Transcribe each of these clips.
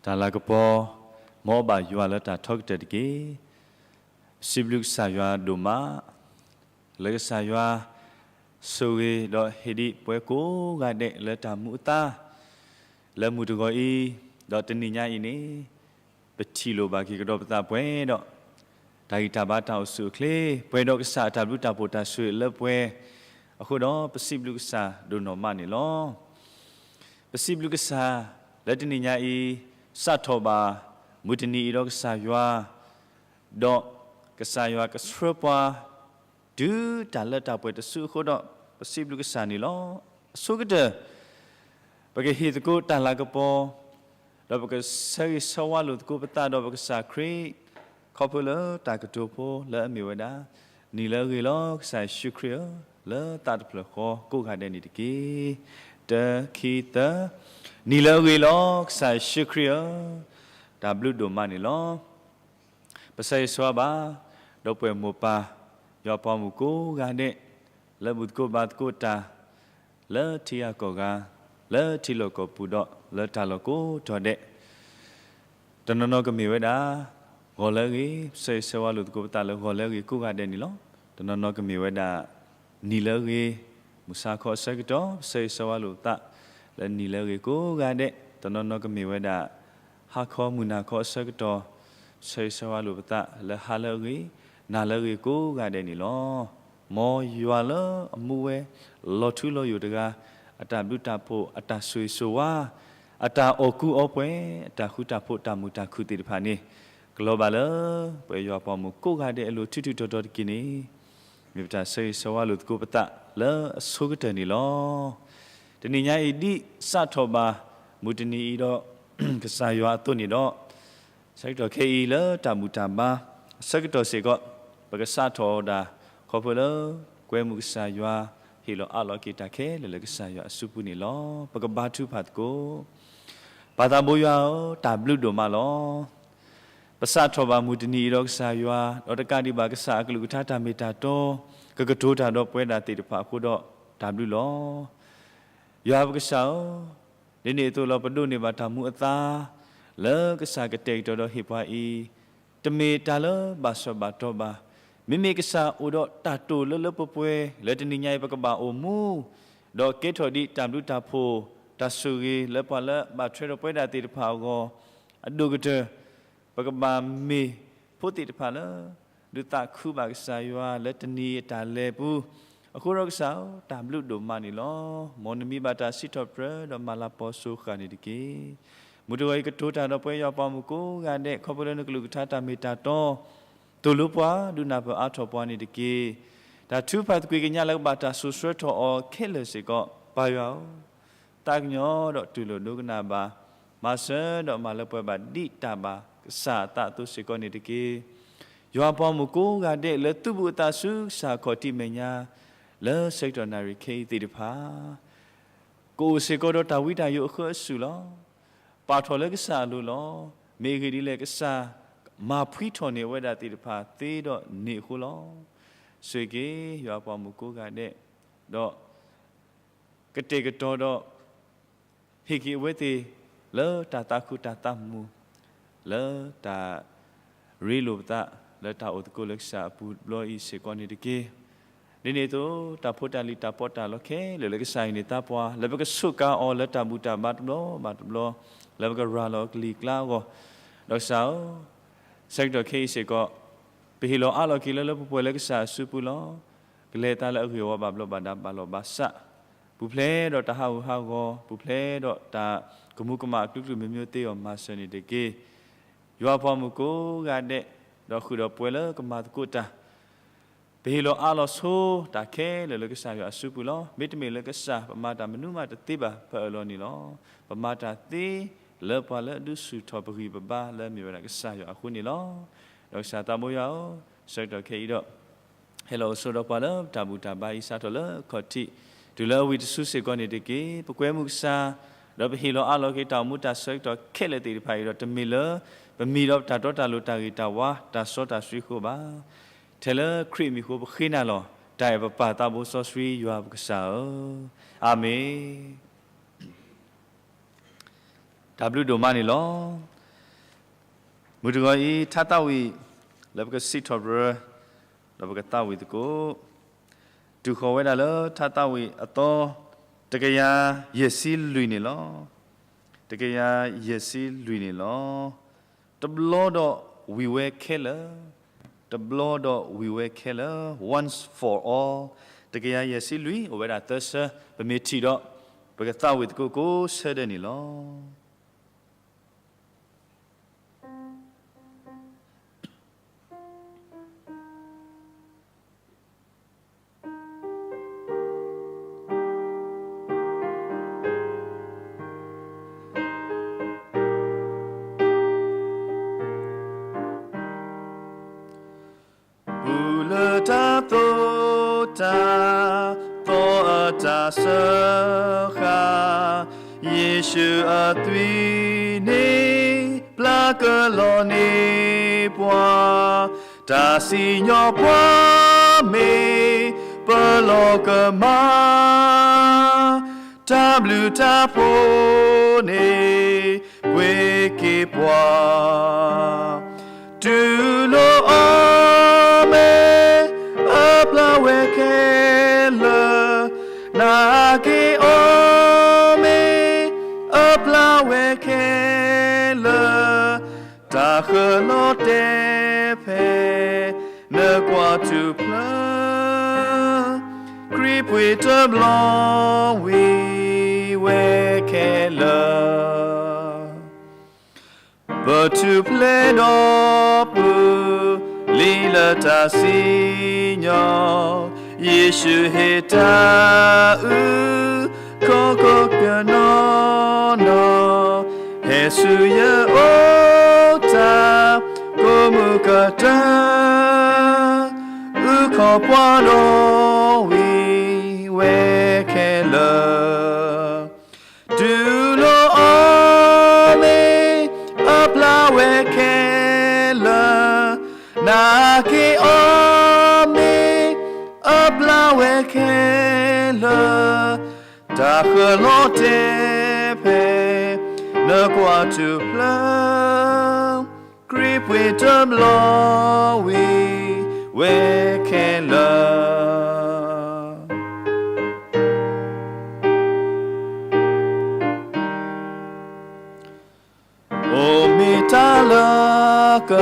တၢ်လၤကပီၤ, မ်အဘၣ်ယွၤလၢတၢ်ထီကတၢၢ်တက့ၢ်. ပစံးဘျုးကစၢ်ယွၤဒိၣ်မး, လၢကစၢ်ယွၤ ဆိၣ်ဂ့ၤဒီးဟ့ၣ်ဒံးပှၤကိးဂၤဒဲးလၢတၢ်မူအသါ လၢမုၢ်တဂီၤအံၤ, ဒီးတနံၤညါအံၤန့ၣ် ပထံၣ်လိာ်ဘၣ်က့ၤကဒီးပသးပှဲၤဒီး တၢ်ဂံၢ်တၢ်ဘါတၢ်အိၣ်ဆူၣ်အိၣ်ချ့ ပှဲၤဒီးကစၢ်အတၢ်ဘျုးတၢ်ဖှိၣ်တၢ်ဆိၣ်ဂ့ၤလၢပှဲၤအဃိဒီး ပစံးဘျုးကစၢ်ဒိၣ်နီၢ်မးန့ၣ်လီၤ. ပစံးဘျုးကစၢ် လၢတနံၤညါအံၤ စးထီၣ်ဘၣ် မုၢ်တနံၤအံၤဒီးကစၢ်ယွၤ ဒီးကစၢ်ယွၤကဆှၢပှၤ တုၤတၢ်လၢတၢ်ပှဲၤတစုအဃိဒီး ပစံးဘျုးကစၢ်န့ၣ်လီၤ. အဆိကတၢၢ် ပကဟ့ၣ်သကိးတၢ်လၤကပီၤ, ဒီးပကဆၢဂ့ၤဆၢဝါလိာ်သကိးပသးဒီးပကစၢ်ခရံာ်, ခီဖျိလၢတၢ်ကတိၤဖိလၢအမ့ၢ်ဝဲဒၣ်, နံၤလၢအဂ့ၤလီၤ ကစၢ်ယ့ၣ်ၡူးခရံာ်ဧၢ, လၢသးတဖျၢၣ်ဃီကိးဂၤဒဲးန့ၣ်တက့ၢ်. တၢ ခံ သၢ, နံၤလၢအဂ့ၤလီၤ ကစၢ်ယ့ၣ်ၡူးခရံာ်ဧၢ, တၢ်ဘျုးဒိၣ်မးန့ၣ်လီၤ. ပဆၢဂ့ၤဆၢဝါဘၣ် ဒီပုၢ်ဝဲၢ်မိၢ်ပၢ် ယွၤပှၤမုၣ်ကိးဂၤဒဲး လၢဘူၣ်သကိးဘါသကိးတၢ် လၢထံဂၤကီၢ်ဂၤ, လၢထံလီၢ်ကီၢ်ပူၤဒီးလၢတၢ်လီၢ်ကိးတီၤဒဲး, တနီၤနီၤကမ့ၢ်ဝဲဒၣ် ဂီၤလၢအဂ့ၤ, ပဆၢဂ့ၤဆၢဝါလိာ်သကိးပသးလၢဂီၤလၢအဂ့ၤကိးဂၤဒဲးန့ၣ်လီၤ. တနီၤနီၤကမ့ၢ်ဝဲဒၣ် နံၤလၢအဂ့ၤ, မုၢ်ဆါခီအဆၢကတီၢ် ပဆၢဂ့ၤဆၢဝါလိာ်ပသး လၢနံၤလၢအဂ့ၤကိးဂၤဒဲး, တနီၤနီၤကမ့ၢ်ဝဲဒၣ် ဟါခီမုၢ်နၤခီအဆၢကတီၢ် ပဆၢဂ့ၤဆၢဝါလိာ်ပသးလၢဟါလၢအဂ့ၤ, နၤလၢအဂ့ၤကိးဂၤဒဲးန့ၣ်လီၤ. မ်ယွၤလၢအမူဝဲ လီၤထူလီၤယိာ်တဂၤ, အတၢ်ဘျုးတၢ်ဖှိၣ်, အတၢ်ဆိၣ်ဂ့ၤဆိၣ်ဝါ, အတၢ်အီၣ်ကူအီပှဲၤ, အတၢ်ဃူတၢ်ဖိးတၢ်မုာ်တၢ်ခုၣ်သ့ၣ်တဖၣ်န့ၣ် ကလီၤဘၣ်လၢ ပယွၤပှၤမုၣ်ကိးဂၤဒဲးအလိၤထူးထူးတီၤတီၤတက့ၢ်န့ၣ် မ့ၢ်ပတၢ်ဆၢဂ့ၤဆၢဝါလိာ်သကိးပသးလၢအဆိကတၢၢ်န့ၣ်လီၤ. တနံၤညါအံၤဒ်စးထီၣ်ဘၣ် မုၢ်တနံၤအံၤဒီး ကစၢ်ယွၤအသိးန့ၣ်ဒီး ဆၢကတီၢ်ခဲအံၤလၢတၢ်ဘူၣ်တၢ်ဘါ အဆၢကတီၢ်စ့ၢ်ကီး ပကစးထီၣ်အီၤဒၣ် ခီဖျိလၢ ကွဲမုၢ်ကစၢ်ယွၤ ဟ့ၣ်လီၤအးလီၤက့ၤတၢ်ခဲလၢာ်လၢကစၢ်ယွၤအစုပူၤန့ၣ်လီၤ. ပကဘါထုကဖၣ်သကိး ပၢ်သးဘိယွၤဧၢ, တၢ်ဘျုးဒိၣ်မးလီၤ. ပစးထီၣ်ဘၣ်မုၢ်တနံၤအံၤဒီးကစၢ်ယွၤ, ဒီးတကးဒံးဘၣ်ကစၢ်အကလုၢ်ကထါတၢ်မ့ၢ်တၢ်တီ, ကကတိၤတၢ်ဒီးပဝဲဒၣ်သ့ၣ်တဖၣ်အဃိဒီး တၢ်ဘျုးလီၤ. ယွၤပကစၢ်ဧၢ, ဒ်န့ၣ်အသိးလီၤ ပဒိးန့ၢ်ဘၣ်တၢ်မူအသါ လၢကစၢ်ကတဲာ်ကတီၤဒီးဟ့ၣ်ပှၤအံၤ, တမ့ၢ်တၢ်လၢဘၣ်ဆၢဘၣ်တီၢ်ဘၣ်. မ့မ့ၢ်ကစၢ်အိၣ်ဒီးတၢ်တိာ်လၢလၢပှဲၤပှဲၤ လၢတနံၤညါအံၤပကဘၣ်အိၣ်မူ ဒီးကဲထီၣ်ဒံးတၢ်ဘျုးတၢ်ဖှိၣ် တၢ်ဆိၣ်ဂ့ၤလၢပှၤလၢဘၣ်ထွဲဒီးပဝဲဒၣ်သ့ၣ်တဖၣ်အဂီၢ် အဒိၣ်ကတၢၢ် ပကဘၣ်မ့ၢ်ဖိသ့ၣ်တဖၣ်လၢ ဒုးသးခုဘၣ်ကစၢ်ယွၤလၢတနံၤအတၢ်လဲၤပူၤ, အဃိဒီးကစၢ်ဧၢ, တၢ်ဘျုးဒိၣ်မးန့ၣ်လီၤ. မ်နမံၤဘၣ်တၢ်စံးထီၣ်ပတြၢၤဒီးမၤလၤကပီၤစိၤဃာ်န့ၣ်တက့ၢ်. မုၢ်တဂီၤအံၤကတိၤတၢ်ဒီးပဝဲယွၤပှၤမုၣ်ကိးဂၤဒဲး ခီဖျိလၢနကလုၢ်ကထါတၢ်မ့ၢ်တၢ်တီ သိၣ်လိပှၤ ဒုးနၢ်ပၢၢ်အါထီၣ်ပှၤန့ၣ်တက့ၢ်. တၢ်ထုကဖၣ်သကွ့ၤကညးလၢကဘၣ်တၢ်စိၤဆှၢထီၣ်အီၤခဲလၢာ်စ့ၢ်ကီး ပၢ်ယွၤဧၢ, သးကညီၤဒီးတူၢ်လိာ်ဒိကနၣ်ဘၣ်, မၤစၢၤဒီးမၤလၢပှဲၤဘၣ်ဒ်တၢ်ဘၣ်ကစၢ်အသးအသိးစ့ၢ်ကီးန့ၣ်တက့ၢ်. ယွၤပှၤမုၣ်ကိးဂၤဒဲးလၢသုဘူးအသးဆူကစၢ်အခီၣ်ထံးမဲာ်ညါ လၢဆၢကတီၢ်နၣ်ရံၣ်ခဲအံၤသ့ၣ်တဖၣ် ကအိၣ်စ့ၢ်ကီးဒီးတၢ်ဝံတၢ်ယိးအဃၢအစူၢ်လီၤ. ပာ်ထီၣ်လၢကစၢ်အလိၤလီၤ. မ့ၢ်အဂ့ၢ်ဒ်လဲၣ် ကစၢ်မၤဖှံထီၣ်န့ၢ်အဝဲဒၣ်သ့ၣ်တဖၣ်သ့ဒီးန့ၢ်အဃိလီၤ. ဆိၣ်ဂ့ၤက့ၤ ယွၤပှၤမုၣ်ကိးဂၤဒဲး, ဒီး ကတဲာ်ကတီၤဒီး ဟ့ၣ်က့ၤအဝဲသ့ၣ် လၢတၢ်သးခုတၢ်သးမုာ်, လၢတၢ်ရ့လိာ်ပသး လၢတၢ်အိၣ်သကိးလၢကစၢ်အပူၤတဘျီအံၤစ့ၢ်ကီးန့ၣ်တက့ၢ်. ဒ်န့ၣ်အသိး တၢ်ဖိတၢ်လံၤတၢ်ပီးတၢ်လီခဲလၢာ်လၢကစၢ်ဟ့ၣ်န့ၢ်သးပှၤ လၢပကစူးကါအီၤလၢတၢ်ဘူၣ်တၢ်ဘါတဘျီဘၣ်တဘျီ, လၢပကရၤလီၤကလံၤကျါအဂီၢ်, ဒီးကစၢ်ဧၢ, ဆၢကတီၢ်ခဲအံၤစ့ၢ်ကီး ပဟ့ၣ်လီၤအးလီၤက့ၤလၢလၢပှဲၤပှဲၤလၢကစၢ်အစုပူၤလီၤ. ကလဲၤအသးလၢအဂ့ၢ်အဝီဘၣ်ဘျီးဘၣ်ဒါဘၣ်လီၤဘၣ်စး, ပူၤဖျဲးဒီးတၢ်ဟးဂူာ်ဟးဂီၤ, ပူၤဖျဲးဒီးတၢ်ကမူၤကမၣ်အကလုာ်ကလုာ်မ့ၢ်မ့ၢ်သ့အီၤမၤစၢၤန့ၣ်တက့ၢ်. ယွၤပှၤမုၣ်ကိးဂၤဒဲး, ဒီးဃုာ်ဒီးပှဲၤလၢကမၤသကိးတၢ် ပဟ့ၣ်လီၤအးလီၤဆိတၢ်ခဲလၢာ်လၢကစၢ်ယွၤအစုပူၤလီၤ. မ့တမ့ၢ်လၢကစၢ် ပမၤတၢ်မနုၤမးတသ့ဘၣ် ပအၢၣ်လီၤန့ၣ်လီၤ. ပမၤတၢ်သ့လၢပှၤလၢအဒုးဆူၣ်ထီၣ်ပဂံၢ်ပဘါလၢအမ့ၢ်ဝဲဒၣ်ကစၢ်ယွၤအဃိန့ၣ်လီၤ. ဒီးကစၢ်သးဘိယွၤဧၢ, ဆၢကတီၢ်ခဲအံၤဒီး ဟဲလီၤအိၣ်ဆိဒီးပှၤလၢပတၢ်ဘူၣ်တၢ်ဘါအံၤစးထီၣ်လၢခီၣ်ထံး တုၤလၢအဝံၤတစုစ့ၢ်ကီးန့ၣ်တက့ၢ်. ပကွဲမုာ်ကစၢ်, ဒီးပဟ့ၣ်လီၤအးလီၤက့ၤတၢ်အိၣ်မူတၢ်ဆၢကတီၢ်ခဲလၢာ်သ့ၣ်တဖၣ်အံၤဒီး တမ့ၢ်လၢ ပမံၤဒီးပတၢ်တီတၢ်လိၤတၢ်ဂ့ၤတၢ်ဝါ တၢ်စီတၢ်ဆှံအဃိဘၣ်. ထဲလၢခရံာ်အမံၤအဃိပဃ့နၤလီၤ. တၢ်အဲၣ်ပပၢ်သးဘိစီဆှံယွၤပကစၢ်ဧၢ, အၤမ့ၣ်. တၢ်ဘျုးဒိၣ်မးန့ၣ်လီၤ. မုၢ်တဂီၤအံၤ ထါသးဝံၣ်လၢပကစံးထီၣ်ပတြၢၤ ဒီးပကသးဝံၣ်သကိး တုၤဃီၤဝဲဒၣ်လၢထါသးဝံၣ်အသီ တကယၤယဲၢ်ဆံလွံၢ်န့ၣ်လီၤ. တကယၤယဲၢ်ဆံလွံၢ်န့ၣ်လီၤ. တဘျီဒီးဝံၤဝဲခဲလၢာ်, တဘျီဒီးဝံၤဝဲခဲလၢာ်, once for all, တကယၤယဲၢ်ဆံလွံၢ် အိၣ်ဝဲဒၣ်သၢဆၢ, ပမ့ၢ်ထံၣ်ဒီး ပကသးဝံၣ်သကိးကိးဆၢဒဲးန့ၣ်လီၤ. ပူၤလၢတၢ်သိၣ်တၢ်သီအတၢ်စၢဃာ်, ယ့ၣ်ၡူးအသွံၣ်န့ၣ် ပျၢ်ကလီန့ၢ်ပှၤ, တၢ်စံၣ်ညီၣ်ပှၤမ့ၢ်ပလီၢ်ကမၣ်, တၢ်ဘျုးတၢ်ဖှိၣ်န့ၣ် ပှ့ၤက့ၤပှၤ, တူၢ်လိာ်အီၤမ့ၢ် အပျၢ်ဝဲခဲလၢာ်, နာ်က့ၤအီၤမ့ၢ် အပျၢ်ဝဲခဲလၢာ်, တၢ်ဃၢၤလီၤတဲာ်ဖဲ နကွၢ်ထူၣ်ဖျဲး, ခရံာ်ပှ့ၤတဘျီဝံၤဝဲခဲလၢာ်. ပထူၣ်ဖျဲးဒီးပူၤ လံလၢတၢ်စံၣ်ညီၣ်, ယ့ၣ်ၡူးဟ့ၣ်တၢ်အုၣ် ခီခီကနီၤနီၤ, ဟဲဆူယအိၣ်တၢ် ကိးမုၢ်ကတၢၢ်, အုၣ်ခီၣ်ပှၤဒီးဝံၤဝဲခဲလၢာ်. တူၢ်လိာ်အီၤမ့ၢ် အပျၢ်ဝဲခဲလၢာ်, နာ်က့ၤအီၤမ့ၢ် အပျၢ်ဝဲခဲလၢာ်, တၢ်ဃၢၤလီၤတဲာ်ဖဲ နကွၢ်ထူၣ်ဖျဲး, ခရံာ်ပှ့ၤတဘျီဝံၤဝဲခဲလၢာ်. အိၣ်မ့ၢ်တၢ်လၢက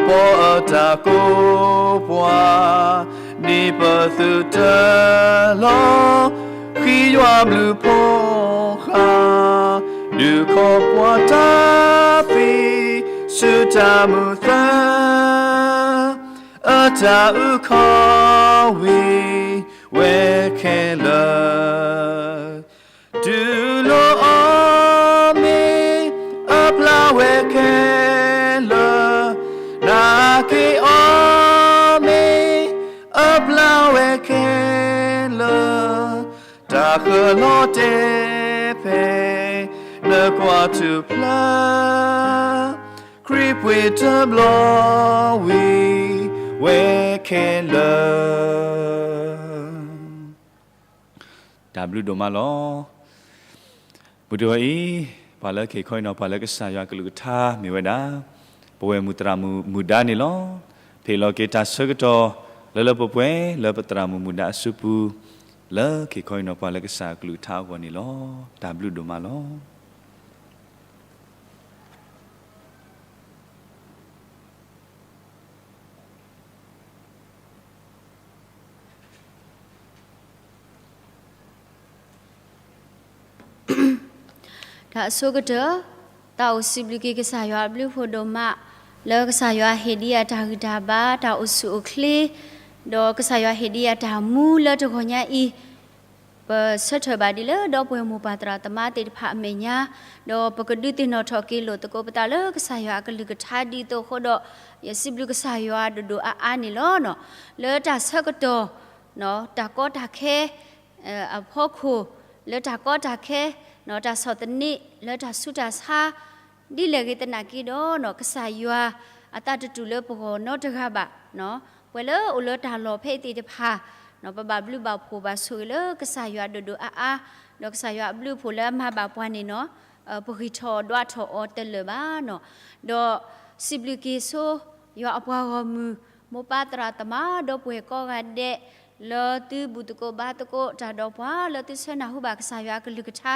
ပီၤအတၢ်ကိးပှၤ, ဒ်ပသုးတၢ်လီၤဃံၤယွၤဘျုးဖှိၣ်ဃာ်, ဒုးခီၣ်ပှၤတၢ်သံ ဆူတၢ်မုာ်သး, အတၢ်အုၣ်ခီၣ်ဝံၤဝဲခဲလၢာ်. တူၢ်လိာ်အီၤမ့ၢ် အပျၢ်ဝဲခဲလၢာ်, နာ်က့ၤအီၤမ့ၢ် အပျၢ်ဝဲခဲလၢာ်, တၢ်ဃၢၤလီၤတဲာ်ဖဲ နကွၢ်ထူၣ်ဖျဲး, ခရံာ်ပှ့ၤတဘျီဝံၤဝဲခဲလၢာ်. တၢ်ဘျုးဒိၣ်မးလီၤ. မုၢ်တဂီၤအံၤ ပှၤလၢက့ၤခီအံၤနီၤ ပှၤလၢကစၢ်ယွၤအကလုၢ်ကထါမ့ၢ်ဝဲဒၣ် ပဝဲၢ်မုၢ်သရၣ်မုၣ်မုၢ်ဒါန့ၣ်လီၤ. ဖဲအလီၤက့ၤတၢ်ဆၢကတီၢ် လၢလၢပှဲၤပှဲၤ လၢပသရၣ်မုၣ်မုၢ်ဒါအစုပူၤ လၢက့ၤခီအံၤနီၤ ပှၤလၢကစၢ်အကလုၢ်ကထါအဂီၢ်န့ၣ်လီၤ. တၢ်ဘျုးဒိၣ်မးလီၤ. တၢ်အဆိကတၢၢ်, သးအိၣ်စံးဘျုးက့ၤကစၢ်ယွၤအဘျုးဖှိၣ်ဒိၣ်မး, လၢကစၢ်ယွၤဟ့ၣ်ဒံးအတၢ်ဂံၢ်တၢ်ဘါ တၢ်အိၣ်ဆူၣ်အိၣ်ချ့, ဒီးကစၢ်ယွၤဟ့ၣ်ဒံးအတၢ်မူလၢတဂီၤညါအံၤ, ပဆၢထၢၣ်ဘၣ်ဒ်လၢဒီပုၢ်ဝဲၢ်မိၢ်ပၢ်သရၣ်သမါသ့ၣ်တဖၣ်အမဲာ်ညါ, ဒီးပကဒုးသ့ၣ်နီၣ်ထီၣ်က့ၤလိာ်သကိးပသးလၢကစၢ်ယွၤအကလုၢ်ကထါဒ်သိးအဃိဒီး, ယစံးဘျုးကစၢ်ယွၤဒိၣ်ဒိၣ်အါအါန့ၣ်လီၤ. လၢတၢ်ဆၢကတီၢ် တၢ်ကီတၢ်ခဲ အဖီခိၣ်, လၢတၢ်ကီတၢ်ခဲ, တၢ်ဆီၣ်သနံး လၢတၢ်ဆူးတၢ်ဆါ ဒ်လဲၣ်ဂ့ၤသနာ်က့ဒီး ကစၢ်ယွၤအသးတတူၢ်လၢပဂီၢ်နီတဂၤဘၣ်. ပှၤလၢအိၣ်လၢတၢ်လီၢ်ဖဲအံၤသ့ၣ်တဖၣ်, ပဘၣ်ဘျုးဘၣ်ဖှိၣ်ဘၣ်ဆိၣ်ဂ့ၤလၢကစၢ်ယွၤဒိၣ်ဒိၣ်အါအါ, ဒီးကစၢ်ယွၤအဘျုးအဖှိၣ်လၢအမၤဘၣ်ပှၤန့ၣ်နီၤ ပဂံၢ်ထီၣ်ဒွးထီၣ်အီၤတလၢာ်ဘၣ်နီၤ. ဒီးစံးဘျုးက့ၤဆိ ယွၤအပှၤဂီၢ်မုၢ် မိၢ်ပၢ်သရၣ်သမါ ဒီပုၢ်ဝဲၢ်ကိးဂၤဒဲး လၢသုဘူၣ်သကိးဘါသကိးတၢ်ဒီးပှၤ လၢသုဆၢနၢ်ဟူဘၣ်ကစၢ်ယွၤအကလုၢ်ကထါ,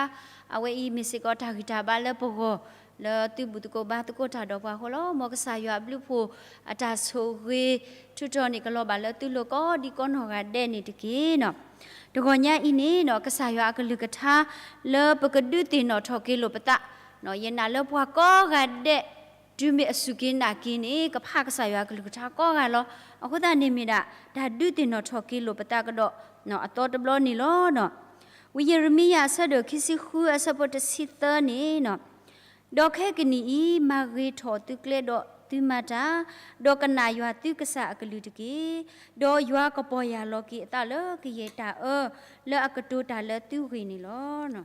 အဝဲအံၤမ့ၢ်စ့ၢ်ကီးတၢ်ဂံၢ်တၢ်ဘါလၢပဂီၢ် လၢသုဘူၣ်သကိးဘါသကိးတၢ်ဒီးပှၤအဃိလီၤ. မ်ကစၢ်ယွၤအဘျုးအဖှိၣ် အတၢ်ဆိၣ်ဂ့ၤ ထုးထီၣ်န့ၢ်ကလီၤဘၣ်လၢသုလိၤကိးဒံကိးနီၢ်ဂၤဒဲးန့ၣ်တက့ၢ်နီၤ. တဂီၤညါအံၤန့ၣ်နီၤ ကစၢ်ယွၤအကလုၢ်ကထါ လၢပကဒုးသ့ၣ်နီၣ်ထီၣ်က့ၤလိာ်ပသး, ယနာ်လၢပှၤကိးဂၤဒဲး တုၤမ့ၢ်အစူၢ်က့ၤနာ်က့ၤန့ၣ် ကဖးကစၢ်ယွၤအကလုၢ်ကထါကိးဂၤလီၤ. အဃိသတးန့ၣ်မ့ၢ်ဒၣ် တၢ်ဒုးသ့ၣ်နီၣ်ထီၣ်က့ၤလိာ်ပသးကဒီး အသီတဘျီန့ၣ်လီၤ. ဝံယံးရမံယၤအဆၢဒိၣ်ခံဆံဃုအဆၢဖိတဆံသၢန့ၣ်နီၤ, ဒီးခဲကနံၣ်အံၤ မၤဂ့ၤထီၣ်သုကျဲဒီးသုမၤတၢ်, ဒီးကနၣ်ယွၤသုကစၢ်အကလုၢ်တက့ၢ်. ဒီးယွၤကပီၢ်ယၢ်လီၤက့ၤအသးလၢကယဲၢ်တၢ်အၢ လၢအကတိၤတၢ်လၢသုဂ့ၢ်န့ၣ်လီၤ.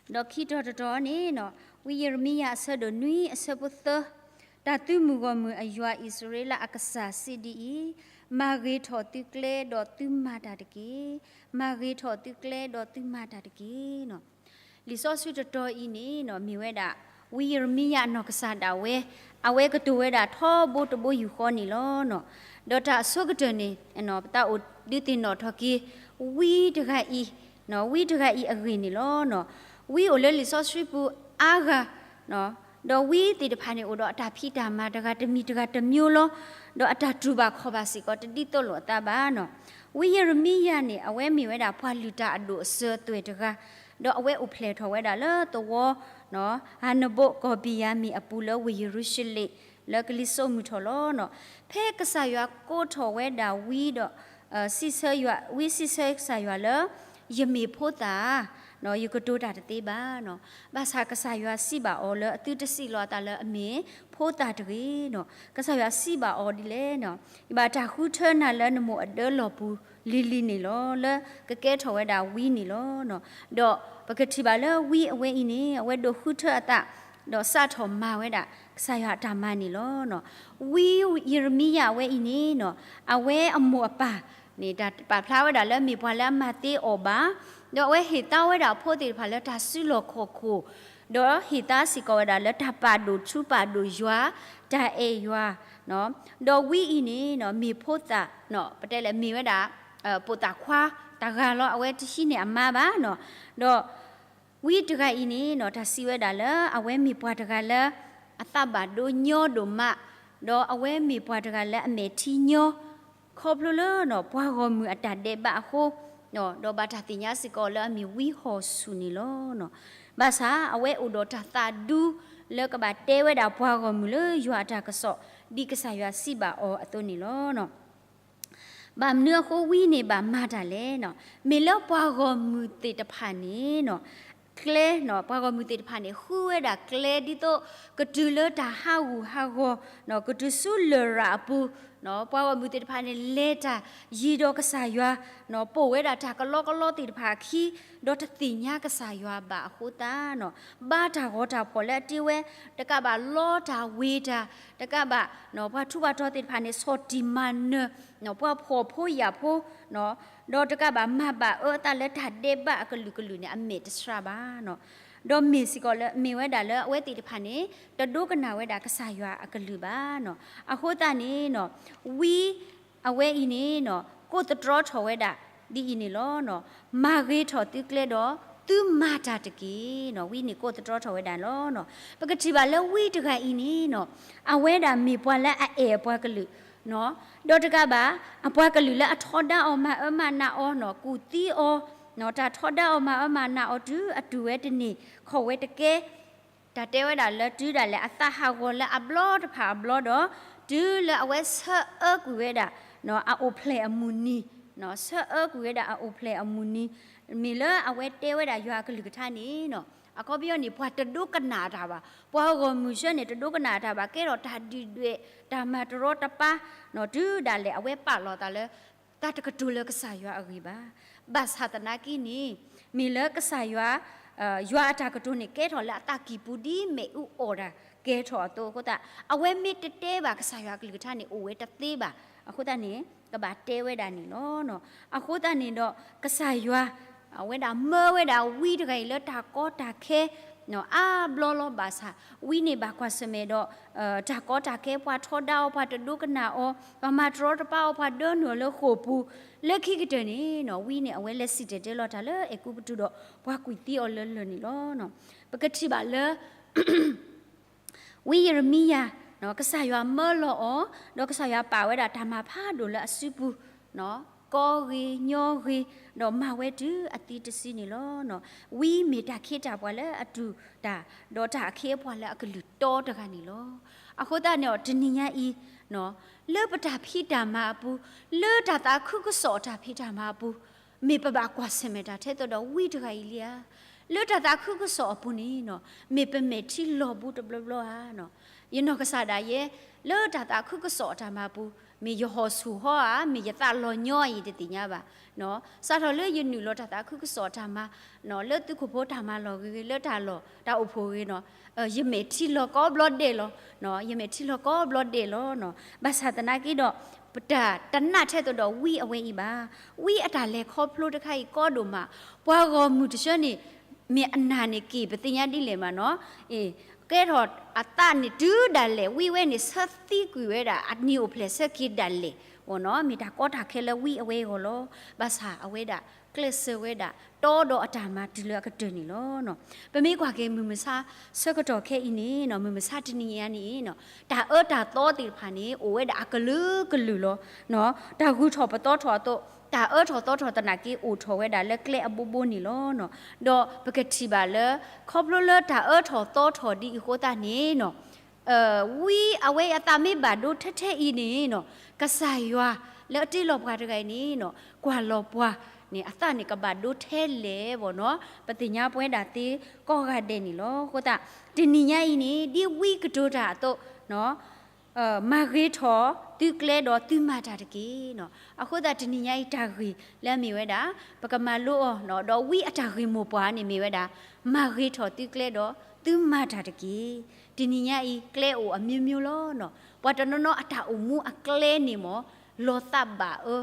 ဒီးခံတီၤတတီၤန့ၣ်နီၤ, ဝံယံးရမံယၤအဆၢဒိၣ်နွံအဆၢဖိသၢ, တၢ်သုမုၢ်ဂီၢ်မုၢ်အယွၤအံၣ်စရ့လးအကစၢ်စံးဒ်အံၤ, မၤဂ့ၤထီၣ်သုကျဲဒီးသုမၤတၢ်တက့ၢ်. မၤဂ့ၤထီၣ်သုကျဲဒီးသုမၤတၢ်တက့ၢ်နီၤ. လံာ်စီဆှံတတီၤအံၤန့ၣ်နီၤ မ့ၢ်ဝဲဒၣ် ဝံယံးရမံယၤအနီၢ်ကစၢ်ဒၣ်ဝဲ, အဝဲကတိၤဝဲဒၣ်ထီဘိတဘိယူၢ်ဃီန့ၣ်လီၤ. ဒီးတၢ်အဆိကတၢၢ်န့ၣ် ပသးအိၣ်ဒုးသ့ၣ်နီၣ်ထီၣ်က့ၤ ဝံတဂၤအံၤ, ဝံတဂၤအံၤအဂ့ၢ်န့ၣ်လီၤ. ဝံအိၣ်လၢလံာ်စီဆှံပူၤအါဂၤ, ဒီးဝံသ့ၣ်တဖၣ်န့ၣ်အိၣ်ဒီးအတၢ်ဖံးတၢ်မၤတဂၤတမံၤတဂၤတမျိုးလီၤ. ဒီးအတၢ်တူၢ်ဘၣ်ခီၣ်ဘၣ်စ့ၢ်ကီးတဒ်သိးလိာ်အသးဘၣ်နီၤ. ဝံယံးရမံယၤန့ၣ် အဝဲမ့ၢ်ဝဲဒၣ်ပှၤလုၢ်တၢ်အဒိၣ်အစၢၤအသွဲၣ်တဂၤ, ဒီးအဝဲအိၣ်ဖျဲၣ်ထီၣ်ဝဲဒၣ်လၢသဝီ ဟၤနဘိၣ်ကီၢ်ဘံၣ်ယၤမံၣ်အပူၤလၢဝ့ၢ်ယရူၤၡလ့ၣ် လၢကလံၤစိးမုၢ်ထီၣ်လီၤ. ဖဲကစၢ်ယွၤကိးထီၣ်ဝဲဒၣ်ဝံဒီး ဝံစံးဆၢကစၢ်ယွၤလၢ ယမ့ၢ်ဖိသၣ်ဧါ, ယကတိၤတၢ်တသ့ဘၣ်နီၤ. ဘၣ်ဆၣ်ကစၢ်ယွၤစံးဘၣ်အီၤလၢအသုတစံးလီၤအသးလၢအမ့ၢ်ဖိသၣ်တဂ့ၤနီၤ. ကစၢ်ယွၤစံးဘၣ်အီၤဒ်လဲၣ်နီၤ, ယဘၣ်တၢ်ဃုထၢနၤလၢနမိၢ်အဒၢလီၢ်ပူၤလံၤလံၤန့ၣ်လီၤ, လၢကကဲထီၣ်ဝဲဒၣ်ဝံန့ၣ်လီၤ. ဒီးပကထံၣ်ဘၣ်လၢဝံအဝဲအံၤန့ၣ် အဝဲဒိးဃုထၢအသး ဒီးစးထီၣ်မၤဝဲဒၣ်ကစၢ်ယွၤအတၢ်မၤန့ၣ်လီၤ. ဝံယံးရမံယၤအဝဲအံၤန့ၣ်နီၤ, အဝဲအမိၢ်အပၢ်န့ၣ် တၢ်ပာ်ဖျါဝဲဒၣ်လၢမ့ၢ်ပှၤလၢအမၤသ့အီၤဘၣ်, ဒီးအဝဲဟ့ၣ်သါဝဲဒၣ်အဖိသ့ၣ်တဖၣ်လၢတၢ်စုလီၢ်ခီၣ်ခိၣ်, ဒီးဟ့ၣ်သါစ့ၢ်ကီးဝဲဒၣ်လၢတၢ်ပာ်ဒိၣ်ထူပာ်ဒိၣ်ယွၤ, တၢ်အဲၣ်ယွၤ, ဒီးဝံအံၤန့ၣ်နီၤ မ့ၢ်ဖိသၣ်, ပတဲလဲၣ်မ့ၢ်ဝဲဒၣ် ပိာ်သၣ်ခွါတဂၤလီၤ, အဝဲတဟံးန့ၢ်အမါဘၣ်နီၤ. ဒီးဝံတဂၤအံၤန့ၣ်နီၤ တၢ်စံးဝဲဒၣ်လၢ အဝဲမ့ၢ်ပှၤတဂၤလၢ အသးဘၣ်ဒိညီဒိၣ်မး, ဒီးအဝဲမ့ၢ်ပှၤတဂၤလၢအမဲာ်ထံညီ, ခီဖျိလၢ ပှၤဂီၢ်မုၢ်အတၢ်ဒဲးဘးအဃိ, ဒီးဘၣ်တၢ်သ့ၣ်ညါစ့ၢ်ကီးလၢအမ့ၢ်ဝံဟီၣ်ဆူၣ်န့ၣ်လီၤ. ဘၣ်ဆၣ်အဝဲအိၣ်ဒီးတၢ်သးဒူ လၢကဘၣ်တဲဝဲဒၣ်ပှၤဂီၢ်မုၢ်လၢယွၤအတၢ်ကစီၣ် ဒ်ကစၢ်ယွၤစံးဘၣ်အီၤအသိးန့ၣ်လီၤ. ဘၣ်မနုၤအဃိဝံန့ၣ်ဘၣ်မၤတၢ်လဲၣ်နီၤ, မ့ၢ်လၢပှၤဂီၢ်မုၢ်သ့ၣ်တဖၣ်န့ၣ်နီၤ, ကျဲ, ပှၤဂီၢ်မုၢ်သ့ၣ်တဖၣ်န့ၣ် ဃုဝဲဒၣ်ကျဲဒ်သိး ကတုၤလၢတၢ်ဟးဂူာ်ဟးဂီၤ, ကတုၤဆူလရာ်အပူၤ, ပှၤဂီၢ်မုၢ်သ့ၣ်တဖၣ်န့ၣ် လဲၤတၢ်ယံၤဒီးကစၢ်ယွၤ, ပိာ်ဝဲဒၣ်တၢ်ကလီကလီသ့ၣ်တဖၣ်အခံ, ဒီးတသ့ၣ်ညါကစၢ်ယွၤဘၣ်အဃိသတးနီၤ, ဘါတၢ်ဂီၤတၢ်ဖှီၣ်လၢအတ့ဝဲ, တကးဘၣ်လီတၢ်ဝ့ၤတၢ်, တကးဘၣ် ပှၤထူးပှၤတီၤသ့ၣ်တဖၣ်န့ၣ် ဆီၣ်တံၢ်မၤနၢၤ ပှၤဖှီၣ်ဖိယာ်ဖိ, ဒီးတကးဘၣ်မၤဘၣ်အၢအသးလၢတၢ်ဒဲးဘးအကလုာ်ကလုာ်န့ၣ် အမဲာ်တဆှးဘၣ်နီၤ. ဒီးမ့ၢ်စ့ၢ်ကီးလၢ မ့ၢ်ဝဲဒၣ်လၢအဝဲသ့ၣ်တဖၣ်န့ၣ် တဒိကနၣ်ဝဲဒၣ်ကစၢ်ယွၤအကလုၢ်ဘၣ်နီၤ. အဃိသတးန့ၣ်နီၤ, ဝံအဝဲအံၤန့ၣ်နီၤ ကိးသတြီထီၣ်ဝဲဒၣ် ဒ်အံၤန့ၣ်လီၤ. မၤဂ့ၤထီၣ်သုကျဲဒီး သုမၤတၢ်တက့ၢ်နီၤ. ဝံန့ၣ်ကိးသတြီထီၣ်ဝဲဒၣ်လီၤ. ပကထံၣ်ဘၣ်လၢဝံတဂၤအံၤန့ၣ်နီၤ, အဝဲဒၣ်မ့ၢ်ပှၤလၢအအဲၣ်အပှၤကလုာ်, ဒီးတကးဘၣ် အပှၤကလုာ်လၢအထီဒါအီၤမၤအၢမၤနးအီၤ, ကူၣ်သံအီၤ, တၢ်ထီဒါအီၤမၤအၢမၤနးအီၤတုၤအတုၤဝဲတန့ၢ် ခီၣ်ဝဲတကဲ တၢ်တဲဝဲဒၣ်လၢတုၤဒၣ်လဲာ်အသးဟးဂီၤလၢအဘျီတဖၣ်အဘျီဒီး တုၤလၢအဝဲဆၢအၢကွံာ်ဝဲဒၣ် အအိၣ်ဖျဲၣ်အမုၢ်နံၤ, ဆၢအၢကွံာ်ဝဲဒၣ်အအိၣ်ဖျဲၣ်အမုၢ်နံၤ, မ့ၢ်လၢအဝဲတဲဝဲဒၣ်ယွၤအကလုၢ်ကထါန့ၣ်နီၤ, အခီပညီန့ၣ် ပှၤတဒိကနၣ်တၢ်ဘၣ်, ပှၤဂီၢ်မုၢ်ဆၢန့ၣ် တဒိကနၣ်တၢ်ဘၣ်, ကဲထီၣ်တၢ်ဒုၣ်ဒွဲၣ် တၢ်မၤတရီတပါ, တုၤဒၣ်လဲာ်အဝဲပာ်လီၤသးလၢ တၢ်တကတိၤလၢကစၢ်ယွၤအဂ့ၢ်ဘၣ်. ဘၣ်ဆၣ်သနာ်က့န့ၣ် မ့ၢ်လၢကစၢ်ယွၤ, ယွၤအတၢ်ကတိၤန့ၣ် ကဲထီၣ်လၢအသးကံၢ်ပူၤဒ်မ့ၣ်အူအီၣ်တၢ်ကဲထီၣ်အသိးအဃိသတး အဝဲမ့ၢ်တတဲဘၣ်ကစၢ်ယွၤအကလုၢ်ကထါန့ၣ် အိၣ်ဝဲတသ့ဘၣ်. အဃိသတးန့ၣ် ကဘၣ်တဲဝဲဒၣ်န့ၣ်လီၤ. အဃိသတးန့ၣ်ဒီး ကစၢ်ယွၤ အဝဲဒၣ်မၢဝဲဒၣ်ဝံတဂၤအံၤလၢတၢ်ကီတၢ်ခဲ အါဘျီလီၤ. ဘၣ်ဆၣ် ဝံန့ၣ်ဘၣ်ကွၢ်ဆၢၣ်မဲာ်ဒီး တၢ်ကီတၢ်ခဲ, ပှၤထီဒါအီၤ, ပှၤတဒိကနၣ်အီၤ, ပှၤမၤတရီတပါအီၤ, ပှၤဒၢနုာ်အီၤလၢဃိာ်ပူၤ, လၢခံကတၢၢ်န့ၣ် ဝံန့ၣ် အဝဲလဲၤစံၣ်တဲၤတဲလီၤတၢ်လၢအဲၤကူပတူးဒီး ပှၤကွံာ်သံအီၤလၢလၢၢ်န့ၣ်လီၤ. ပကထံၣ်ဘၣ်လၢ ဝံယံးရမံယၤ ကစၢ်ယွၤမၢလီၤအီၤ, ဒီးကစၢ်ယွၤပာ်ဝဲဒၣ်တၢ်မၤဖးဒိၣ်လၢအစုပူၤ, ကီဂ့ၤညီဂ့ၤ, ဒီးမၤဝဲတုၤအသံတစုန့ၣ်လီၤ. ဝံမ့ၢ်တၢ်ခ့တၢ်ပှၤလၢအတူၢ်တၢ်, ဒီးတၢ်အခ့အပှၤလၢအကလုၢ်တီတဂၤန့ၣ်လီၤ. အဃိသတးန့ၣ်ဒီး တနံၤညါအံၤ လၢပတၢ်ဖံးတၢ်မၤအပူၤ, လၢတၢ်သးခုကစီၣ်တၢ်ဖံးတၢ်မၤအပူၤ, မ့ၢ်ပဘၣ်ကွၢ်ဆၢၣ်မဲာ်တၢ်ထဲသိးဒီးဝံတဂၤအံၤလံဧါ. လၢတၢ်သးခုကစီၣ်အပူၤန့ၣ် မ့ၢ်ပမဲာ်ထံလီၤဘူးတဘျီဘျီဧါ. ယနီၢ်ကစၢ်ဒၣ်ယဲ လၢတၢ်သးခုကစီၣ်အတၢ်မၤပူၤ, မ့ၢ်ယဟီၣ်ဆူၣ်ဟီဧါ, မ့ၢ်ယသးလီၤညီအံၤတသ့ၣ်ညါဘၣ်. စးထီၣ်လၢယနုာ်လီၤတၢ်သးခုကစီၣ်အတၢ်မၤ, လၢသုးခိၣ်ဖိတၢ်မၤလီၢ်ဂ့ၤဂ့ၤ, လၢတၢ်လီၢ်တၢ်အိၣ်ဖှိၣ်ဂ့ၤန့ၣ်, ယမဲာ်ထံလီၤကိးဘျီဒဲးလီၤ. ယမဲာ်ထံလီၤကိးဘျီဒဲးလီၤ. ဘၣ်ဆၣ်သနာ်က့ဒီး ပတၢ်တနာ်ထဲသိးဒီးဝံအဝဲအံၤဘၣ်. ဝံအတၢ်လဲၤခီဖျိတခါအံၤကီဒိၣ်မး, ပှၤဂီၢ်မုၢ်တဆၢန့ၣ် မ့ၢ်အနၢ်န့ၣ်က့ၤ ပသ့ၣ်ညါဒ်လဲၣ်မးန့ၣ်, ကဲထီၣ်အသးန့ၣ်တုၤဒၣ်လဲာ်, ဝံဝဲန့ၣ် ဆၢသံကွံာ်ဝဲဒၣ်အနံၤအိၣ်ဖျဲၣ်ဆၢက့ၤဒၣ်လဲာ်, မ့ၢ်တၢ်ကီတၢ်ခဲလၢဝံအဝဲအဂီၢ်လီၤ. ဘၣ်ဆၣ်အဝဲဒၣ်ကျဲးစၢးဝဲဒၣ် တီဒီးအတၢ်မၤတုၤလၢအကတၢၢ်န့ၣ်လီၤ. ပမ့ၢ်ကွၢ်က့ၤမုၢ်မဆါဆၢကတီၢ်ခဲအံၤန့ၣ်, မုၢ်မဆါတနံၤညါန့ၣ်, တၢ်အၢတၢ်သီသ့ၣ်တဖၣ်န့ၣ် အိၣ်ဝဲဒၣ်အကလုာ်ကလုာ်လီၤ. တၢ်ဂုၤထီၣ်ပသီထီၣ်အသိး, တၢ်အၢထီၣ်သီထီၣ်သနာ်က့ အိၣ်ထီၣ်ဝဲဒၣ်လၢကျဲအဘိဘိန့ၣ်လီၤ. ဒီးပကထံၣ်ဘၣ်လၢ ခီဖျိလၢတၢ်အၢထီၣ်သီထီၣ်ဒ်အံၤအဃိသတးန့ၣ် ဝံအဝဲအသးမ့ၢ်ဘၣ်ဒိထဲထဲအံၤန့ၣ်, ကစၢ်ယွၤလၢအတ့လီၤပှၤတဂၤအံၤန့ၣ်, ကွၢ်လီၤပှၤန့ၣ် အသးန့ၣ်ကဘၣ်ဒိထဲလဲၣ်ဘၣ်န့ၣ်, ပသ့ၣ်ညါပဝဲဒၣ်သ့ကိးဂၤဒဲးန့ၣ်လီၤ. အဃိသတး တနံၤညါအံၤန့ၣ် ဒ်ဝံကတိၤတၢ်အသိး မၤဂ့ၤထီၣ်သုကျဲဒီးသုမၤတၢ်တက့ၢ်. အဃိသတးတနံၤညါအံၤ တၢ်ဂ့ၢ်လၢအမ့ၢ်ဝဲဒၣ် ပကမၤလိအီၤ, ဒီးဝံအတၢ်ဂ့ၢ်မိၢ်ပှၢ်န့ၣ်မ့ၢ်ဝဲဒၣ် မၤဂ့ၤထီၣ်သုကျဲဒီးသုမၤတၢ်တက့ၢ်. တနံၤညါအံၤ ကျဲအိၣ်အမျိုးမျိုးလီၤ. ပှၤတနီၤနီၤအတၢ်အိၣ်မူအကျဲန့ၣ်မ့ၢ် လီၤသးဘၣ်အၢ,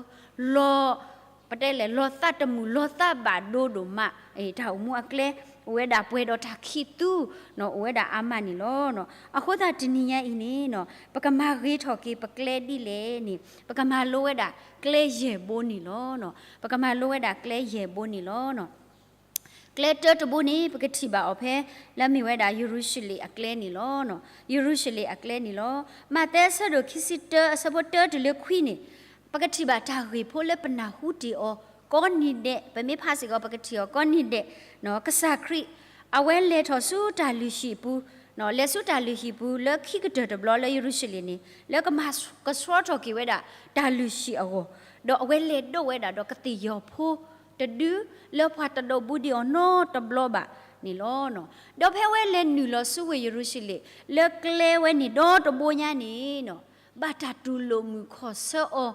လီၤ ပတဲလဲၣ် လီၤသးတမုာ် လီၤသးဘၣ်ဒိဒိၣ်မး, တၢ်အိၣ်မူအကျဲ အိၣ်ဝဲဒၣ်ပှဲၤဒီးတၢ်ခံးသူ, အိၣ်ဝဲဒၣ်အါမးန့ၣ်လီၤ. အဃိသတးတနံၤညါအံၤန့ၣ် ပကမၤဂ့ၤထီၣ်က့ၤပကျဲဒ်လဲၣ်န့ၣ် ပကမၤလိဝဲဒၣ်ကျဲယဲၢ်ဘိန့ၣ်လီၤ. ပကမၤလိဝဲဒၣ်ကျဲယဲၢ်ဘိန့ၣ်လီၤ. ကျဲတၢတဘိန့ၣ် ပကထံၣ်ဘၣ်အီၤဖဲ လၢအမ့ၢ်ဝဲဒၣ်ယရူၤၡလ့ၣ်အကျဲန့ၣ်လီၤ. ယရူၤၡလ့ၣ်အကျဲန့ၣ်လီၤ. မးသဲအဆၢဒိၣ်ခံဆံတၢ အဆၢဖိတၢတုၤလၢခွံန့ၣ် ပကထံၣ်ဘၣ်တၢ်ဂ့ၢ်ဖိလၢပနၢ်ဟူတ့ၢ်အီၤကိးနံၤဒဲး, ပမ့ၢ်ဖးစ့ၢ်ကီး ပကထံၣ်အီၤကိးနံၤဒဲး, ကစၢ်ခရံာ် အဝဲလဲၤထီၣ်ဆူတၢ်လုၢ်ဟံၣ်ပူၤ, လဲၤဆူတၢ်လုၢ်ဟံၣ်ပူၤလၢခံကတၢၢ်တဘျီလၢယရူၤၡလ့ၣ်န့ၣ် လၢကမၤကဆှီထီၣ်က့ၤဝဲဒၣ်တၢ်လုၢ်ဟံၣ်အဂီၢ်, ဒီးအဝဲလဲၤဒိးဝဲဒၣ်ဒီးကသ့ၣ်ယီၤဖိတဒု လၢပှၤတဒိးဘူးဒံးအီၤနီတဘျီဘၣ်န့ၣ်လီၤ. ဒီးဖဲအဝဲလဲၤနုာ်လီၤဆူဝ့ၢ်ယရူၤၡလ့ၣ် လၢကျဲဝဲန့ၣ်ဒီတဘိညါန့ၣ် ဘၣ်တၢ်တူၢ်လိာ်မုာ်ခီၣ်ဆၢအီ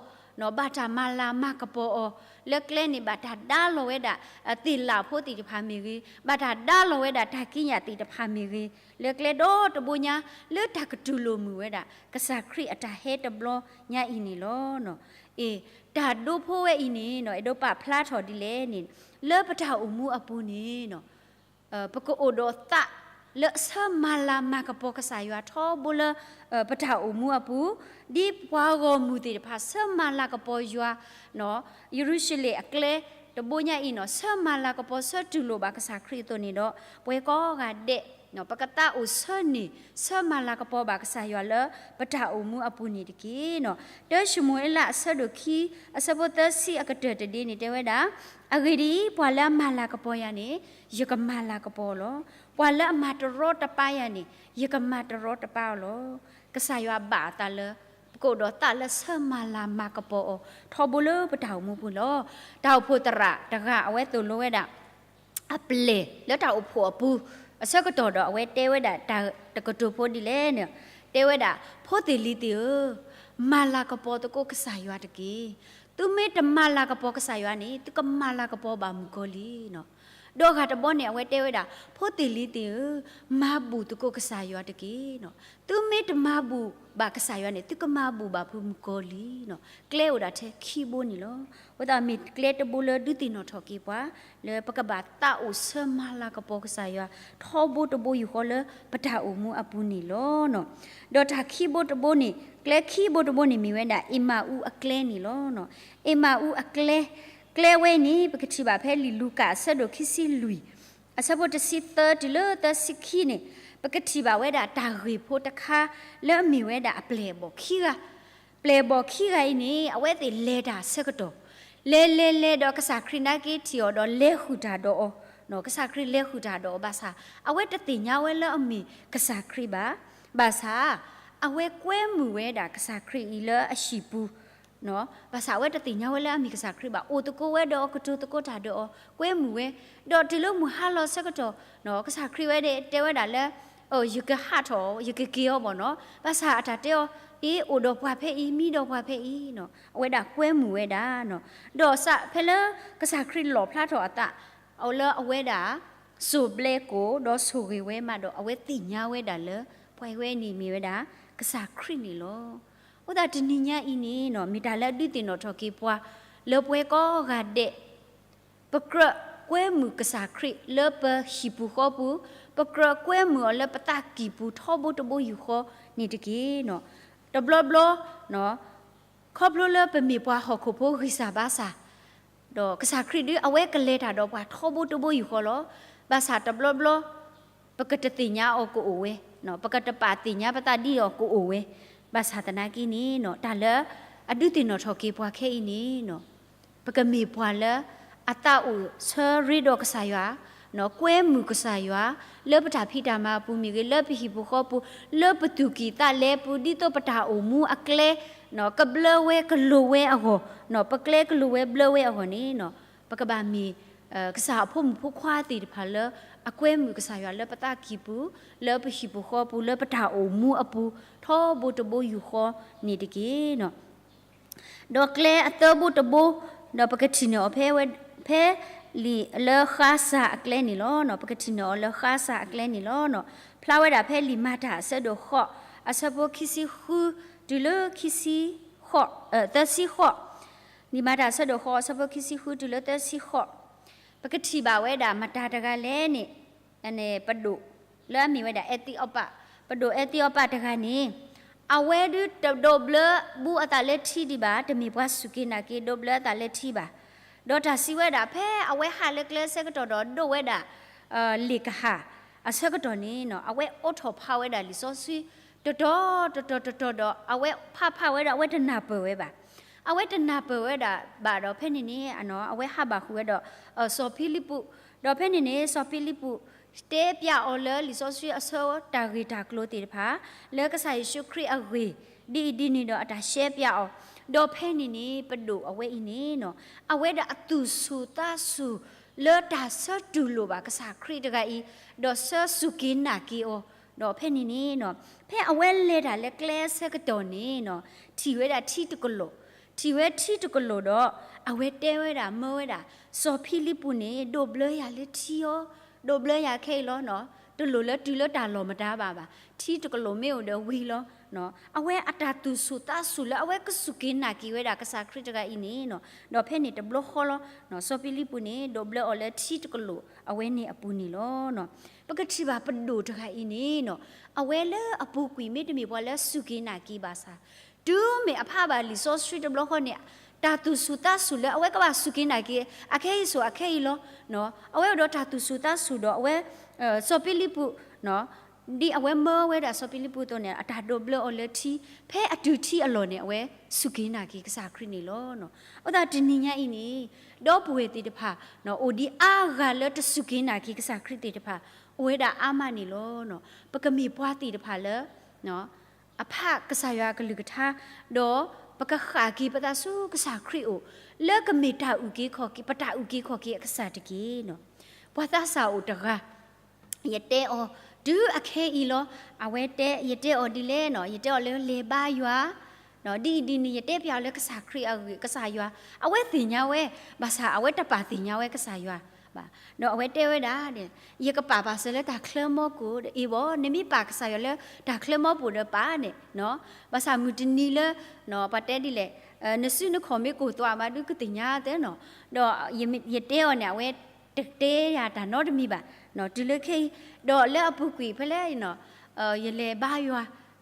ၤ, ဘၣ်တၢ်မၤလၤမၤကပီၤအီၤ, လၢကျဲန့ၣ် ဘၣ်တၢ်ဒါလီၤဝဲဒၣ်သ့ၣ်လၣ်ဖိသ့ၣ်တဖၣ်မ့ၢ်ဂ့ၤ, ဘၣ်တၢ်ဒါလီၤဝဲဒၣ်တၢ်ကံးညာ်သ့ၣ်တဖၣ်မ့ၢ်ဂ့ၤ, လၢကျဲဒီတဘိညါ လၢတၢ်ကတူၢ်လိာ်မုာ်ဝဲဒၣ် ကစၢ်ခရံာ်အတၢ်ဟဲတဘျီညါအံၤန့ၣ်လီၤ. အ့ တၢ်ဒိဖိဝဲအံၤန့ၣ် အဲၣ်ဒိးပာ်ဖျါထီၣ်ဒ်လဲၣ်န့ၣ် လၢပတၢ်အိၣ်မူအပူၤန့ၣ် ပကအိၣ်ဒီးသးလၢအဆၢမၤလၤမၤကပီၤကစၢ်ယွၤထီဘိလၢ ပတၢ်အိၣ်မူအပူၤ, ဒ်ပှၤဂီၢ်မုၢ်သ့ၣ်တဖၣ် ဆၢမၤလၤကပီၤယွၤ ယရူၤၡလ့ၣ်အကျဲတဘိညါအံၤန့ၣ် ဆၢမၤလၤကပီၤဆၢတူၢ်လိာ်ဘၣ်ကစၢ်ခရံာ်အသိးန့ၣ်ဒီး ပဝဲကိးဂၤဒဲး ပကသးအိၣ်ဆၢန့ၢ် ဆၢမၤလၤကပီၤဘၣ်ကစၢ်ယွၤလၢပတၢ်အိၣ်မူအပူၤန့ၣ်တက့ၢ်. တၢၡမူၤအ့လးအဆၢဒိၣ်ခံ အဆၢဖိသၢဆံအကတၢၢ်တဒ့န့ၣ် တဲဝဲဒၣ်, အဂ့ၢ်ဒ်အံၤ, ပှၤလၢအမၤလၤကပီၤယၤန့ၣ် ယကမၤလၤကပီၤအီၤလီၤ. ပှၤလၢအမၤတရီတပါယၤန့ၣ် ယကမၤတရီတပါအီၤလီၤ. ကစၢ်ယွၤဘၣ်အသးလၢ ပကအိၣ်ဒီးသးလၢဆၢမၤလၤမၤကပီၤအီၤ ထီဘိလၢပတၢ်အိၣ်မူပူၤလီၤ. တၢ်အိၣ်ဖှိၣ်သရၣ်တဂၤ အဝဲသိၣ်လိဝဲဒၣ် အပျဲၢ်လၢတၢ်အိၣ်ဖှိၣ်အပူၤ အဆၢကတီၢ်ဒီး အဝဲတဲဝဲဒၣ်တၢ်တကတိၤဖိဒ်လဲၣ်န့ၣ်, တဲဝဲဒၣ်, ဖိသ့ၣ်လံၤသ့ၣ်ဧၢ, မၤလၤကပီၤသကိးကစၢ်ယွၤတက့ၢ်. သုမ့ၢ်တမၤလၤကပီၤကစၢ်ယွၤန့ၣ် သုကမၤလၤကပီၤဘၣ်မုၣ်ကီၤလံၢ်န့ၣ်. ဒီးအဂၤတဘီန့ၣ် အဝဲတဲဝဲဒၣ်, ဖိသ့ၣ်လံၤသ့ၣ်ဧၢ, မၤဘူၣ်သကိးကစၢ်ယွၤတက့ၢ်နီၤ. သုမ့ၢ်တမၤဘူၣ်ဘၣ်ကစၢ်ယွၤန့ၣ် သုကမၤဘူၣ်ဘၣ်ဖုမုၣ်ကီၤလံၢ်နီၤ. ကျဲအိၣ်ဒၣ်ထဲခံဘိန့ၣ်လီၤ. အဃိသတးမ့ၢ်ကျဲတဘိလၢဒုးသ့ၣ်နီၣ်ထီၣ်က့ၤပှၤ လၢပကဘၣ်သးအိၣ်ဆၢမၤလၤကပီၤကစၢ်ယွၤ ထီဘိတဘိယူၢ်ဃီလၢပတၢ်အိၣ်မူအပူၤန့ၣ်လီၤ. ဒီးတၢ်ခံဘိတဘိန့ၣ် ကျဲခံဘိတဘိန့ၣ်မ့ၢ်ဝဲဒၣ် အ့မၤအူအကျဲန့ၣ်လီၤ. အ့မၤအူအကျဲ, ကျဲဝဲအံၤန့ၣ် ပကထံၣ်ဘၣ်ဖဲလံာ်လူၤကၣ်အဆၢဒိၣ်ခံဆံလွံၢ် အဆၢဖိတဆံသၢတုၤလၢသၢဆံခံန့ၣ်, ပကထံၣ်ဘၣ်ဝဲဒၣ်တၢ်ဂ့ၢ်ဖိတခါ လၢအမ့ၢ်ဝဲဒၣ်အပျဲၢ်အဘီၣ်ခံဂၤ, ပျဲၢ်ဘီၣ်ခံဂၤအံၤန့ၣ် အဝဲသ့ၣ်လဲၤတၢ်ဆၢကတီၢ်, လဲၤလဲၤလဲၤဒီးကစၢ်ခရံာ်နာ်က့ထံၣ်အီၤဒီးလဲၤဃုာ်တၢ်ဒီးအီၤ, ကစၢ်ခရံာ်လဲၤဃုာ်တၢ်ဒီးအီၤဘၣ်ဆၣ် အဝဲတသ့ၣ်ညါဝဲလၢအမ့ၢ်ကစၢ်ခရံာ်ဘၣ်, ဘၣ်ဆၣ် အဝဲကွဲမုာ်ဝဲဒၣ်ကစၢ်ခရံာ်အံၤလၢအဟံၣ်ပူၤ ဘၣ်ဆၣ်အဝဲတသ့ၣ်ညါဝဲလၢအမ့ၢ်ကစၢ်ခရံာ်ဘၣ်, အိၣ်သကိးဝဲဒီးအီၤ ကတိၤသကိးတၢ်ဒီးအီၤ ကွဲမုာ်ဝဲ, ဒီးတုၤလၢမုၢ်ဟါလီၤဆၢကတီၢ် ကစၢ်ခရံာ်ဝဲဒၣ်တဲဝဲဒၣ်လၢ ယကဟးထီၣ် ယကက့ၤအီၤဘၣ်နီၤ, ဘၣ်ဆၣ်အတၢ်တဲအီၤ အ့ အိၣ်ဒီးပှၤဖဲအံၤ မံဒီးပှၤဖဲအံၤ, အဝဲဒၣ်ကွဲမုာ်ဝဲဒၣ်နီၤ, ဒီးစးဖဲလၢကစၢ်ခရံာ်လီၣ်ဖျါထီၣ်အသး အလၢအဝဲဒၣ် စိၢ်ဘျဲကိၣ် ဒီးဆိၣ်ဂ့ၤဝဲမးဒီး အဝဲသ့ၣ်ညါဝဲဒၣ်လၢ ပှၤဝဲန့ၣ်မ့ၢ်ဝဲဒၣ် ကစၢ်ခရံာ်န့ၣ်လီၤ. အဃိသတးတနံၤညါအံၤန့ၣ်နီၤ မ့ၢ်တၢ်လၢအဒုးသ့ၣ်နီၣ်ထီၣ်က့ၤပှၤ လၢပှၤကိးဂၤဒဲး ပကြၢးကွဲမုာ်ကစၢ်ခရံာ်လၢပဟံၣ်ပူၤဃီပူၤ, ပကြၢးကွဲမုာ်အီၤလၢပသးကံၢ်ပူၤထီဘိတဘိယူၢ်ဃီန့ၣ်တက့ၢ်နီၤ. တဘျီဘျီ ခီဖျိလၢပမ့ၢ်ပှၤဟီၣ်ခိၣ်ဖိဂံၢ်စၢ်ဘါစၢ် ဒီးကစၢ်ခရံာ်ဒုးအဝဲကလဲၤတၢ်ဒီးပှၤထီဘိတဘိယူၢ်ဃီလီၤ. ဘၣ်ဆၣ်တဘျီဘျီ ပကတသ့ၣ်ညါအီၤကအိၣ်ဝဲ, ပကတပာ်သ့ၣ်ညါပသးဒ်အီၤကအိၣ်ဝဲ, ဘၣ်ဆၣ်သနာ်က့န့ၣ်နီၤ တၢ်လၢအဒုးသ့ၣ်နီၣ်ထီၣ်က့ၤပှၤခဲအံၤန့ၣ်နီၤ ပကမ့ၢ်ပှၤလၢ အသးအိၣ်ဆၢရ့ဒီးကစၢ်ယွၤ, ကွဲမုာ်ကစၢ်ယွၤ, လၢပတၢ်ဖံးတၢ်မၤအပူၤမ့ၢ်ဂ့ၤ, လၢပဟံၣ်ပူၤဃီပူၤ, လၢပသူၣ်ကံၢ်သးလဲပူၤ, ဒ်သိးပတၢ်အိၣ်မူအကျဲ ကဘျၢဝဲကလိၤဝဲအဂီၢ်, ပကျဲကလိၤဝဲဘျၢဝဲအဂီၢ်န့ၣ်နီၤ ပကဘၣ်မ့ၢ် ကစၢ်အဖိမုၣ်ဖိခွါသ့ၣ်တဖၣ်လၢ အကွဲမုာ်ကစၢ်ယွၤလၢပသးကံၢ်ပူၤ, လၢပဟံၣ်ပူၤဃီပူၤ, လၢပတၢ်အိၣ်မူအပူၤ ထီဘိတဘိယူၢ်ဃီန့ၣ်တက့ၢ်နီၤ. ဒီးကျဲအသၢဘိတဘိ, ဒီးပကထံၣ်န့ၢ်အီၤဖဲဝဲ, ဖဲလံာ်လၢဃါစၢ်အကျဲန့ၣ်လီၤ. ပကထံၣ်န့ၢ်အီၤလၢဃါစၢ်အကျဲန့ၣ်လီၤ. ဖျါဝဲဒၣ်ဖဲလံာ်မၤတၢ်အဆၢဒိၣ်ဃိး, အဆၢဖိခံဆံဃု တုၤလၢခံဆံဃိး, သၢဆံဃိး, လံာ်မၤတၢ်အဆၢဒိၣ်ဃိး အဆၢဖိခံဆံဃု တုၤလၢသၢဆံဃိး, ပကထံၣ်ဘၣ်ဝဲဒၣ်မတၤတဂၤလဲၣ်န့ၣ် ပဒိၣ်လၢအမ့ၢ်ဝဲဒၣ်အဲသံအီပၣ်, ပဒိၣ်အဲသံအီပၣ်တဂၤန့ၣ်, အဝဲဒုးတဒိးဘျၢဘူးအသးလၢထံဒံးဘၣ်, တမ့ၢ်ပှၤစူၢ်က့ၤနာ်က့ၤဒိးဘျၢအသးလၢထံဘၣ်. ဒီးတၢ်စံးဝဲဒၣ်ဖဲအဝဲဟးလၢကျဲအဆၢကတီၢ်ဒီးဒိးဝဲဒၣ် လ့ၣ်ကဟၣ်အဆၢကတီၢ်န့ၣ်နီၤ, အဝဲအိးထီၣ်ဖးဝဲဒၣ်လံာ်စီဆှံ တတီၤတတီၤတတီၤဒီး အဝဲဖးဖးဝဲဒီးအဝဲတနၢ်ပၢၢ်ဝဲဘၣ်. အဝဲတနၢ်ပၢၢ်ဝဲဒၣ်ဘၣ်ဒီး ဖဲန့ၣ်န့ၣ် အဝဲဟးဘၣ်ဃုာ်ဝဲဒီး စီၤဖံလံးပူး, ဒီးဖဲန့ၣ်န့ၣ် စီၤဖံလံးပူး တဲပျးအီၤလၢလံာ်စီဆှံအဆၢတၢ်ဂ့ၢ်တၢ်ကျိၤသ့ၣ်တဖၣ် လၢကစၢ်ယ့ၣ်ၡူးခရံာ်အဂ့ၢ် ဒ်အံၤဒ်န့ၣ်ဒီးအတၢ်ရှဲပျးအီၤ, ဒီးဖဲန့ၣ်န့ၣ် ပဒိၣ်အဝဲအံၤန့ၣ်နီၤ, အဝဲဒၣ်အသူၣ်ဆူၣ်သးဆူၣ်လၢတၢ်ဆၢတူၢ်လိာ်ဘၣ်ကစၢ်ခရံာ်တဂၤအံၤ, ဒီးဆၢစူၢ်က့ၤနာ်က့ၤအီၤ, ဒီးဖဲန့ၣ်န့ၣ်နီၤ, ဖဲအဝဲလဲၤတၢ်လၢကျဲအဆၢကတီၢ်န့ၣ်နီၤ, ထံၣ်ဝဲဒၣ်ထံတကလိာ်, ထံၣ်ဝဲထံတကလိာ်ဒီး အဝဲတဲဝဲဒၣ်မၢဝဲဒၣ် စီၤဖံလံးပူးန့ၣ် ဒိးဘျၢယၤလၢထံအီၤ, ဒိးဘျၢယၤခဲအံၤလီၤနီၤ, တလိၣ်လၢတုၤလၢတၢ်လီၢ်မတၤဘၣ်ဘၣ်, ထံတကလိာ်မ့ၢ်အိၣ်ဒီးဝံၤလီၤ. အဝဲအတၢ်သူၣ်ဆူၣ်သးဆူၣ်လၢအဝဲကစူၢ်က့ၤနာ်က့ၤဝဲဒၣ်ကစၢ်ခရံာ်တဂၤအံၤန့ၣ်နီၤ, ဒီးဖဲန့ၣ်တဘျီဃီလီၤ, စီၤဖံလံးပူးန့ၣ် ဒိးဘျၢအီၤလၢထံတကလိာ်အဝဲန့ၣ်အပူၤန့ၣ်လီၤ. ပကထံၣ်ဘၣ်ပဒိၣ်တဂၤအံၤန့ၣ်နီၤ, အဝဲလၢအပူၤကွံာ်မ့တမ့ၢ်ပှၤလၢစူၢ်က့ၤနာ်က့ၤဘၣ်ဆၣ်, တုၤမ့ၢ်အဖးဘၣ်လံာ်စီဆှံတဘျီဃီန့ၣ်, တၢ်သူၣ်ဆူၣ်သးဆူၣ်လၢအဝဲကဘၣ်စူၢ်က့ၤနာ်က့ၤ အခဲအံၤစိၤအခဲအံၤလီၤ. အဝဲအိၣ်ဒီးတၢ်သူၣ်ဆူၣ်သးဆူၣ်ဒီးအဝဲ စီၤဖံလံးပူး ဒ်အဝဲမၢဝဲဒၣ်စီၤဖံလံးပူးအသိးန့ၣ် အတၢ်ဒိးဘျၢအီၤလၢထံ, ဖဲအတုၤထံအလီၢ်န့ၣ် အဝဲစူၢ်က့ၤနာ်က့ၤကစၢ်ခရံာ်န့ၣ်လီၤ. အဃိသတးတနံၤညါအံၤန့ၣ်, ဒီပုၢ်ဝဲၢ်သ့ၣ်တဖၣ် အိၣ်ဒံးအါဂၤလၢတစူၢ်က့ၤနာ်က့ၤကစၢ်ခရံာ်သ့ၣ်တဖၣ် အိၣ်ဝဲဒၣ်အါမးန့ၣ်လီၤ. ပကမ့ၢ်ပှၤသ့ၣ်တဖၣ်လၢ အဖးကစၢ်ယွၤအကလုၢ်ကထါ, ဒီးပကဃၣ်က့ၤပသးဆူကစၢ်ခရံာ်အအိၣ်, လၢကမ့ၢ်တၢ်အုၣ်က့ၤခီၣ်က့ၤ, ပတၢ်အုၣ်က့ၤခီၣ်က့ၤအကစၢ်တက့ၢ်. ပှၤသးစၢ်အိၣ်တဂၤ ယတဲအီၤ တုၤအခဲအံၤလီၤ. အဝဲတဲ, ယတဲအီၤဒ်လဲၣ်နီၤ, ယတဲအီၤလၢလဲၤဘါယွၤ, ဒ်အံၤဒ်န့ၣ် ယတဲပျးအီၤလၢကစၢ်ခရံာ်အဂ့ၢ်, ကစၢ်ယွၤ, အဝဲသ့ၣ်ညါဝဲ, ဘၣ်ဆၣ်အဝဲတပာ်သ့ၣ်ညါဝဲကစၢ်ယွၤ ဘၣ်, ဒီးအဝဲတဲဝဲဒၣ်ဒီး ယကပာ်ပာ်စၢၤလၢတၢ်ချၢမီကိၣ်ဒီး အ့ၣ်ဘၣ် နမ့ၢ်ပာ်ကစၢ်ယွၤလၢတၢ်ချၢမီကိၣ်ဒီးပာ်န့ၣ်, ဘၣ်ဆၣ်မုၢ်တနံၤလၢ ပှၤတဲဒ်လဲၣ်, နစုနခီၣ်မ့ၢ်ကိၢ်သွးမးဒုးကသ့ၣ်ညါသ့နီၤ, ဒီးယတဲအီၤန့ၣ် အဝဲတတဲယၤတၢ်နီတမံၤဘၣ်, တုၤလၢခဲအံၤ, ဒီးလၢအပူၤကွံာ်ဖဲလဲၣ်, ယလဲၤဘါယွ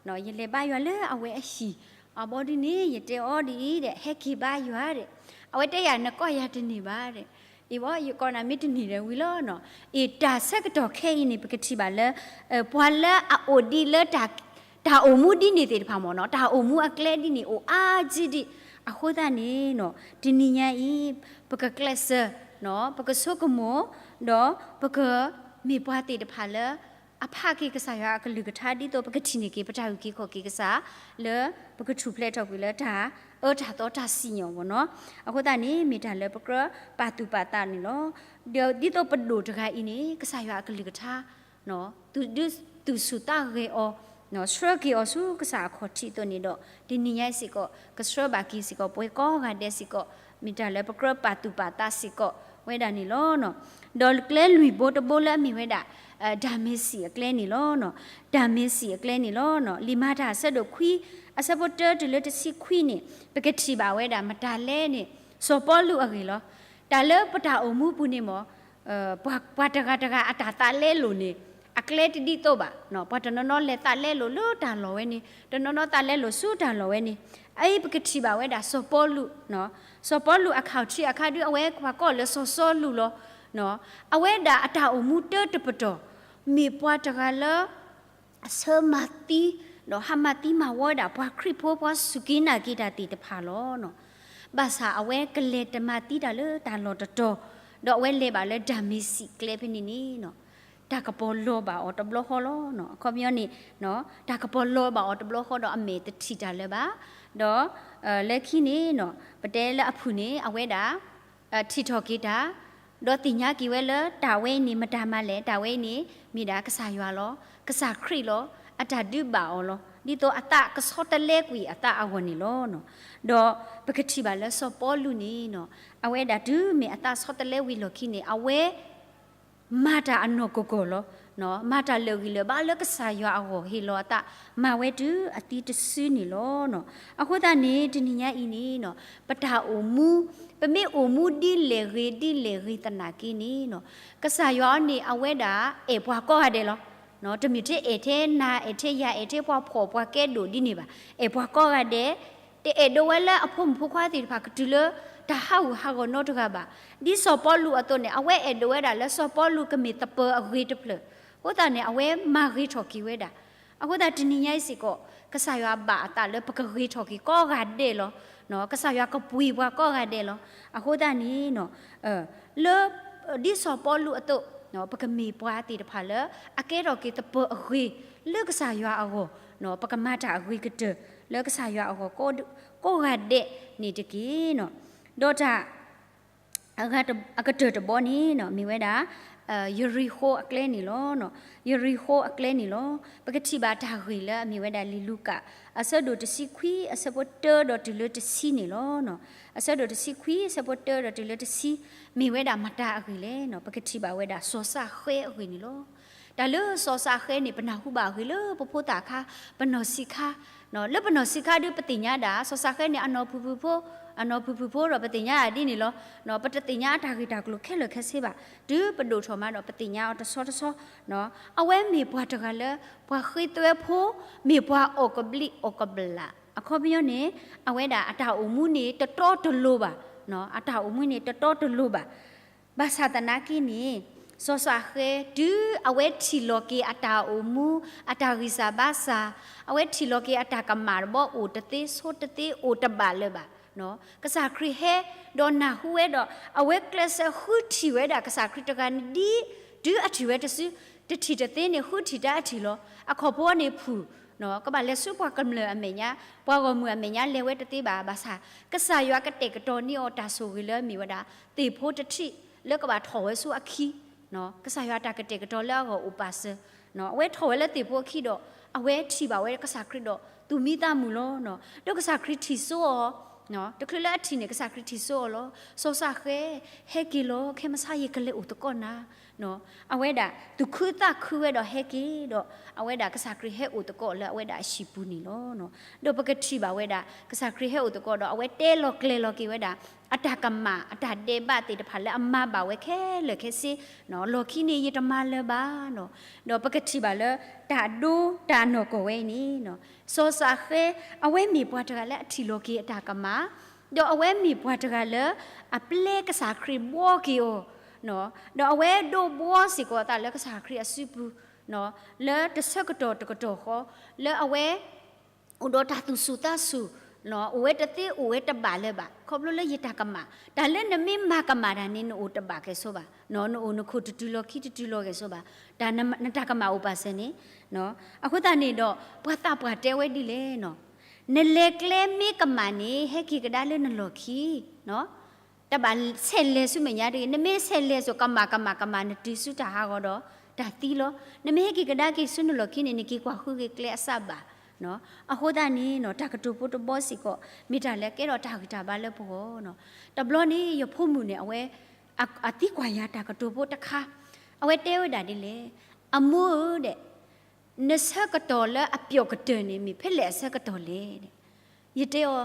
ၤ, ယလဲၤဘါယွၤလၢအဝဲအဟံၣ်, အဘီဒ်န့ၣ် ယတဲအီၤဒ်အံၤဒီး ဟဲက့ၤဘါယွၤဒီး, အဝဲတဲယၤ နကိးယၤတန့ၢ်ဘၣ်ဒီး, အ့ၣ်ဘၣ် ယကိးနၤမ့ၢ်တန့ၢ်ဒီးဝံၤလီၤနီၤ, အ့ၣ် တၢ်ဆၢကတီၢ်ခဲအံၤန့ၣ် ပကထံၣ်ဘၣ်လၢ ပှၤလၢအအိၣ်ဒံးလၢ တၢ်အိၣ်မူဒ်န့ၣ်သ့ၣ်တဖၣ်မ့ၢ်နီၤ, တၢ်အိၣ်မူအကျဲဒ်န့ၣ် အိၣ်အါကံဒံး, အဃိသတးန့ၣ်နီၤ တနံၤညါအံၤ ပကကျဲးစၢး, ပကဆိကမိၣ်, ဒီးပကမ့ၢ်ပှၤသ့ၣ်တဖၣ်လၢ အဖးက့ၤကစၢ်ယွၤအကလုၢ်ကထါ ဒ်သိးပကထံၣ်န့ၢ်က့ၤ ပတၢ်အုၣ်က့ၤခီၣ်က့ၤကစၢ် လၢပကထူၣ်ဖျဲးထီၣ်ကွံာ်လၢတၢ်အၢတၢ်သီတၢ်စံၣ်ညီၣ်မ့ၢ်နီၤ, အဃိသတးန့ၣ် မ့ၢ်တၢ်လၢပကြၢးပာ်သူၣ်ပာ်သးန့ၣ်လီၤ. ဒီးဒ်သိးပဒိၣ်တဂၤအံၤန့ၣ် ကစၢ်ယွၤအကလုၢ်ကထါ သူၣ်ဆူၣ်သးဂဲၤအီၤ, ဆှၢက့ၤအီၤဆူကစၢ်အခီၣ်ထံးအသိးန့ၣ်ဒီး တနံၤညါအံၤစ့ၢ်ကီး ကဆှၢဘၣ်က့ၤစ့ၢ်ကီး ပဝဲကိးဂၤဒဲးစ့ၢ်ကီး, မ့ၢ်တၢ်လၢပကြၢးပာ်သူၣ်ပာ်သးစ့ၢ်ကီးဝဲဒၣ်န့ၣ်လီၤ. ဒီးကျဲလွံၢ်ဘိတဘိလၢအမ့ၢ်ဝဲဒၣ် ဒၤမ့းစံးအကျဲန့ၣ်လီၤ. ဒၤမ့းစံးအကျဲန့ၣ်လီၤ. လံာ်မၤတၢ်အဆၢဒိၣ်ခွံ အဆၢဖိတၢတုၤလၢတဆံခွံန့ၣ် ပကထံၣ်ဘၣ်ဝဲဒၣ်မတၤလဲၣ်န့ၣ် စီၤပီလူးအဂ့ၢ်လီၤ. တၢ်လၢပတၢ်အိၣ်မူပူၤန့ၣ်မ့ၢ် ပှၤတဂၤတဂၤအတၢ်သးလဲလိာ်န့ၣ် အကျဲတဒ်သိးဘၣ်. ပှၤတနီၤနီၤလဲၤသးလဲလိာ်လၢတၢ်လီၢ်ဝဲန့ၣ်, တနီၤနီၤသးလဲလိာ်ဆူတၢ်လီၢ်ဝဲန့ၣ်, အအံၤပကထံၣ်ဘၣ်ဝဲဒၣ်စီၤပီလူး, စီၤပီလူးအခီၣ်ထံးအခါဒုး အဝဲပှၤကိးလၢစီၤစီလူးလီၤ. အဝဲဒၣ်အတၢ်အိၣ်မူတၢတပတီၢ် မ့ၢ်ပှၤတဂၤလၢ အဆၢမၤသံ, ဒီးဟးမၤသံမၤဝီဝဲဒၣ်ပှၤခရံာ်ဖိ ပှၤစူၢ်က့ၤနာ်က့ၤတၢ်သ့ၣ်တဖၣ်လီၤ. ဘၣ်ဆၣ်အဝဲကလဲၤတမၤသံတၢ်လၢတၢ်လီၢ်တတီၤ, ဒီးအဝဲလဲၤဘၣ်လၢဒၤမ့းစံးကျဲဖဲန့ၣ်န့ၣ် တၢ်ကပီၤလီၤဘၣ်အီၤတဘျီဃီလီၤ. အခီပညီန့ၣ် တၢ်ကပီၤလီၤဘၣ်အီၤတဘျီဃီဒီးအမဲာ်တထံၣ်တၢ်လၢၤဘၣ်. ဒီး လၢခံန့ၣ် ပတဲလၢအဖုၣ်န့ၣ် အဝဲဒၣ် ထံၣ်ထီၣ်က့ၤတၢ်, ဒီးသ့ၣ်ညါက့ၤဝဲလၢတၢ်ဝဲအံၤန့ၣ် မတၤမၤလဲၣ်, တၢ်ဝဲအံၤန့ၣ် မ့ၢ်ဒၣ်ကစၢ်ယွၤလီၤ, ကစၢ်ခရံာ်လီၤ, အတၢ်ဒုးဘၣ်အီၤလီၤ, ဒ်သိးအသးကဆီတလဲကွံာ်အသးအဂီၢ်န့ၣ်လီၤ. ဒီးပကထံၣ်ဘၣ်လၢစီၤပီလူးန့ၣ် အဝဲဒၣ်တုၤမ့ၢ်အသးဆီတလဲဝံၤလီၢ်ခံန့ၣ် အဝဲ မၤတၢ်အနီၢ်ကီၢ်ကီၢ်လီၤ. မၤတၢ်လၢာ်ဂံၢ်လၢာ်ဘါလၢကစၢ်ယွၤအဂီၢ် ဟ့ၣ်လီၤအသး မၤဝဲတုၤအသံတစုန့ၣ်လီၤ. အဃိသတးန့ၣ် တနံၤညါအံၤန့ၣ် ပတၢ်အိၣ်မူ ပမ့ၢ်အိၣ်မူဒ်လဲၣ်ဂ့ၤဒ်လဲၣ်ဂ့ၤသနာ်က့န့ၣ် ကစၢ်ယွၤန့ၣ် အဝဲဒၣ်အဲၣ်ပှၤကိးဂၤဒဲးလီၤ. တမ့ၢ်ထဲအဲၣ်ထဲနၤ အဲၣ်ထဲယၤ အဲၣ်ထဲပှၤဖှီၣ်ပှၤကဲဒိၣ်ဒ်န့ၣ်ဘၣ်. အဲၣ်ပှၤကိးဂၤဒဲး, တအဲၣ်ဒိးဝဲလၢအဖိမုၣ်ဖိခွါသ့ၣ်တဖၣ်ကတုၤလၢ တၢ်ဟးဂူာ်ဟးဂီၤနီတဂၤဘၣ်. ဒ်စီၤပီလူးအသိးန့ၣ် အဝဲအဲၣ်ဒိးဝဲဒၣ်လၢစီၤပီလူးကမ့ၢ်သပၢၤအဂ့ၤတဖျၢၣ်, အဃိသတးန့ၣ် အဝဲမၤဂ့ၤထီၣ်က့ၤဝဲဒၣ်. အဃိသတးတနံၤညါအံၤစ့ၢ်ကီး ကစၢ်ယွၤဘၣ်အသးလၢပကဂ့ၤထီၣ်က့ၤကိးဂၤဒဲးလီၤ. ကစၢ်ယွၤကပှ့ၤပှၤကိးဂၤဒဲးလီၤ. အဃိသတးန့ၣ် လၢ ဒ်စီၤပီလူးအသိး ပကမ့ၢ်ပှၤသ့ၣ်တဖၣ်လၢ အကဲထီၣ်က့ၤသပၢၤအဂ့ၤ လၢကစၢ်ယွၤအဂီၢ်, ပကမၤတၢ်အဂ့ၤကတၢၢ် လၢကစၢ်ယွၤအဂီၢ် ကိးဂၤဒဲးန့ၣ်တက့ၢ်. ဒီးတၢ် အကတၢၢ်တဘီန့ၣ် မ့ၢ်ဝဲဒၣ် ယရံၣ်ဃိၤအကျဲန့ၣ်လီၤ. ယရံၣ်ဃိၤအကျဲန့ၣ်လီၤ. ပကထံၣ်ဘၣ်တၢ်ဂ့ၢ်လၢအမ့ၢ်ဝဲဒၣ်လံာ်လူၤကၣ် အဆၢဒိၣ်တဆံခွံ အဆၢဖိတၢဒီးတုၤလၢတဆံန့ၣ်လီၤ. အဆၢဒိၣ်တဆံခွံ အဆၢဖိတၢဒီးတုၤလၢတဆံ မ့ၢ်ဝဲဒၣ်မတၤအဂ့ၢ်လဲၣ်. ပကထံၣ်ဘၣ်ဝဲဒၣ်စီၤစးဃဲအဂ့ၢ်န့ၣ်လီၤ. တၢ်လၢစီၤစးဃဲန့ၣ် ပနၢ်ဟူဘၣ်အဂ့ၢ်လၢပဖိသၣ်ခါ, ပနီၢ်ဆံးခါ လၢပနီၢ်ဆံးခါဒုးပသ့ၣ်ညါဒၣ် စီၤစးဃဲန့ၣ် အနီၢ်ဖုၣ်ဖုၣ်ဖိ, အနီၢ်ဖုၣ်ဖုၣ်ဖိဒီးပသ့ၣ်ညါဒ်န့ၣ်လီၤ. ပတသ့ၣ်ညါအတၢ်ဂ့ၢ်တၢ်ကျိၤခဲလၢာ်ခဲဆ့ဘၣ်. တုၤပဒိၣ်ထီၣ်မးဒီးပသ့ၣ်ညါအီၤတဆီတဆီ. အဝဲမ့ၢ်ပှၤတဂၤလၢ ပှၤဃ့သွဲဖိ, မ့ၢ်ပှၤအီၣ်ကဘျံးအီၣ်ကဘျၣ်. အခီပညီန့ၣ် အဝဲဒၣ်အတၢ်အိၣ်မူန့ၣ်တတီတလိၤဘၣ်. အတၢ်အိၣ်မူန့ၣ်တတီတလိၤဘၣ်. ဘၣ်ဆၣ်သနာ်က့န့ၣ် စီၤစးဃဲ တုၤအဝဲထံၣ်လီၤက့ၤအတၢ်အိၣ်မူ အတၢ်ဂံၢ်စၢ်ဘါစၢ်, အဝဲထံၣ်လီၤက့ၤအတၢ်ကမၣ်တဘီ အိၣ်တသ့ဆိတသ့ အိၣ်တဘၣ်လၢၤဘၣ်. ကစၢ်ခရံာ်ဟဲဒီးနၢ်ဟူဝဲဒီး အဝဲကျဲးစၢးဃုထံၣ်ဝဲဒၣ်ကစၢ်ခရံာ်တဂၤန့ၣ်ဒ် တုၤအထံၣ်ဝဲတစု, တထံၣ်တသ့န့ၣ် ဃုထံၣ်တၢ်အထံၣ်လီၤ. အခီၣ်ဖိန့ၣ်ဖုၣ်, ကဘၣ်လဲၤဆူပှၤကမျၢၢ်အမဲာ်ညါ, ပှၤဂီၢ်မုၢ်အမဲာ်ညါလဲၤဝဲတသ့ဘၣ်. ဘၣ်ဆၣ် ကစၢ်ယွၤကတဲာ်ကတီၤန့ၢ်အီၤတၢ်ဆိၣ်ဂ့ၤလၢအမ့ၢ်ဝဲဒၣ် သ့ၣ်ဖိတထံၣ်လၢကဘၣ်ထီၣ်ဝဲဆူအခံ ကစၢ်ယွၤတၢ်ကတဲာ်ကတီၤလၢအဂီၢ်အိၣ်ပာ်စၢၤ, အဝဲထီၣ်ဝဲလၢသ့ၣ်ဖိအခံဒီး အဝဲထံၣ်ဘၣ်ဝဲကစၢ်ခရံာ်ဒီး သူၣ်မံသးမုာ်လီၤ. ဒီးကစၢ်ခရံာ်ထံၣ်စိအီၤ, တချုးလၢအထံၣ်န့ၣ် ကစၢ်ခရံာ်ထံၣ်စိအီၤလီၤ. စီၤၡၤဃဲ, ဟဲက့ၤလီၤ, ခဲမုၢ်ဆါယကလဲၤအိၣ်သကိးနၤ. အဝဲဒၣ်သူၣ်ခုသးခုဝဲဒီးဟဲက့ၤဒီး အဝဲဒၣ်ကစၢ်ခရံာ်ဟဲအိၣ်သကိးလၢအဝဲဒၣ်အဟံၣ်ပူၤန့ၣ်လီၤ. ဒီးပကထံၣ်ဘၣ်ဝဲဒၣ် ကစၢ်ခရံာ်ဟဲအိၣ်သကိးဒီး အဝဲတဲလီၤကျဲၤလီၤက့ၤဝဲဒၣ် အတၢ်ကမၣ် အတၢ်ဒဲးဘးသ့ၣ်တဖၣ်လၢအမၤဘၣ်ဝဲ ခဲလၢာ်ခဲဆ့, လီၢ်ခံန့ၣ် ယတမၤလၢၤဘၣ်. ဒီးပကထံၣ်ဘၣ်လၢ တၢ်ဒိတၢ်နီၢ်ကီၢ်ဝဲအံၤန့ၣ် စီၤၡၤဃဲ အဝဲမ့ၢ်ပှၤတဂၤလၢအထံၣ်လီၤက့ၤအတၢ်ကမၣ်, ဒီးအဝဲမ့ၢ်ပှၤတဂၤလၢ အပျဲကစၢ်ခရံာ်ဘှီက့ၤအီၤ, ဒီးအဝဲဒိးဘှီစ့ၢ်ကီးအသးလၢကစၢ်ခရံာ်အစုပူၤ, လၢတဆၢကတီၢ်တကတီၢ်ဃီ, လၢအဝဲ အိၣ်ဒီးတၢ်သူၣ်ဆူၣ်သးဆူၣ်, အိၣ်ဝဲတသ့အိၣ်ဝဲတဘၣ်လၢၤဘၣ်, ခီဖျိလၢယတၢ်ကမၣ်, တၢ်လၢနမ့ၢ်မၤကမၣ်တၢ်န့ၣ် နအိၣ်တဘၣ်ကဲၣ်ဆိဘၣ်, နအိၣ်နခိၣ်တတုၤလီၢ်ခံတတုၤလီၤကဲၣ်ဆိဘၣ်, တၢ်နတၢ်ကမၣ်အိၣ်ပာ်စၢၤန့ၣ်, အဃိသတးန့ၣ်ဒီး ပှၤသးပှၢ်တဲဝဲဒ်လဲၣ်, နလဲၤကျဲမ့ၢ်ကမၣ်န့ၣ် ဟဲက့ၤကဒါလၢနလီၢ်ခံ တဘၣ်ဆဲးလဲၤဆူမဲာ်ညါတဂ့ၤ, နမ့ၢ်ဆဲးလဲၤစိၤကမၣ်ကမၣ်ကမၣ် နတုၤဆူတၢ်ဟးဂီၤဒီးတၢ်သံလီၤ. နမ့ၢ်ဟဲက့ၤကဒါက့ၤဆူနလီၢ်ခံန့ၣ် နက့ၤကွၢ်ဃုဂ့ၤကျဲအစၢ်ဘၣ်. အဃိသတးန့ၣ် တၢ်ကတိၤဖိတဘီစ့ၢ်ကီး မ့ၢ်တၢ်လၢကဲထီၣ်တၢ်ဂံၢ်တၢ်ဘါလၢပဂီၢ်. တဘျီန့ၣ် ယဖိမုၣ်န့ၣ် အဝဲ အသံကွၢ်ယၤတၢ်ကတိၤဖိတခါ, အဝဲတဲဝဲဒၣ်ဒ်လဲၣ်, အမိၢ်ဧၢ ဒဲး နဆၢကတီၢ်လၢအပျီၣ်ကတၢၢ်န့ၣ် မ့ၢ်ဖဲလဲၣ်အဆၢကတီၢ်လဲၣ်. ယတဲအီၤ,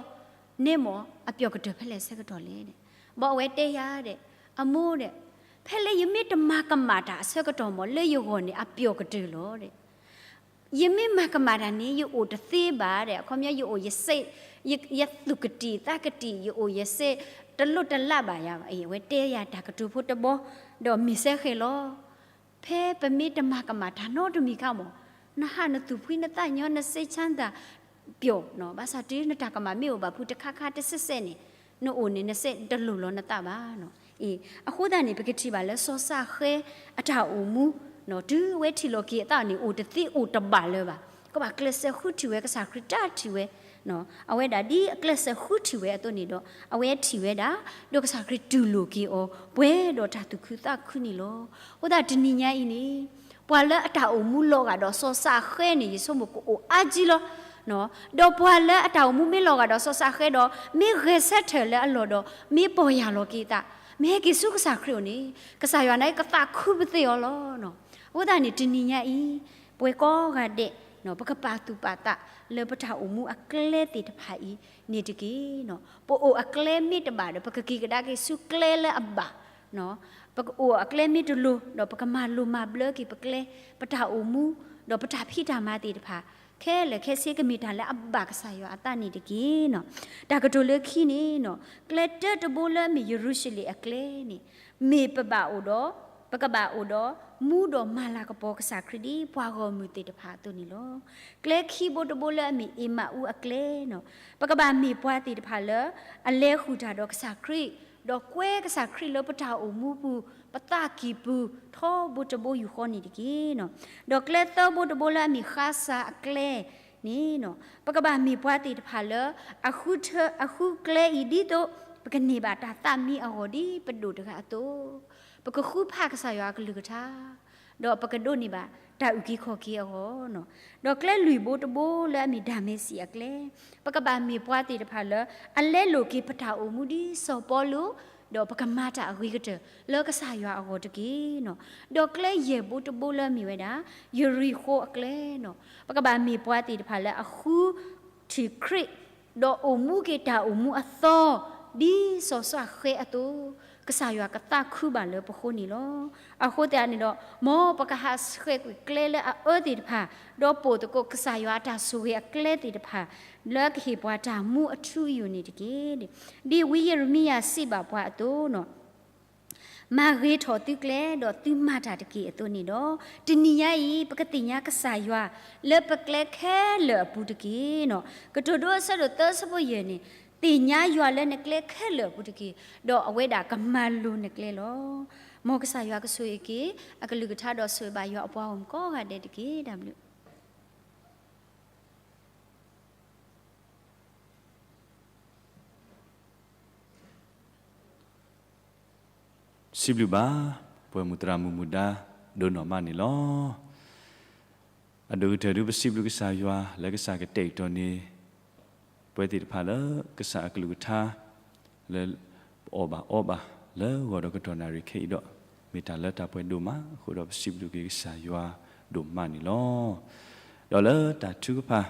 နဲမၢ်, အပျီၣ်ကတၢၢ်ဖဲလဲၣ်အဆၢကတီၢ်လဲၣ်. ဘၣ်အဝဲတဲယၤဒဲး, အမိၢ်ဒဲး, ဖဲလၢယမ့ၢ်တမၤကမၣ်တၢ်အဆၢကတီၢ်မၢ် လၢယဂီၢ်န့ၣ် အပျီၣ်ကတၢၢ်လီၤဒဲး. ယမ့ၢ်မၤကမၣ်တၢ်န့ၣ် ယအိၣ်တသ့ဘၣ်ဒဲး, အခီပညီ ယအိၣ်ယစဲး, ယသူၣ်ကတံာ်သးကတံာ်, ယအိၣ်ယစဲး, တလိၣ်တလးဘၣ်ယၤဘၣ်. အဝဲတဲယၤတၢ်ကတိၤဖိတဘီ, ဒီးမ့ၢ်စဲဃဲၤလီၤ. ဖဲပမ့ၢ်တမၤကမၣ်တၢ်နီတမံၤခါမၢ်, နဟးနသူၣ်ဖှံနသးညီ နစိတ်ချမ်းသာပျီၣ်, ဘၣ်ဆၣ်တုၤနတၢ်ကမၣ်မ့ၢ်အိၣ်ဘၣ်ဖုးတခါခါတစဲးစဲးန့ၣ်, နအိၣ်န့ၣ် နစဲးတလိၣ်လီၤနသးဘၣ်. အဃိသတးန့ၣ် ပကထံၣ်ဘၣ်လၢစီၤၡၤဃဲအတၢ်အိၣ်မူ, တုၤအဝဲထံၣ်လီၤက့ၤအသးန့ၣ် အိၣ်တသ့အိၣ်တဘၣ်လၢၤဘၣ်. ကဘၣ်ကျဲးစၢးဃုထံၣ်ဝဲကစၢ်ခရံာ်တၢ်ထံၣ်ဝဲ, အဝဲဒၣ်ဒ်အကျဲးစၢးဃုထံၣ်ဝဲအသိးန့ၣ်ဒီး အဝဲထံၣ်ဝဲဒၣ်, ဒီးကစၢ်ခရံာ်တူၢ်လိာ်က့ၤအီၤ ပှဲၤဒီးတၢ်သူၣ်ခုသးခုန့ၣ်လီၤ. အဃိသတးတနံၤညါအံၤန့ၣ်, ပှၤလၢအတၢ်အိၣ်မူလီၤဂာ်ဒီးစီၤၡၤဃဲန့ၣ် ယဆိကမိၣ်ကအိၣ်အါကံလီၤ. ဒီးပှၤလၢအတၢ်အိၣ်မူမ့ၢ်လီၤဂာ်ဒီးစီၤၡၤဃဲဒီး မ့ၢ်ဂဲၤဆၢထၢၣ်လၢအလီၢ်ဒီး မ့ၢ်ပီၢ်ယၢ်လီၤက့ၤအသး, မ့ၢ်ဟဲက့ၤဆူကစၢ်ခရံာ်အအိၣ်န့ၣ် ကစၢ်ယွၤန့ၣ်ကသးခုပသ့ၣ်အီၤလီၤ. အဃိသတးန့ၣ် တနံၤညါအံၤ, ပှဲၤကိးဂၤဒဲး, ပကပာ်သူၣ်ပာ်သးလၢပတၢ်အိၣ်မူအကျဲသ့ၣ်တဖၣ်အံၤန့ၣ်တက့ၢ်. ပအိၣ်အကျဲမ့ၢ်တဘၣ်ဒီး ပကက့ၤကဒါက့ၤဆူကျဲလၢအဘၣ်, ပကအိၣ်အကျဲမ့ၢ်တလိၤ ဒီးပကမၤလိၤမၤဘျၢက့ၤပကျဲ, ပတၢ်အိၣ်မူ, ဒီးပတၢ်ဖံးတၢ်မၤသ့ၣ်တဖၣ်, ခဲလၢာ်ခဲဆ့ကမ့ၢ်တၢ်လၢအဘၣ်ကစၢ်ယွၤအသးန့ၣ်တက့ၢ်. တၢ်ကတိၤလၢခံန့ၣ်, ကျဲတၢတဘိလၢအမ့ၢ်ယရူၤၡလ့ၣ်အကျဲန့ၣ်, မ့ၢ်ပဘၣ်အိၣ်ဒီး, ပကဘၣ်အိၣ်ဒီး, မူဒီးမၤလၤကပီၤကစၢ်ခရံာ်ဒ်ပှၤဂီၢ်မုၢ်သ့ၣ်တဖၣ်အသိးန့ၣ်လီၤ. ကျဲခံဘိတဘိလၢအမ့ၢ်အ့မးအူအကျဲန့ၣ်, ပကဘၣ်မ့ၢ်ပှၤသ့ၣ်တဖၣ်လၢ အလဲၤဃုာ်တၢ်ဒီးကစၢ်ခရံာ်, ဒီးကွဲကစၢ်ခရံာ်လၢပတၢ်အိၣ်မူပူၤ, ပသးကံၢ်ပူၤ, ထီဘိတဘိယူၢ်ဃီန့ၣ်တက့ၢ်. ဒီးကျဲသၢဘိတဘိလၢအမ့ၢ်ဃါစၢ်အကျဲန့ၣ်, ပကဘၣ်မ့ၢ်ပှၤသ့ၣ်တဖၣ်လၢ အဃုထၢ, အဃုကျဲအံၤဒ်သိး ပကန့ၢ်ဘၣ်တၢ်သးမံအဂီၢ်ဒ်ပဒိၣ်တဂၤအသိး, ပကဃုဖးကစၢ်ယွၤအကလုၢ်ကထါ, ဒီးပကဒိးန့ၢ်ဘၣ်တၢ်အုၣ်က့ၤခီၣ်က့ၤအဂီၢ်. ဒီးကျဲလွံၢ်ဘိတဘိလၢအမ့ၢ်ဒၤမ့းစံၣ်အကျဲ, ပကဘၣ်မ့ၢ်ပှၤသ့ၣ်တဖၣ်လၢ အလဲလိာ်က့ၤပတၢ်အိၣ်မူဒ်စီၤပီလူး, ဒီးပကမၤတၢ်အဂ့ၤကတၢၢ်လၢကစၢ်ယွၤအဂီၢ်တက့ၢ်. ဒီးကျဲယဲၢ်ဘိတဘိလၢအမ့ၢ်ဝဲဒၣ် ယရံၣ်ဃိအကျဲန့ၣ်, ပကဘၣ်မ့ၢ်ပှၤသ့ၣ်တဖၣ်လၢအဃုထံၣ်ခရံာ်, ဒီးအိၣ်မူက့ၤတၢ်အိၣ်မူအသီ, ဒ်စီၤၡၤဃဲအသိး, ကစၢ်ယွၤကသးခုဘၣ်လၢပဃိန့ၣ်လီၤ. အဃိသတးန့ၣ်ဒီး, မ်ပကဟးဆှဲးကွံာ်ကျဲလၢအအၢသ့ၣ်တဖၣ်, ဒီးပိာ်သကိးကစၢ်ယွၤအတၢ်ဆိၣ်ဂ့ၤအကျဲသ့ၣ်တဖၣ်, လၢကဟ့ၣ်ပှၤတၢ်မူအထူအယိာ်န့ၣ်တက့ၢ်. ဒ်ဝံယံးရမံယၤစံးဘၣ်ပှၤအသိးန့ၣ်, မၤဂ့ၤထီၣ်သုကျဲ, ဒီးသုမၤတၢ်တက့ၢ်အသိးန့ၣ်ဒီး, တနံၤညါအံၤ ပကသ့ၣ်ညါကစၢ်ယွၤလၢပကျဲခဲလၢာ်အပူၤတက့ၢ်န့ၣ်. ကတိၤဒိအဆၢဒိၣ်သၢဆၢဖိယဲၢ်န့ၣ်, သ့ၣ်ညါယွၤလၢနကျဲခဲလၢာ်အပူၤတက့ၢ်, ဒီးအဝဲဒၣ်ကမၤလိၤနကျဲလီၤ. မ်ကစၢ်ယွၤကဆိၣ်ဂ့ၤက့ၤ အကလုၢ်ကထါဒီးဆိၣ်ဂ့ၤဘၣ်ယွၤအပှၤဂီၢ်မုၢ်ကိးဂၤဒဲးတက့ၢ်. တၢ်ဘျုး စံးဘျုးဘၣ် ပှၤမုၢ်သရၣ်မုၣ်မုၢ်ဒါ ဒိၣ်နီၢ်မးန့ၣ်လီၤ. အဒိၣ်ကတၢၢ်ဒုး ပစံးဘျုးကစၢ်ယွၤလၢကစၢ်ကတဲာ်ကတီၤန့ၢ် ပဝဲသ့ၣ်တဖၣ်လၢကစၢ်အကလုၢ်ကထါ လၢပအီၣ်ဘၣ်အီဘၣ်လၢဂီၤဒီးကတီၢ်နၣ်ရံၣ်ခဲအံၤဒီး မ့ၢ်တၢ်လၢတၢ်ပှဲၤဒိၣ်မးအဃိဒီး ပစံးဘျုးက့ၤကစၢ်ယွၤဒိၣ်မးန့ၣ်လီၤ. ဒီးလၢတၢ်ထုကဖၣ်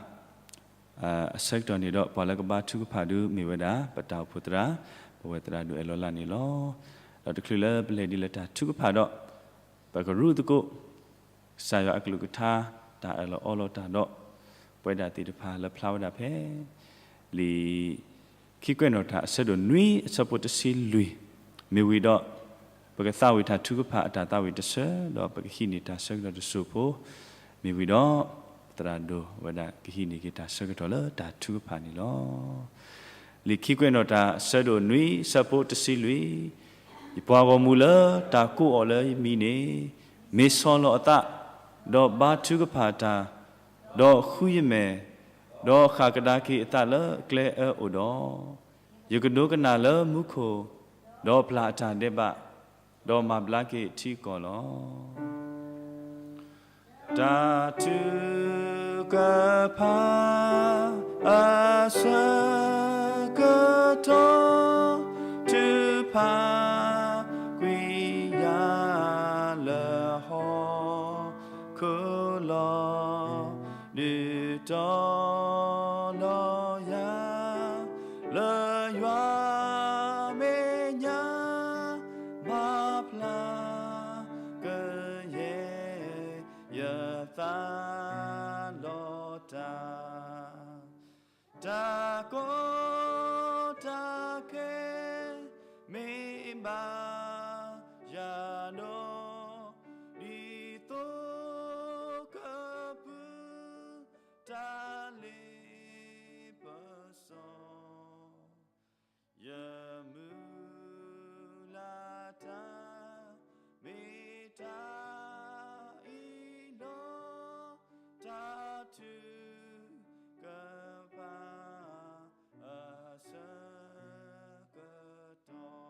အဆၢကတီၢ်န့ၣ်ဒီး ပှၤလၢကဘါထုကဖၣ်ဒုးမ့ၢ်ဝဲဒၣ် ပတၢ်အိၣ်ဖှိၣ်သရၣ် ပဝဲၢ်သရၣ်ဒိၣ်အဲၣ်လီၤလးန့ၣ်လီၤ. ဒီးတချုးလၢပလဲၤဒ်လၢတၢ်ထုကဖၣ်ဒီး ပကရူၢ်သကိး ကစၢ်ယွၤအကလုၢ်ကထါ တၢ်အၢၣ်လီၤအီလီၤတၢ်ဒီး ပဝဲဒၣ်သ့ၣ်တဖၣ်လၢဖျါဝဲဒၣ်ဖဲ လံာ်ခံကွဲးနီၣ်တၢ်အဆၢဒိၣ်နွံအဆၢဖိတဆံလွံၢ် မ့ၢ်ဝံၤဒီး ပကသးဝံၣ်တၢ်ထုကဖၣ်အတၢ်သးဝံၣ်တဆၢ ဒီးပကဟံးန့ၢ်တၢ်ဆၢကတီၢ်တစိၢ်ဖိ မ့ၢ်ဝံၤဒီး သရၣ်ဒိၣ်ဝဲဒၣ်ကဟံးန့ၢ်က့ၤတၢ်ဆၢကတီၢ်လၢတၢ်ထုကဖၣ်န့ၣ်လီၤ. လံာ်ခံကွဲးနီၣ်တၢ်အဆၢဒိၣ်နွံအဆၢဖိတဆံလွံၢ် ယပှၤဂီၢ်မုၢ်လၢတၢ်ကိးအီၤလၢယမံၤန့ၣ် မ့ၢ်ဆီၣ်လီၤအသး, ဒီးဘါထုကဖၣ်တၢ်, ဒီးဃုယမဲာ်, ဒီးဃၣ်ကဒါက့ၤအသးလၢအကျဲအၢအိၣ်ဒီး, ယကဒိကနၣ်လၢမူခိၣ်, ဒီးပျၢ်အတၢ်ဒဲးဘး, ဒီးမၤဘျါက့ၤထံကီၢ်လီၤ. တၢ်ထုကဖၣ်အဆၢကတီၢ် ထုကဖၣ်ကွံာ်ယၤလၢဟီၣ်ခိၣ်လီၤ. ဒုးတီၤလီၤယၤလၢယွၤမဲာ်ညါ မၤဘျါကယဲၢ် ယသးဒီးတၢ်, တၢ်ကီတၢ်ခဲ မ့ၢ်ဘၣ်ယၤဒီး ဒ်သိကပုၢ် တၢ်လ့ပစီ ယမုၢ်လၢ်တၢ် မ့ၢ်တၢ်အံၤလီၤ. တၢ်ထုကဖၣ်အဆၢကတီၢ်.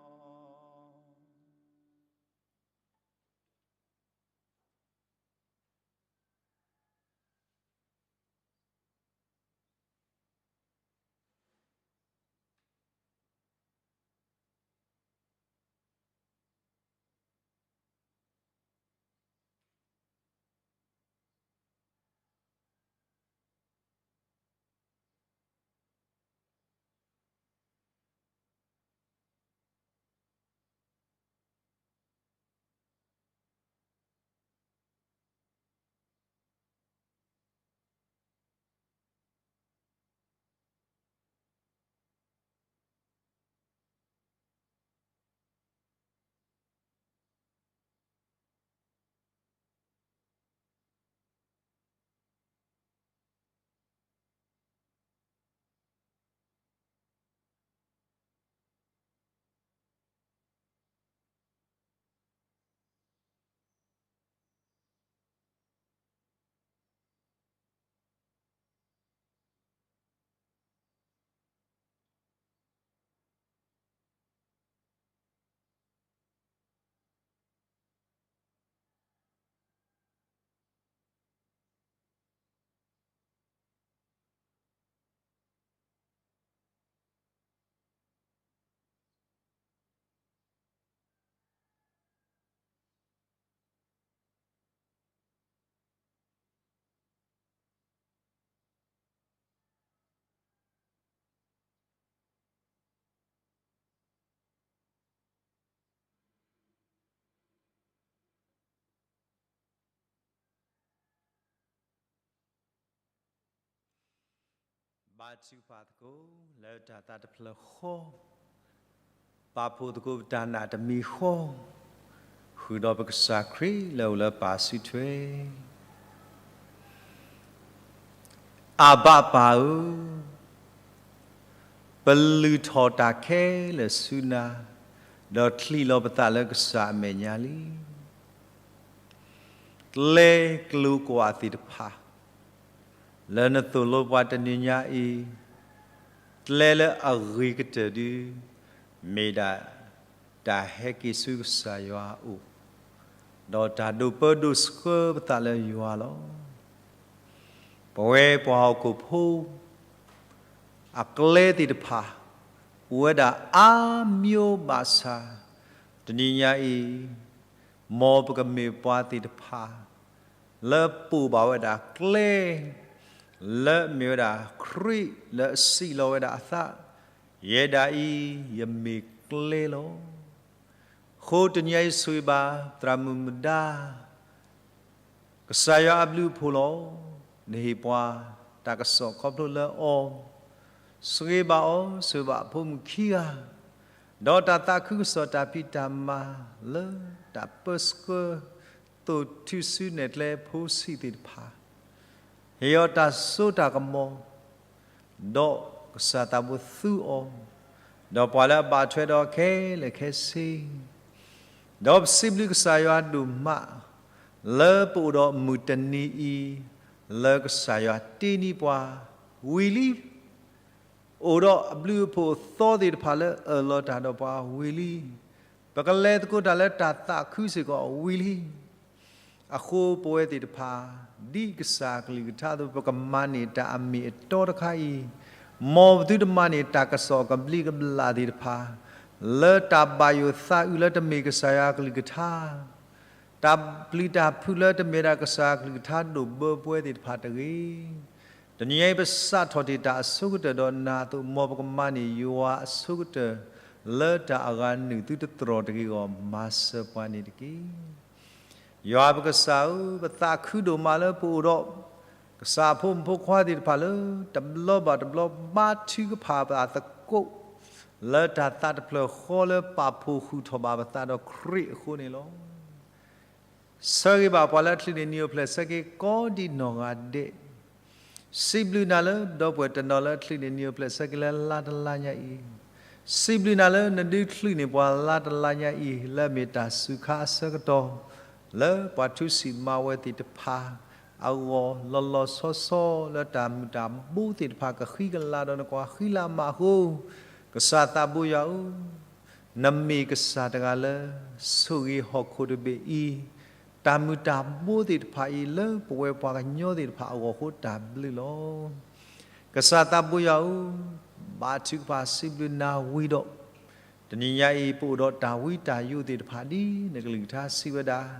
ဘါထုကဖၣ်သကိးလၢတၢ်သးတဖျၢၣ်ဃီ, ပာ်ဖှိၣ်သကိးပတၢ်နာ်တမံၤဃီ, ဃုာ်ဒီးပကစၢ်ခရံာ်လၢအိၣ်လၢပၢ်စုထွဲ အဘၣ်ပၢ်ဧၢ, ပလုၢ်ထီၣ်တၢ်ခဲလၢာ်ဆူနၤ, ဒီးချံးလီၤပသးလၢကစၢ်အမဲာ်ညါလံ. ကျဲကျိၤကွာ်သ့ၣ်တဖၣ် လၢနသိၣ်လိပှၤတနံၤညါအံၤ, ကျဲလၢအဂ့ၤကတၢၢ်ဒု မ့ၢ်ဒၣ်တၢ်ဟဲက့ၤဆူကစၢ်ယွၤအအိၣ်, ဒီးတၢ်ဒိးပၢဒိးဆှၢပသးလၢယွၤလီၤ. ပဝဲပှၤဟီၣ်ခိၣ်ဖိ အကျဲသ့ၣ်တဖၣ် အိၣ်ဝဲဒၣ်အါမံၤဘၣ်ဆၣ်, တနံၤညါအံၤ မ်ပကမ့ၢ်ပှၤသ့ၣ်တဖၣ် လၢပိာ်ဘၣ်ဝဲဒၣ်ကျဲ လၢအမ့ၢ်ဝဲဒၣ်ခရံာ်လၢအစံးလီၤဝဲဒၣ်အသး, ယဲဒၣ်အံၤ ယမ့ၢ်ကျဲလီၤ. အဃိတနံၤအံၤဆိၣ်ဂ့ၤဘၣ် သရၣ်မုၣ်မုၢ်ဒါ ကစၢ်ယွၤအဘျုးအဖှိၣ်လီၤ. နဟ့ၣ်ပှၤတၢ်ကစီၣ်ခီဖျိလၢအီၤ, ဆိၣ်ဂ့ၤဘၣ်အီၤ, ဆိၣ်ဂ့ၤဘၣ်အဖိမုၣ်ခံဂၤ, ဒီးတၢ်သးခုကစီၣ်တၢ်ဖံးတၢ်မၤလၢတၢ်ပၢဆှၢ သိၣ်ထုဆူနဲၣ်ကျဲဖိဆံးသ့ၣ်တဖၣ်, ဟ့ၣ်အီၤတၢ်စိတၢ်ကမီၤ, ဒီးကစၢ်သးဘိသူအီၤ, ဒီးပှၤလၢအဘၣ်ထွဲဒီးခဲလၢာ်ခဲဆ့, ဒီးပစံးဘျုးကစၢ်ယွၤဒိၣ်မး လၢပအိၣ်ဒီးမုၢ်တနံၤအံၤ လၢကစၢ်ယွၤတ့န့ၢ်ပှၤဝံၤလံ. အိၣ်ဒီးအဘျုးအဖှိၣ်အသီသ့ၣ်တဖၣ်လၢအၢၣ်လီၤတၢ်ဒီးပှၤဝံၤလံ. ပကလဲၤသကိးတၢ်လၢတၢ်သးခုစ့ၢ်ကီးဝံၤလံ. အဃိပဝဲသ့ၣ်တဖၣ် ဒ်ကစၢ်အကလုၢ်ကထါအသိး ပကမၤန့ၢ်တၢ်အမ့ၢ်အတီတခါအံၤ, မ်ပသုတမၤန့ၢ်တၢ်ကစီၣ်ကဘျံးကဘျၣ်သ့ၣ်တဖၣ် လၢတၢ်ဘၣ်ယိၣ်သးအုးလၢတမ့ၢ်ကစၢ်ယွၤအကလုၢ်ကထါ တၢ်ပျံၤတၢ်ဖုးလၢတမ့ၢ်ဒၣ်ကစၢ်အကလုၢ်ကထါဒိၣ်ဘၢပဝဲသ့ၣ်တဖၣ်တဂ့ၤ. တနံၤအံၤပစးထီၣ်တ့ၢ်တၢ်အဆိကတၢၢ်ဒီးနၤအသိး မ်ပကမၤန့ၢ်ယွၤအဆိကတၢၢ် လၢတၢ်အဂၤနုာ်သုတတြီၢ်တဂ့ၤအဂီၢ် မၤစၢၤပှၤန့ၣ်တက့ၢ်. ယွၤပကစၢ်ဧၢ, ပသးခုဒိၣ်မးလၢပအိၣ်ဒီး ကစၢ်အဖိမုၣ်ဖိခွါသ့ၣ်တဖၣ်လၢ တဘျီဘၣ်တဘျီဘါထုကဖၣ်ပသကိး လၢတၢ်သးတဖျၢၣ်ဃီလၢပာ်ဖှိၣ်ဃုာ်ထီၣ်ဘၣ်ပသးဒီးခရံာ်အဃိန့ၣ်လီၤ. ဆၢဂ့ၤဘၣ်ပှၤလၢအချုးန့ၢ်နံၤအိၣ်ဖျဲၣ်ဆၢက့ၤကိးဒံးနီၢ်ဂၤဒဲး, စံးဘျုးနၤလၢဒီပုၢ်ဝဲၢ်တနီၤလၢအချုးန့ၢ်နံၤအိၣ်ဖျဲၣ်ဆၢက့ၤလၢလါတလါညါအံၤ, စံးဘျုးနၤလၢနဒုးချုးန့ၢ်ပှၤလါတလါညါအံၤ လၢအမ့ၢ်တၢ်စူၤခါအဆၢကတီၢ် လၢပှၤထုးဆံးမၤဝဲသ့ၣ်တဖၣ်အဂီၢ် လီၤလီၤဆီဆီလၢတၢ်မုၢ်တၢ်ဘိသ့ၣ်တဖၣ်ကဃံကလၤဒီးနကွၢ်ဃံလၤမးအဃိ, ကစၢ်သးဘိယွၤဧၢ, နမ့ၢ်ကစၢ်တဂၤလၢ ဆိၣ်ဂ့ၤဟီၣ်ခိၣ်တဘ့ၣ်အံၤ, တၢ်မုၢ်တၢ်ဘိသ့ၣ်တဖၣ်အံၤ လၢပဝဲပှၤကညီသ့ၣ်တဖၣ်အဂီၢ်အဃိတၢ်ဘျုးလီၤ. ကစၢ်သးဘိယွၤဧၢ, ဘါထုကဖၣ်စံးဘျုးနၤဝံၤဒီး, တနံၤညါအံၤ ပအိၣ်ဒီးတၢ်ဝံတၢ်ယိးသ့ၣ်တဖၣ်ဒ်နကလုၢ်ကထါစံးဝဲဒၣ်,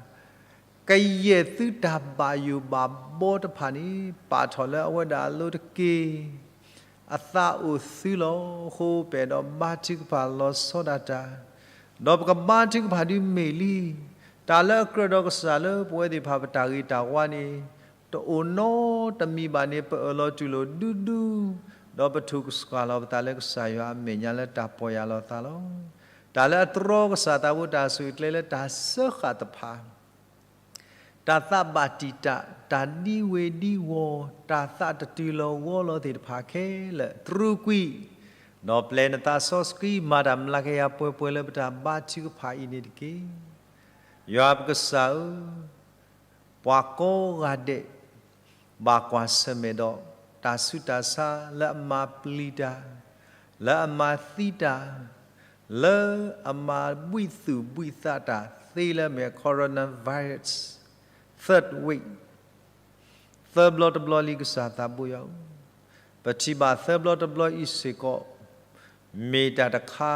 ကယဲၢ်သုတၢ်ဘၣ်ယိၣ်ဘၣ်ဘီတဖၣ်န့ၣ် ပာ်ထီၣ်လၢအဝဲဒၣ်အလိၤတက့ၢ်. အသးအိၣ်သုလီၤ. အဃိပအဲၣ်ဒိးဘါထုကဖၣ်လီၤဆီဒၣ်တၢ်, ဒီးပကဘါထုကဖၣ်ဒုးမ့ၢ်လံ. တၢ်လၢအကြၢးဒီးကစၢ်လၢပဝဲသ့ၣ်တဖၣ်ပတၢ်ဂ့ၤတၢ်ဝါန့ၣ် တအိၣ်နီတမံၤဘၣ်န့ၣ် ပအၢၣ်လီၤတူၢ်လိာ်ဒူဒူ, ဒီးပထိၣ်ကစှၤလီၤပသးလၢကစၢ်ယွၤအမဲာ်ညါလၢတၢ်ပီၢ်ယၢ်လီၤသးလီၤ. တၢ်လၢအတြီကစၢ်သးဘိတၢ်ဆိၣ်ဂ့ၤကျဲလၢတၢ်စၢဃာ်တဖၣ် တၢ်သးဘၣ်တံာ်တာ်, တၢ်ဒံဝ့ၤဒံဝီၤ, တၢ်သးတတုၤလီၤဝီၤလီၤသ့ၣ်တဖၣ်ခဲလၢာ် တြူကွံာ်, ဒီးပျဲနသးစီဆှံ မၤတၢ်မျးကယၤပှဲၤပှဲၤလၢပတၢ်ဘါထုကဖၣ်အံၤန့ၣ်တက့ၢ်. ယွၤပကစၢ်ဧၢ, ပှၤကိးဂၤဒဲး ဘၣ်ကွၢ်ဆၢၣ်မဲာ်ဒီး တၢ်ဆူးတၢ်ဆါလၢအမၤပျံၤတၢ်, လၢအမၤသံတၢ်, လၢအမၤဘှံးသူၣ်ဘှံးသးတၢ်သ့လၢအမ့ၢ် coronavirus third wave သၢဘျီတဘျီလံကစၢ်သးဘိယွၤဧၢ, ပထံၣ်ဘၣ်သၢဘျီတဘျီအံၤစ့ၢ်ကီး မ့ၢ်တၢ်တခါ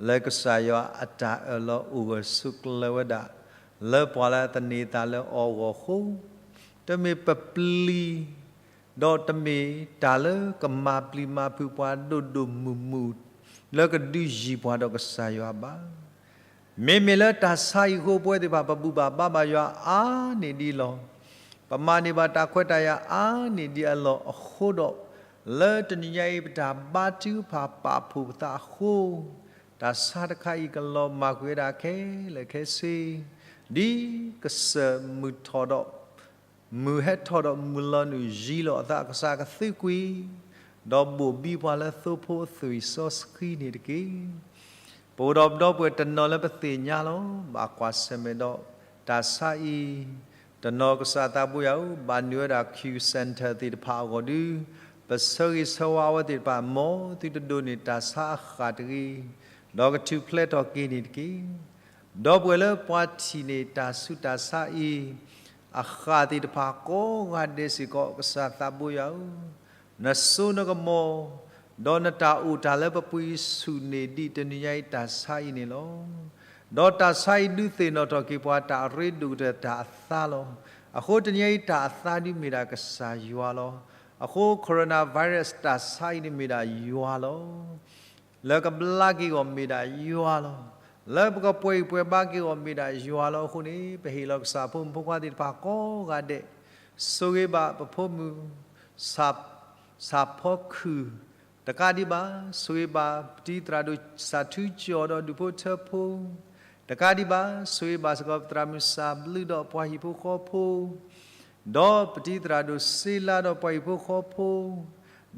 လၢကစၢ်ယွၤအတၢ်အၢၣ်လီၤအိၣ်ဂၢၢ်ဆိးကျၢၤဝဲဒၣ် လၢပှၤလၢအသန့ၤသးလၢအီၤအဂီၢ်အဃိ, တမ့ၢ်ပပျံၤ ဒီးတမ့ၢ်တၢ်လၢကမၤပျံၤမၤဖုးပှၤဒိၣ်ဒိၣ်မုၢ်မုၢ် လၢကဒုးယံၤပှၤဒီးကစၢ်ယွၤဘၣ်. မ့မ့ၢ်လၢတၢ်ဆါအံၤအဃိ ပဝဲသ့ၣ်တဖၣ် ပဘူၣ်ဘၣ်ဘါဘၣ်ယွၤအါန့ၢ်ဒံးလီၤ. ပမၤန့ၢ်ဘၣ်တၢ်ခွဲးတၢ်ယာ်အါန့ၢ်ဒံးအလီၢ်အဃိဒီး, လၢတနံၤညါအံၤ ပတၢ်ဘါထုကဖၣ်ပာ်ဖှိၣ်ပသးအဃိ, တၢ်ဆါတခါအံၤကလီၤမၢ်ကွံာ်ဝဲဒၣ်ခဲလၢာ်ခဲဆ့, ဒ်ကစၢၢ်မုၢ်ထီၣ်ဒီး မုၢ်ဟဲထီၣ်ဒီးမုၢ်လီၤနုာ်ယံၤလီၤအသး ကစၢ်ကသုကွံာ်, ဒီးဘိၣ်ဘံပှၤလၢသိဖိအသွံၣ်စီဆှံန့ၣ်တက့ၢ်. ပအိၣ်ဒီးပဒီပုၢ်ဝဲၢ်တနီၤလၢပသ့ၣ်ညါလီၤ. ဘၣ်ကွၢ်ဆၢၣ်မဲာ်ဒီးတၢ်ဆါအံၤ, တနီၤကစၢ်သးဘိယွၤဧၢ, ဘၣ်နုာ်ဝဲဒၣ် Q Center သ့ၣ်တဖၣ်အဂီၢ်ဒီး, ပဆၢဂ့ၤဆၢဝါအဝဲသ့ၣ်တဖၣ် မ်သုတဒိးန့ၢ်တၢ်ဆါအဃၣ်တဂ့ၤ, ဒီးကထူၣ်ဖျဲးထီၣ်က့ၤန့ၣ်တက့ၢ်. ဒီပုၢ်ဝဲၢ်လၢပှၤထံၣ်န့ၢ်တၢ်ဆူးတၢ်ဆါအံၤ အဃၣ်သ့ၣ်တဖၣ်ကိးဂၤဒဲးစ့ၢ်ကီး ကစၢ်သးဘိယွၤဧၢ, နစိနကမီၤ ဒီးနတၢ်အိၣ်တၢ်လၢပပှ့ၤဆူၣ်န့ၢ်ဒံးတနံၤညါအံၤတၢ်ဆါအံၤန့ၣ်လီၤ. ဒီးတၢ်ဆါအံၤဒုးသ့ၣ်နီၣ်ထီၣ်က့ၤပှၤတၢ်အရ့ဒိၣ်ကတၢၢ်တၢ်အသါလီၤ. အဃိတနံၤညါအံၤတၢ်အသါဒုးမ့ၢ်ဒၣ်ကစၢ်ယွၤလီၤ. အဃိ coronavirus တၢ်ဆါအံၤန့ၣ်မ့ၢ်ဒၣ်ယွၤလီၤ. လၢကဘျါက့ၤအဂီၢ်မ့ၢ်ဒၣ်ယွၤလီၤ. လၢပကပှဲၤအံၤပှဲၤဘါက့ၤအဂီၢ်မ့ၢ်ဒၣ်ယွၤလီၤ. အဃိန့ၣ် ပဟ့ၣ်လီၤကစၢ်ဖိမုၣ်ဖိခွါသ့ၣ်တဖၣ်ကိးဂၤဒဲး, ဆိၣ်ဂ့ၤဘၣ်ပဖိမုၣ် စၢ်ဖီခုၣ်, တကးဒံးဘၣ် ဆိၣ်ဂ့ၤဘၣ်ပတံၤသရၣ်ဒိၣ်စၢ်ထူကၠီၣ်ဒီးဒူၣ်ဖိထၢဖိ, တကးဒံးဘၣ် ဆိၣ်ဂ့ၤဘၣ်စ့ၢ်ကီးပသရၣ်မုၣ်စၢ်ဘျုးဒီးပှၤဟံၣ်ဖိဃီဖိ ဒီးပတံၤသရၣ်ဒိၣ်စ့လါဒီးပှၤဟံၣ်ဖိဃီ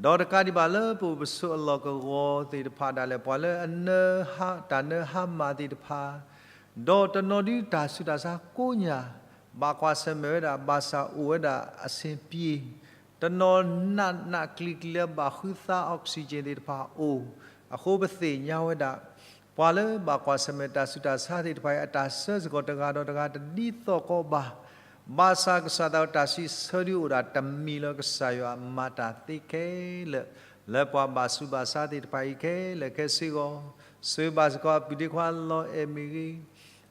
ဖိ, ဒီးတကးဒံးဘၣ်လၢပအိၣ်ပဆိးအလီၢ်ကဝီၤသ့ၣ်တဖၣ်ဒၣ်လဲာ် ပှၤလၢအနၢဟါတၢ်နၢဟါမၢ်သ့ၣ်တဖၣ်, ဒီးတနီၤဒုးတၢ်ဆူးတၢ်ဆါကိးညၣ်, ဘၣ်ကွၢ်ဆၢၣ်မဲာ်ဝဲဒၣ် ဘၣ်ဆၣ်အိၣ်ဝဲဒၣ်အဆင်ပြေ, တနီၤနးနးကျံၤကျံၤလၢဘၣ်ဃုသါ oxygen သ့ၣ်တဖၣ်အိၣ်, အဃိပသ့ၣ်ညါဝဲဒၣ် ပှၤလၢဘၣ်ကွၢ်ဆၢၣ်မဲာ်တၢ်ဆူးတၢ်ဆါသ့ၣ်တဖၣ်အံၤ အတၢ်ဆၢစ့ၢ်ကီးတဂၤဒီးတဂၤတဒ်သိးကီးဘၣ်, ဘၣ်ဆၣ်ကစၢ်သးတၢ်စံးဆၢဒုးအိၣ်ဒၣ်တမံၤလၢကစၢ်ယွၤမၤတၢ်သ့ခဲလၢာ်, လၢပှၤဘၣ်ဆူးဘၣ်ဆါသ့ၣ်တဖၣ်အံၤခဲလၢာ်ခဲဆ့အဂီၢ်, ဆိၣ်ဂ့ၤဘၣ်စ့ၢ်ကီးအပုၢ်ဒ့ခွါလီၤအဲၣ်မ့ၢ်ဂ့ၤ,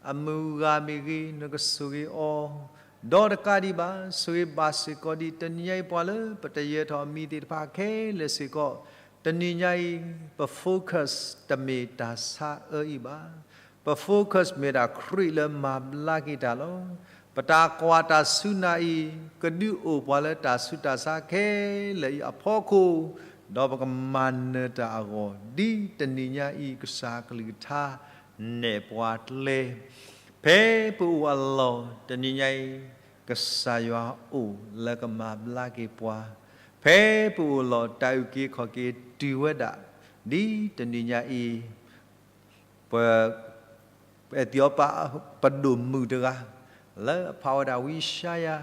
အမုၢ်ဂၤမ့ၢ်ဂ့ၤ နကဆိၣ်ဂ့ၤအီၤ, ဒီးတကးဒံးဘၣ် ဆိၣ်ဂ့ၤဘၣ်စ့ၢ်ကီးဒ်တနံၤညါအံၤပှၤလၢပတယၢၤထီၣ်အမံၤသ့ၣ်တဖၣ်ခဲလၢာ်စ့ၢ်ကီး, တနံၤညါအံၤ ပ focus တမ့ၢ်တၢ်ဆါအၢအံၤဘၣ်. ပ focus မ့ၢ်ဒၣ်ခရံာ်လၢမၤဘျါက့ၤတၢ်လီၤ. ပတၢ်ကွၢ်တၢ်ဆူးနၤအံၤ ကဒုးအိၣ်ပှၤလၢတၢ်ဆူးတၢ်ဆါခဲလၢာ်အံၤအဖီခိၣ်, ဒီးပကမၤနၢၤတၢ်အဂီၢ် ဒ်တနံၤညါအံၤ ကစၢ်ကလုၢ်ကထါ နဲၣ်ပှၤကျဲ ဖဲပအိၣ်အလီၢ်တနံၤညါအံၤ, ကစၢ်ယွၤအိၣ်လၢကမၤဘျါက့ၤပှၤ, ဖဲပအိၣ်လီၤတၢ်အုၣ်က့ၤခီၣ်က့ၤတုၤဝဲဒၣ်, ဒ်တနံၤညါအံၤ, ပ ပအဲၣ်သံအီပာ်ပဒိၣ်မုၣ်တဂၤ, လၢအဖးဝဲဒၣ်ဝံယၡါယၤ,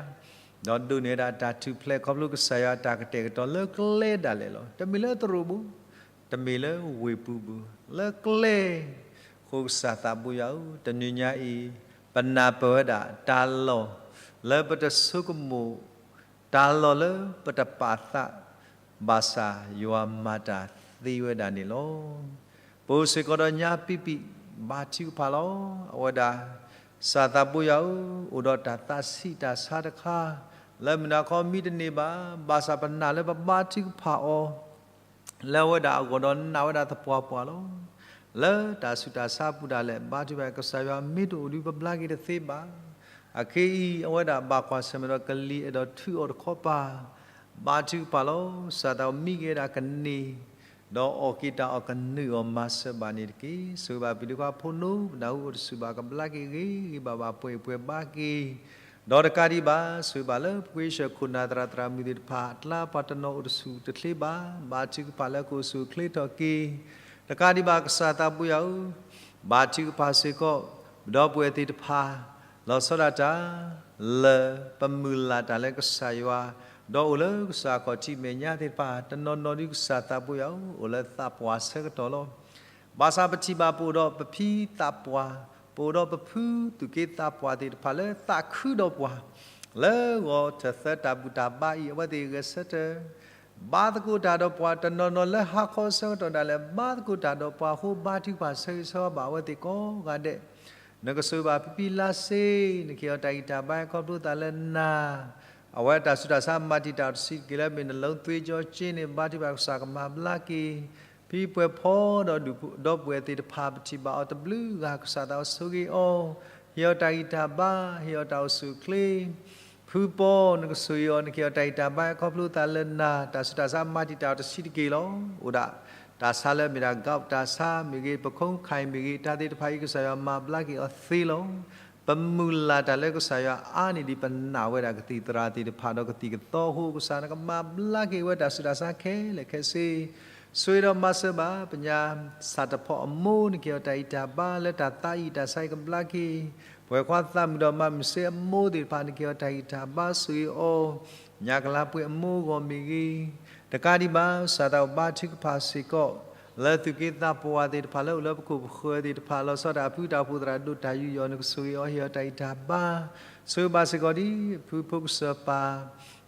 ဒီးဒိးန့ၢ်ဝဲဒၣ်တၢ်ထူၣ်ဖျဲးခီဖျိကစၢ်ယွၤအတၢ်ကတဲာ်ကတီၤလၢကျဲဒၣ်လဲာ်လီၤ. တမ့ၢ်လၢသရိာ်ပူၤ, တမ့ၢ်လၢဝ့ၢ်ပူၤဘၣ်, လၢကျဲ, အဃိကစၢ်သးဘိယွၤဧၢ, တနံၤညါအံၤ, ပနၢ်ပၢၢ်ဝဲဒၣ်တၢ်လီၢ်လၢပတဆိကမိၣ်, တၢ်လီၢ်လၢပတပာ်သး, ဘၣ်ဆၣ်ယွၤမၤတၢ်သ့ဝဲဒၣ်န့ၣ်လီၤ. ပအိၣ်စ့ၢ်ကီးဒီးညါပံပံ, ဘါထုကဖၣ်လီၤ. အဝဲဒၣ်, ကစၢ်သးဘိယွၤဧၢ, အိၣ်ဒီးတၢ်သးဆံးတၢ်ဆါတခါ, လၢမုၢ်နၤခီမံတန့ၢ်ဘၣ်, ဘၣ်ဆၣ်ပနာ်လၢပဘါထုကဖၣ်အီၤ လၢအဝဲဒၣ်အဂီၢ်ဒီးနာ်ဝဲဒၣ်သပှၢ်ပှၢ်လီၤ. လၢတၢ်ဆူးတၢ်ဆါပူၤဒၣ်လဲာ် ဘါထုကဖၣ်ကစၢ်ယွၤမ့ၢ်တအိၣ်ဒုးပဘျါက့ၤတသ့ဘၣ်. အခဲအံၤ အဝဲဒၣ်ဘၣ်ကွၢ်ဆၢၣ်မဲာ်ဒီးကလံၤအဲၣ်ဒိးထုးအီၤတခီပၤ, ဘါထုကဖၣ်လီၤ. ကစၢ်သးမံက့ၤဝဲဒၣ်ကန့ၢ်, ဒီးအီၣ်က့ၤတၢ်အီၣ်ကနုာ်အီၤမၤစၢၤဘၣ်န့ၣ်တက့ၢ်. ဆိၣ်ဂ့ၤဘၣ်ပဒုးခွါဖိနီ ပနၢ်ဟူအိၣ်တဆူၣ်ဘၣ်ကဘျါက့ၤဂ့ၤဂ့ၤဘၣ်ဘၣ်ပှဲၤပှဲၤဘါက့ၤ ဒီးတကးဒံးဘၣ် ဆိၣ်ဂ့ၤဘၣ်လၢပှ့ၤဆၢခိၣ်နၢ်သရၣ်သရၣ်မုၣ်သ့ၣ်တဖၣ်အကျါ ပှၤတနီၤအိၣ်တဆူၣ်တချ့ဘၣ်, ဘါထုကဖၣ်လၢကအိၣ်ဆူၣ်အိၣ်ချ့ထီၣ်က့ၤ, တကးဒံးဘၣ်ကစၢ်သးဘိယွၤဧၢ, ဘါထုကဖၣ်စ့ၢ်ကီး ပဒီပုၢ်ဝဲၢ်သ့ၣ်တဖၣ်, လီၤဆီဒၣ်တၢ် လၢပမုၢ်လၢ်တၢ်လၢကစၢ်ယွၤ, ဒီးအိၣ်လၢကစၢ်ခီၣ်ထံးမဲာ်ညါသ့ၣ်တဖၣ် တနီၤနီၤဒုးကစၢ်သးဘိယွၤဧၢ, အိၣ်လၢသးပှၢ်ဆၢကတီၢ်လီၤ. ဘၣ်ဆၣ်ပထံၣ်ဘၣ်ပအိၣ်ဒီးပဖံသးပှၢ်, ပအိၣ်ဒီးပဖုသူၣ်က့သးပှၢ်သ့ၣ်တဖၣ်လၢသးခုဒီးပှၤ, လၢဂီၤထၢၣ်သၢတၢ်ဘူၣ်တၢ်ဘါအံၤ အဝဲသ့ၣ်ဂဲၤဆၢထၢၣ် ဘါသကိးတၢ်ဒီးပှၤ, တနီၤနီၤလၢဟါခီဆၢကတီၢ်ဒၣ်လဲာ် ဘါသကိးတၢ်ဒီးပှၤအဃိ ဘါထုကဖၣ်ဆၢဂ့ၤဆၢဝါဘၣ်အဝဲသ့ၣ်ကိးဂၤဒဲး. နကဆိၣ်ဂ့ၤဘၣ်ဖံဖံလါစ့, နကဟ့ၣ်အီၤတၢ်ဂံၢ်တၢ်ဘါခီဖျိသးလၢနၤ, အဝဲတၢ်ဆူးတၢ်ဆါမၤတံာ်တာ်အီၤတဆံးတက့ၢ်လၢ မ့ၢ်နလိသုးကၠီက့န့ၣ် ဘါထုကဖၣ်ကစၢ်ကမၤဘျါက့ၤ ဖံပှဲၤဖီဒီးဒူၣ်ဒီပုၢ်ဝဲၢ်သ့ၣ်တဖၣ် ပထံၣ်ဘၣ်အီၤတဘျုးဂၤ ကစၢ်သးအိၣ်ဆိၣ်ဂ့ၤအီၤ, ဟ့ၣ်အီၤတၢ်ဂံၢ်တၢ်ဘါ, ဟ့ၣ်အီၤတၢ်အိၣ်ဆူၣ်အိၣ်ချ့, ဖုပီ, နကဆိၣ်ဂ့ၤအီၤ နကဟ့ၣ်အီၤတၢ်ဂံၢ်တၢ်ဘါခီဖျိသးလၢနၤ, တၢ်ဆူးတၢ်ဆါမၤတံာ်တာ်အီၤတဆံးတက့ၢ်လီၤ. အိၣ်ဒၣ်တၢ်ဆါလၢမ့ၢ်ဒၣ် gout တၢ်ဆါမ့ၢ်ဂ့ၤ, ပခုံးခါအံၤမ့ၢ်ဂ့ၤ, တၢ်သ့ၣ်တဖၣ်အံၤ ကစၢ်ယွၤမၤဘျါက့ၤအီၤသ့လီၤ. ပမုၢ်လၢ်တၢ်လၢကစၢ်ယွၤအါန့ၢ်ဒံးပနာ်ဝဲဒၣ်ကသံၣ်သရၣ်သ့ၣ်တဖၣ်ဒီးကသံၣ်ကသီအဃိ ကစၢ်နကမၤဘျါက့ၤဝဲတၢ်ဆူးတၢ်ဆါခဲလၢာ်ခဲဆ့, ဆိၣ်ဂ့ၤဒီးမၤစၢၤဘၣ် ပညါစၢ်တဖီအမိၢ် နကဟ့ၣ်အီၤတၢ်ဂံၢ်တၢ်ဘါလၢတၢ်သးအံၤတၢ်ဆါအံၤကဘျါက့ၤ, ပှဲၤခွါသးမုၣ်ဒီးမၤမုၢ်စ့အမိၢ်သ့ၣ်တဖၣ် နကဟ့ၣ်အီၤတၢ်ဂံၢ်တၢ်ဘါ ဆိၣ်ဂ့ၤအီၤ ညါကလါပှဲၤအမိၢ်အဂီၢ်မ့ၢ်ဂ့ၤ, တကးဒံးဘၣ် ကစၢ်သးအိၣ်ဘါထုကဖၣ်စ့ၢ်ကီး လၢသူၣ်က့သးပှၢ်သ့ၣ်တဖၣ်လၢအိၣ်လၢပခိၣ်ပဃၢၤသ့ၣ်တဖၣ် လီၤဆီဒၣ်တၢ်အဖုတၢ်အိၣ်ဖှိၣ်သရၣ်ဒိၣ်တၢ်ယူးယီၣ် နကဆိၣ်ဂ့ၤအီၤ ဟ့ၣ်အီၤတၢ်ဂံၢ်တၢ်ဘါ, ဆိၣ်ဂ့ၤဘၣ်စ့ၢ်ကီးဒ် ဖုဖိကစၢၢ်ပၢ်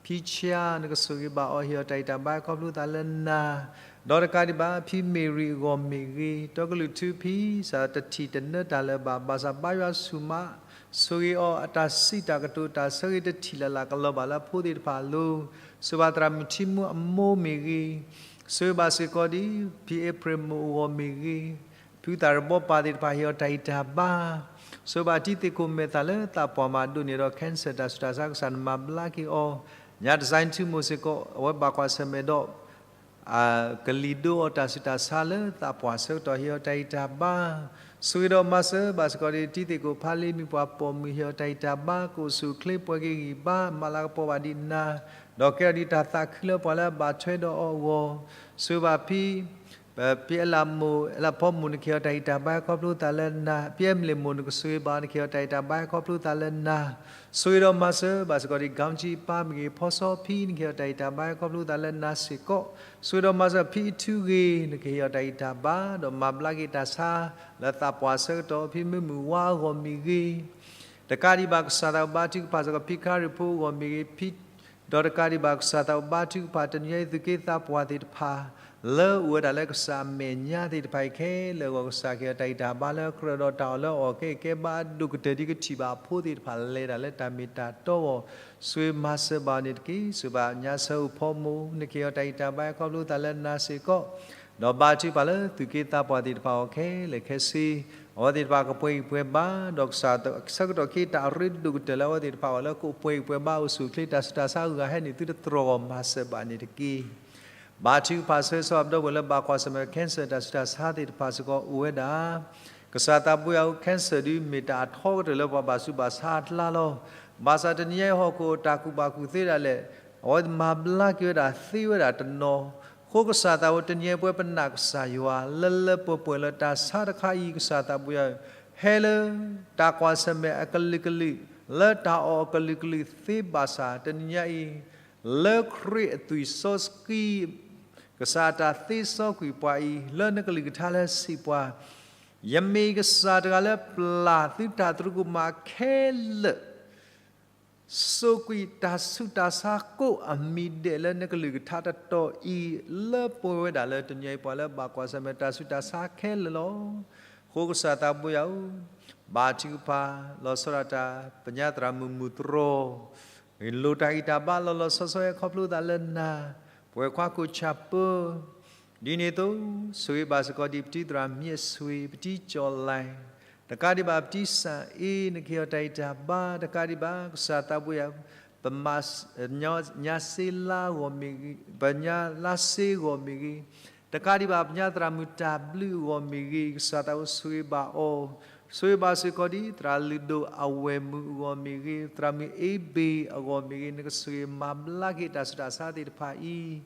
ဖံဆါ နကဆိၣ်ဂ့ၤဘၣ်အီၤ ဟ့ၣ်အီၤတၢ်ဂံၢ်တၢ်ဘါခီဖျိသးလၢနၤ, ဒီးတကးဒံးဘၣ် ဖံမ့ၢ်ရံအဂီၢ်မ့ၢ်ဂ့ၤ, ဒီးကလုာ်ထူဖံစးတထံၣ်တနၢတၢ်လၢၤဘၣ်, ဘၣ်ဆၣ်ဘါယွၤဆူၣ်မးဆိၣ်ဂ့ၤအီၤ, အတၢ်စံးတၢ်ကတိၤတၢ်ဆၢဂ့ၤတထံၣ်လၢ်လၢ်ကလီၤဘၣ်လၢအဖိသ့ၣ်တဖၣ်အလိၤ, ဆိၣ်ဂ့ၤဘၣ်သရၣ်မုၣ်ထံမူအမိၢ်မ့ၢ်ဂ့ၤ, ဆိၣ်ဂ့ၤဘၣ်စ့ၢ်ကီးဒ် ဖံအ့ဖြ့ၣ်မိၢ်အဂီၢ်မ့ၢ်ဂ့ၤ, ဖုသၣ်ရဘီပၢ်သ့ၣ်တဖၣ် ဟ့ၣ်အီၤတၢ်ဂံၢ်တၢ်ဘါ, ဆိၣ်ဂ့ၤဘၣ်တံၤသကိးမဲာ်သၣ်လၢသးပှၢ်မးဒိၣ်န့ၣ်ဒီး cancer တၢ်ဆူးတၢ်ဆါ ကစၢ်နမၤဘျါက့ၤအီၤ, ညၣ်တစဲထူမိၢ်စ့ၢ်ကီး အဝဲဘၣ်ကွၢ်ဆၢၣ်မဲာ်ဒီး ကလံၤဒိအီၤတၢ်ဆူးတၢ်ဆါလၢသးပှၢ်ဆၢကတီၢ် ဟ့ၣ်အီၤတၢ်ဂံၢ်တၢ်ဘါ, ဆိၣ်ဂ့ၤဒီးမၤစၢၤဘၣ်စ့ၢ်ကီးဒ်တံၤသကိးဖးလံ မုၣ်ပှၢ်ပိာ်မုၣ် ဟ့ၣ်အီၤတၢ်ဂံၢ်တၢ်ဘါ ကအိၣ်ဆူၣ်အိၣ်ချ့ပှဲၤက့ၤဂံၢ်ဘါ မၤလၤကပီၤဘၣ်ဒံးနၤ, ဒီးကဲထီၣ်ဒံးတၢ်သးခုလၢပှၤလၢအဘၣ်ထွဲဒီးအီၤအဂီၢ်, ဆိၣ်ဂ့ၤဘၣ်ဖံ ဖံအ့လးမိၢ် အ့လးဖီမိၢ် နကဟ့ၣ်အီၤတၢ်ဂံၢ်တၢ်ဘါခီဖျိသးလၢနၤ, ဖံအ့မလ့ၣ်မိၢ် နကဆိၣ်ဂ့ၤဘၣ် နကဟ့ၣ်အီၤတၢ်ဂံၢ်တၢ်ဘါခီဖျိသးလၢနၤ, ဆိၣ်ဂ့ၤဒီးမၤစၢၤဘၣ်စ့ၢ်ကီးဒ် ကီကၠံပၢ်မ့ၢ်ဂ့ၤ ဖီစီဖံ နကဟ့ၣ်အီၤတၢ်ဂံၢ်တၢ်ဘါခီဖျိသးလၢနၤစ့ၢ်ကီး, ဆိၣ်ဂ့ၤဒီးမၤစၢၤဖံအထူဂ့ၤ နကဟ့ၣ်အီၤတၢ်ဂံၢ်တၢ်ဘါ ဒီးမၤဘျါက့ၤတၢ်ဆါ လၢသးပှၢ်ဆၢကတီၢ် ဖံမုၢ်မုၢ်ဝါအဂီၢ်မ့ၢ်ဂ့ၤ တကးဒံးဘၣ် ကစၢ်သးဘါထုကဖၣ်စ့ၢ်ကီး ဖံခါရံၣ်ဖိအဂီၢ်မ့ၢ်ဂ့ၤ, ဖံ ဒီးတကးဒံးဘၣ် ကစၢ်သးဘါထုကဖၣ် တနံၤအံၤ သုးက့သးပှၢ်သ့ၣ်တဖၣ် လၢအိၣ်ဝဲဒၣ်လၢကစၢ်အမဲာ်ညါသ့ၣ်တဖၣ်အံၤခဲလၢာ်အဂီၢ် ကစၢ်ကဟ့ၣ်အီၤတၢ်ဂံၢ်တၢ်ဘါလၢကြၢးဒီးတၢ်အီၣ်လၢအီၣ်ကဲကဲဘၣ်ဒိၣ်ကတၢၢ်ဒ်ကထံၣ်ဘၣ်အဖိသ့ၣ်တဖၣ်လဲၤဒၣ်လၢတၢ်မ့ၢ်တၢ်တီအဂီၢ်, ဆိၣ်ဂ့ၤမၤစၢၤဘၣ်န့ၣ်တက့ၢ်. ဆိၣ်ဂ့ၤဘၣ်ညါဆၢအိၣ်ဖီမိၢ် နကဟ့ၣ်အီၤတၢ်ဂံၢ်တၢ်ဘါခီဖျိသးလၢနၤစ့ၢ်ကီး ဒီးဘါထုကဖၣ်လၢသုးက့သးပှၢ်သ့ၣ်တဖၣ်အဂီၢ်ခဲလၢာ်ခဲဆ့, အဝဲသ့ၣ်တဖၣ်ကပှဲၤဂံၢ်ပှဲၤဘါ, ဒီးကစၢ်ဆၢကတီၢ်ခ့တၢ်အရ့ဒိၣ်ကတၢၢ်လၢအဝဲသ့ၣ်တဖၣ်အဂီၢ်လၢကအိၣ်ပှဲၤဂံၢ်ပှဲၤဘါ အိၣ်ဆူၣ်အိၣ်ချ့ တၢ်ဆူးတၢ်ဆါအဂၤဟဲန့ၣ် သုတတြီၢ်ဂီၢ်မၤစၢၤဘၣ်န့ၣ်တက့ၢ်. ဘါထုကဖၣ်ဆၢဂ့ၤဆၢဝါပဒီပုၢ်ဝဲၢ်လၢဘၣ်ကွၢ်ဆၢၣ်မဲာ် cancer တၢ်ဆူးတၢ်ဆါသ့ၣ်တဖၣ်စ့ၢ်ကီးအိၣ်ဝဲဒၣ် ကစၢ်သးဘိယၤဧၢ, cancer ဒုးမ့ၢ်တၢ်အထီကတၢၢ်လၢပှၤဘၣ်ဆူးဘၣ်ဆါအကျါလီၤ. ဘၣ်ဆၣ်တနံၤညါအံၤဟီၣ်ခိၣ်တၢ်ကူၣ်ဘၣ်ကူၣ်သ့ဒၣ်လဲာ်, အဝဲမၤဘျါက့ၤဝဲဒၣ်သ့ဝဲဒၣ်တနီၤ, အဃိကစၢ်သးဘိ တနံၤညါအံၤပဝဲပနာ်ကစၢ်ယွၤ လၢလၢပှဲၤပှဲၤလၢတၢ်ဆါတခါအံၤ ကစၢ်သးဘိယၤဧၢ, ဟဲလၢတၢ်ကွၢ်ဆၢၣ်မဲာ်အကလုာ်ကလုာ်, လၢတၢ်အီၣ်အကလုာ်ကလုာ်သ့ဘၣ်ဆၣ် တနံၤညါအံၤ လၢခရံာ်အသွံၣ်စီဆှံ ကစၢ်တၢ်သ့စီကွံာ်ပှၤအံၤ လၢနကလုၢ်ကထါလၢစံးပှၤ, ယမ့ၢ်ကစၢ်တဂၤလၢပျၢ်သုတၢ်သရူးကမၣ်ခဲလၢာ်, စိာ်ကွံာ်တၢ်ဆူးတၢ်ဆါကိးအမံၤဒဲးလၢနကလုၢ်ကထါတတီၤအံၤ လၢပှဲၤဝဲဒၣ်လၢတနံၤအံၤပှၤလၢဘၣ်ကွၢ်ဆၢၣ်မဲာ်တၢ်ဆူးတၢ်ဆါခဲလၢာ်လီၤ. အဃိကစၢ်သးဘိယၤဧၢ, ဘါထုကဖၣ် လီၤဆီဒၣ်တၢ် ပညါသရၣ်မုၣ်မုၢ်တြီၤ လိၣ်တၢ်ဂံၢ်တၢ်ဘါလီၤလီၤဆီဆီဟဲခီဖျိသးလၢနၤ, ပှဲၤခွါခိၣ်ဆၣ်ပၢ, ဒ်န့ၣ်အသိး ဆိၣ်ဂ့ၤဘၣ်စ့ၢ်ကီးဒ်ပတံၤသရၣ်မ့ၢ်အဆွံ ပတံၤကၠီၣ်လဲၣ်, တကးဒံးဘၣ်ပတံၤစၣ်အ့ နကဟ့ၣ်အီၤတၢ်ဂံၢ်တၢ်ဘါ, တကးဒံးဘၣ် ကစၢ်သးဘိယၤ ပမၤ ညါစ့လါအဂီၢ်မ့ၢ်ဂ့ၤ, ပညါလါစ့အဂီၢ်မ့ၢ်ဂ့ၤ, တကးဒံးဘၣ် ပညါသရၣ်မုၣ်တၢ်ဘျုးအဂီၢ်မ့ၢ်ဂ့ၤ, ကစၢ်သးဘိဆိၣ်ဂ့ၤဘၣ်အီၤ, ဆိၣ်ဂ့ၤဘၣ်စ့ၢ်ကီးဒ် သရၣ်လုၢ်ဒိၣ်အဝဲၢ်မုၣ်အဂီၢ်မ့ၢ်ဂ့ၤ, သရၣ်မုၣ်အ့ဘ့ၣ်အဂီၢ်မ့ၢ်ဂ့ၤ, နကဆိၣ်ဂ့ၤမၤဘျါက့ၤတၢ်ဆူးတၢ်ဆါသ့ၣ်တဖၣ်အံၤ,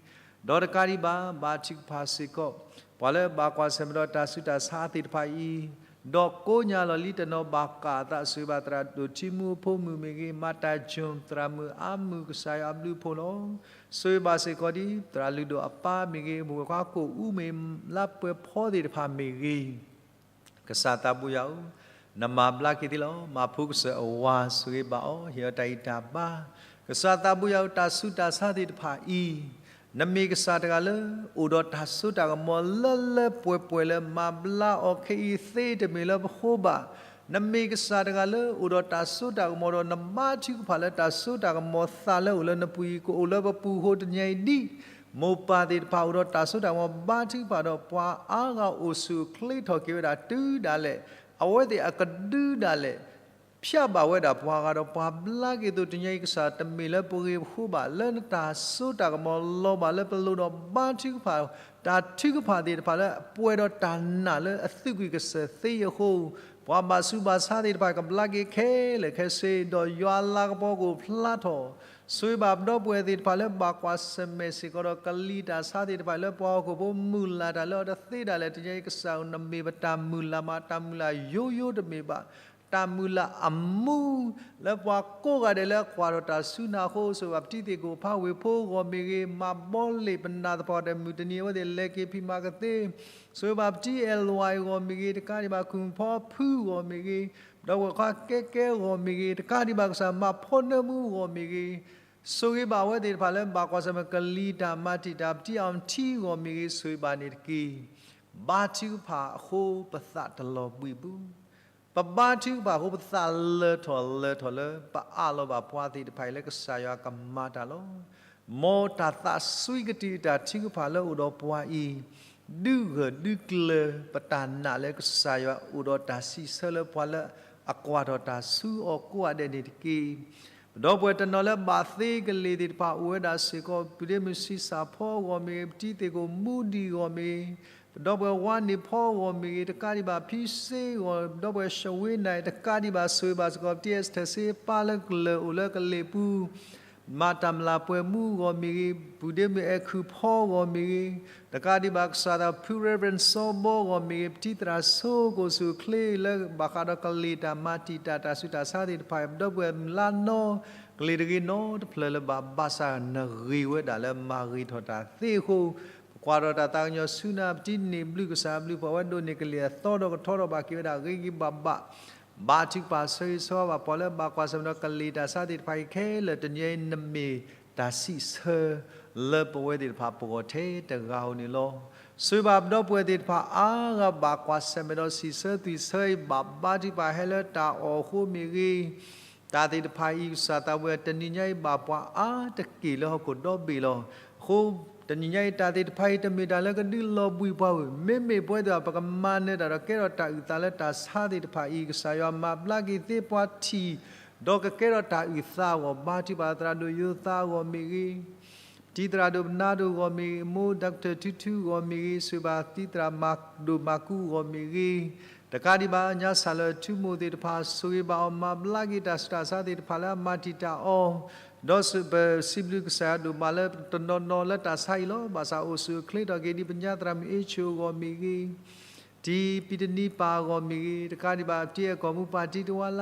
ဒီးတကးဒံးဘၣ် ဘါထုကဖၣ်စ့ၢ်ကီး ပှၤလၢဘၣ်ကွၢ်ဆၢၣ်မဲာ်ဒီးတၢ်ဆူးတၢ်ဆါသ့ၣ်တဖၣ်အံၤ, ဒီးကိးညါလီၤလံတနီၤဘၣ်ကးအသး ဆိၣ်ဂ့ၤဘၣ်သရၣ်ဒိၣ်ထံမူအဖိမုၣ်မ့ၢ်ဂ့ၤ, မၤတၢ်ကၠိၣ် သရၣ်မုၣ်အါမုၢ် ကစၢ်ယွၤအဘျုးအဖှိၣ်လီၤ. ဆိၣ်ဂ့ၤဘၣ်စ့ၢ်ကီးဒ် သရၣ်လုၢ်ဒိၣ်အပၢ်မ့ၢ်ဂ့ၤ, ပဝဲၢ်ခွါကိၣ်အူမ့ၢ် လါပှဲၤဖီသ့ၣ်တဖၣ်မ့ၢ်ဂ့ၤ ကစၢ်သးဘိယၤဧၢ, နမၤဘျါက့ၤသ့လီၤ. မၤဖိကစၢၢ်အဝၤ ဆိၣ်ဂ့ၤဘၣ်အီၤ, ဟ့ၣ်အီၤတၢ်ဂံၢ်တၢ်ဘါ, ကစၢ်သးဘိယၤဧၢ, တၢ်ဆူးတၢ်ဆါသ့ၣ်တဖၣ်အံၤ, နမ့ၢ်ကစၢ်တဂၤလၢ အိၣ်ဒီးတၢ်စိတၢ်ကမီၤလၢလၢပှဲၤပှဲၤလၢ မၤဘျါအီၤခဲအံၤသ့တမ့ၢ်လၢပဃိဘၣ်, နမ့ၢ်ကစၢ်တဂၤလၢ အိၣ်ဒီးတၢ်စိတၢ်ကမီၤဒီး နဘါထုကဖၣ်လၢတၢ်စိတၢ်ကမီၤသးလၢအိၣ်လၢနပူၤအံၤ ကအိၣ်လၢပပူၤအဃိ တနံၤအံၤဒ် မိၢ်ပၢ်သ့ၣ်တဖၣ်အိၣ်ဒီးတၢ်စိတၢ်ကမီၤ ဘါထုကဖၣ်ဒီးပှၤအါဂၤအိၣ်ဆူၣ်အိၣ်ချ့ထီၣ်က့ၤဝဲဒၣ်တုၤဒၣ်လဲာ်, အဝဲသ့ၣ်အကဒုဒၣ်လဲာ် ဖျးဘၣ်ဝဲဒၣ်ပှၤဂၤဒီးပှၤဘျါက့ၤအသိး တနံၤအံၤ ကစၢ်တမ့ၢ်လၢပဂ့ၤပဃိဘၣ် လၢနတၢ်စိတၢ်ကမီၤလီၤဘၣ် လၢပလိၣ်ဒီးဘါထုကဖၣ် တၢ်ထုကဖၣ်သ့ၣ်တဖၣ်လၢအပှဲၤဒီးတၢ်နာ်လၢအသုးကွံာ်ကစၢၢ်သ့အဃိ, ပှၤဘၣ်ဆူးဘၣ်ဆါသ့ၣ်တဖၣ်ကဘျါက့ၤခဲလၢာ်ခဲဆ့, ဒီးယွၤအလၤကပီၤကအိၣ်ဖျါထီၣ် ဆိၣ်ဂ့ၤဘၣ်ပဒီပုၢ်ဝဲၢ်သ့ၣ်တဖၣ်လၢဘၣ်ကွၢ်ဆၢၣ်မဲာ်စ့ၢ်ကီးဒီး ကလံၤတၢ်ဆါသ့ၣ်တဖၣ်လၢပှၤဟီၣ်ခိၣ်ဖိမုၢ်လၢ်တၢ်လၢအီၤတသ့ဒၣ်လဲာ် တနံၤအံၤ ကစၢ်ဧၢ နမ့ၢ်ပတၢ်မုၢ်လၢ်မး တၢ်မုၢ်လၢ်ယိယိတမ့ၢ်ဘၣ်, တၢ်မုၢ်လၢ်အမူ လၢပှၤကိးဂၤဒဲးလၢအကွၢ်ထီၣ်တၢ်ဆူနၤအဃိ, ဆိၣ်ဂ့ၤဘၣ်ပတံၤသ့ၣ်ကိၣ်ဖးဝ့ၢ်ဖိအဂီၢ်မ့ၢ်ဂ့ၤ, မၤဘီလ့ၣ်ပနၢ်သပှၢ်တၢၢ်မုၢ်တနံၤအဝဲသ့ၣ်လဲၤက့ၤဖံးမၤကသ့, ဆိၣ်ဂ့ၤဘၣ်ပတံၤအဲၣ်လွဲၣ်အဂီၢ်မ့ၢ်ဂ့ၤ, တကးဒံးဘၣ်ခုၣ်ဖီဖုအဂီၢ်မ့ၢ်ဂ့ၤ, ဒီးပှၤခါကဲကဲအဂီၢ်မ့ၢ်ဂ့ၤ, တကးဒံးဘၣ်ကစၢ်မၤဖီနၢမူအဂီၢ်မ့ၢ်ဂ့ၤ, ဆိၣ်ဂ့ၤဘၣ်အဝဲသ့ၣ်တဖၣ်လၢဘၣ်ကွၢ်ဆၢၣ်မဲာ်ကလံၤတၢ်မၤတံာ်တာ် ပတံၤအီၤထံဂီၢ်မ့ၢ်ဂ့ၤ ဆိၣ်ဂ့ၤဘၣ်န့ၣ်တက့ၢ်. ဘါထုကဖၣ်အဃိ ပသးတလီၤဘှံးဘၣ်. ပဘါထုကဖၣ်အဃိ ပသးလၢာ်ထီၣ်လၢာ်ထီၣ်လၢ ပအးလီၤဘၣ်ပှၤသ့ၣ်တဖၣ်အံၤလၢကစၢ်ယွၤကမၤတၢ်လီၤ. မ်တၢ်သးစွံကတုၤတၢ်ထုကဖၣ်လၢအိၣ်ဒီးပှၤအံၤ ဒုးဂၢၢ်ဒုးကျၢၤ ပတၢ်နာ်လၢကစၢ်ယွၤအိၣ်ဒီးတၢ်စံးဆၢလၢပှၤလၢအကွၢ်ထီၣ်တၢ်ဆူအီၤကိးဂၤဒဲးန့ၣ်တက့ၢ်. ပဒီပုၢ်ဝဲၢ်တနီၤလၢဘၣ်သ့ကလ့ၢ်သ့ၣ်တဖၣ်အိၣ်ဝဲဒၣ်စ့ၢ်ကီး ပဒ့မုၢ်ဆံးစၢ်ဖီအဂီၢ်မ့ၢ်ဂ့ၤ, ပတံၤသ့ၣ်ကိၣ်မူဒံးအဂီၢ်မ့ၢ်ဂ့ၤ, ပဒီပုၢ်ဝဲၢ်ဝါန့ၣ်ဖီအဂီၢ်မ့ၢ်ဂ့ၤ, တကးဒံးဘၣ်ဖံစ့အဂီၢ်, ပဒီပုၢ်ဝဲၢ်ရှဝ့နၢ် တကးဒံးဘၣ်ဆိၣ်ဂ့ၤဘၣ်စ့ၢ်ကီး ပတံၤအဲစထၢၣ်စ့ပၢ်လၢကလၢၢ်အိၣ်လၢကလ့ၢ်ပူၤ မၤတၢ်မျၢ်ပှဲၤမူအဂီၢ်မ့ၢ်ဂ့ၤ, ပုၢ်ဒ့မုၣ်အဲၣ်ခုၣ်ဖီအဂီၢ်မ့ၢ်ဂ့ၤ, တကးဒံးဘၣ်ကစၢ်သးဖု Reverend စီၤဘီအဂီၢ်မ့ၢ်ဂ့ၤ, ပတံၤသရၣ်စိကိၣ်ဆူၣ်အိၣ်ချ့လၢဘၣ်ဃးဒီးကလ့ၢ်တၢ်မၤတံာ်တာ်တၢ်ဆူးတၢ်ဆါသ့ၣ်တဖၣ်အံၤ ပဒီပုၢ်ဝဲၢ်မုၢ်လါနီၤ ကလ့ၢ်တဂ့ၤနီတဖျၢၣ်လၢၤဘၣ် ဘၣ်ဆၣ်နဂ့ၤဝဲဒၣ်လၢမၤဂ့ၤထီၣ်တၢ်သ့အဃိ ပကွၢ်ထီၣ်တၢ်သးကညီၤဆူနၤ ပတံၤန့ၢ်ဘျုးကစၢ်ဘျုးဖှိၣ်ဝဲဒိးန့ၢ်ကလံၤအသီဒီးကထီထီၣ်ဘၣ်က့ၤဝဲဒၣ် ဂ့ၤဂ့ၤဘၣ်ဘၣ် ဘါထုကဖၣ်ဆၢဂ့ၤဆၢဝါဘၣ်ပှၤလၢဘၣ်ကွၢ်ဆၢၣ်မဲာ်ဒီးကလ့ၢ်တၢ်ဆါသ့ၣ်တဖၣ်အံၤခဲလၢာ် တနံၤအံၤနမ့ၢ်တၢ်စံးဆၢ လၢပဝဲသ့ၣ်တဖၣ်ပဂီၢ်ထဲတဂၤဧိၤန့ၣ်လီၤ. ဆိၣ်ဂ့ၤဘၣ်ပဒီပုၢ်ဝဲၢ်သ့ၣ်တဖၣ်အါဂၤဘၣ်ကွၢ်ဆၢၣ်မဲာ်ဒီးစံးဆၢသွံၣ်ဆၢအံၤ ဘၣ်ဘါထုကဖၣ်ဟဲလၢတၢ်အီၣ်အဃိမ့ၢ်ဂ့ၤ တၢ်သ့ၣ်တဖၣ်အံၤ ကစၢ်သးဝဲ တနံၤညါအံၤဘၣ်ပှၤအါတက့ၢ်လၢဟီၣ်ခိၣ်ဒီဘ့ၣ်လီၤ. အဃိ တနံၤညါအံၤတၢ်သ့ၣ်တဖၣ်အံၤ တမ့ၢ်တၢ်လၢကဒုးလီၤဘှံးပှၤဧိၤ, မ့မ့ၢ်ပဝဲသ့ၣ်တဖၣ်ပကမၤနၢၤတၢ်ဒီးကဲထီၣ်တၢ်အုၣ်သးလၢတၢ်ဆါသ့ၣ်တဖၣ်အံၤ ကစၢ်ယွၤမၤဘျါက့ၤသ့ပှၤထံၣ် ဒီးကကဲထီၣ်တၢ်အုၣ်သးအဂီၢ် ဘါထုကဖၣ်သရၣ်ဒိၣ်ယိၤသးအဂီၢ်မ့ၢ်ဂ့ၤ ပတံၤသရၣ်ဒိၣ်ပနါဒိၣ်အဂီၢ်မ့ၢ်ဂ့ၤ, မိၢ်ဒီကထၢၣ်ထူထူအဂီၢ်မ့ၢ်ဂ့ၤ, ဆိၣ်ဂ့ၤဘၣ်တံၤသရၣ်မၤဒိၣ်မၤကူအဂီၢ်မ့ၢ်ဂ့ၤ, တကးဒံးဘၣ် ညါစၢ်လၢာ်ထူမိၢ်သ့ၣ်တဖၣ် ဆိၣ်ဂ့ၤဘၣ်အီၤ မၤဘျါက့ၤတၢ်ဆူးတၢ်ဆါသ့ၣ်တဖၣ်လၢအမၤတံာ်တာ်အီၤ, ဒီးပစံးဘျုးကစၢ်ယွၤဒိၣ်မးလၢတနီၤနီၤလၢတၢ်ဆါအံၤလီၤ. ဘၣ်ဆၣ်အိၣ်ဆူၣ်အိၣ်ချ့ထီၣ်က့ၤ ဒ်ပညါသရၣ်မုၣ်အ့ၣ်ဆိၣ်အဂီၢ်မ့ၢ်ဂ့ၤ တံၤပံတနံပၢ်အဂီၢ်မ့ၢ်ဂ့ၤ, တကးဒံးဘၣ် တံၤအဲၣ်ကီၢ်မူပၢ် တံၤတ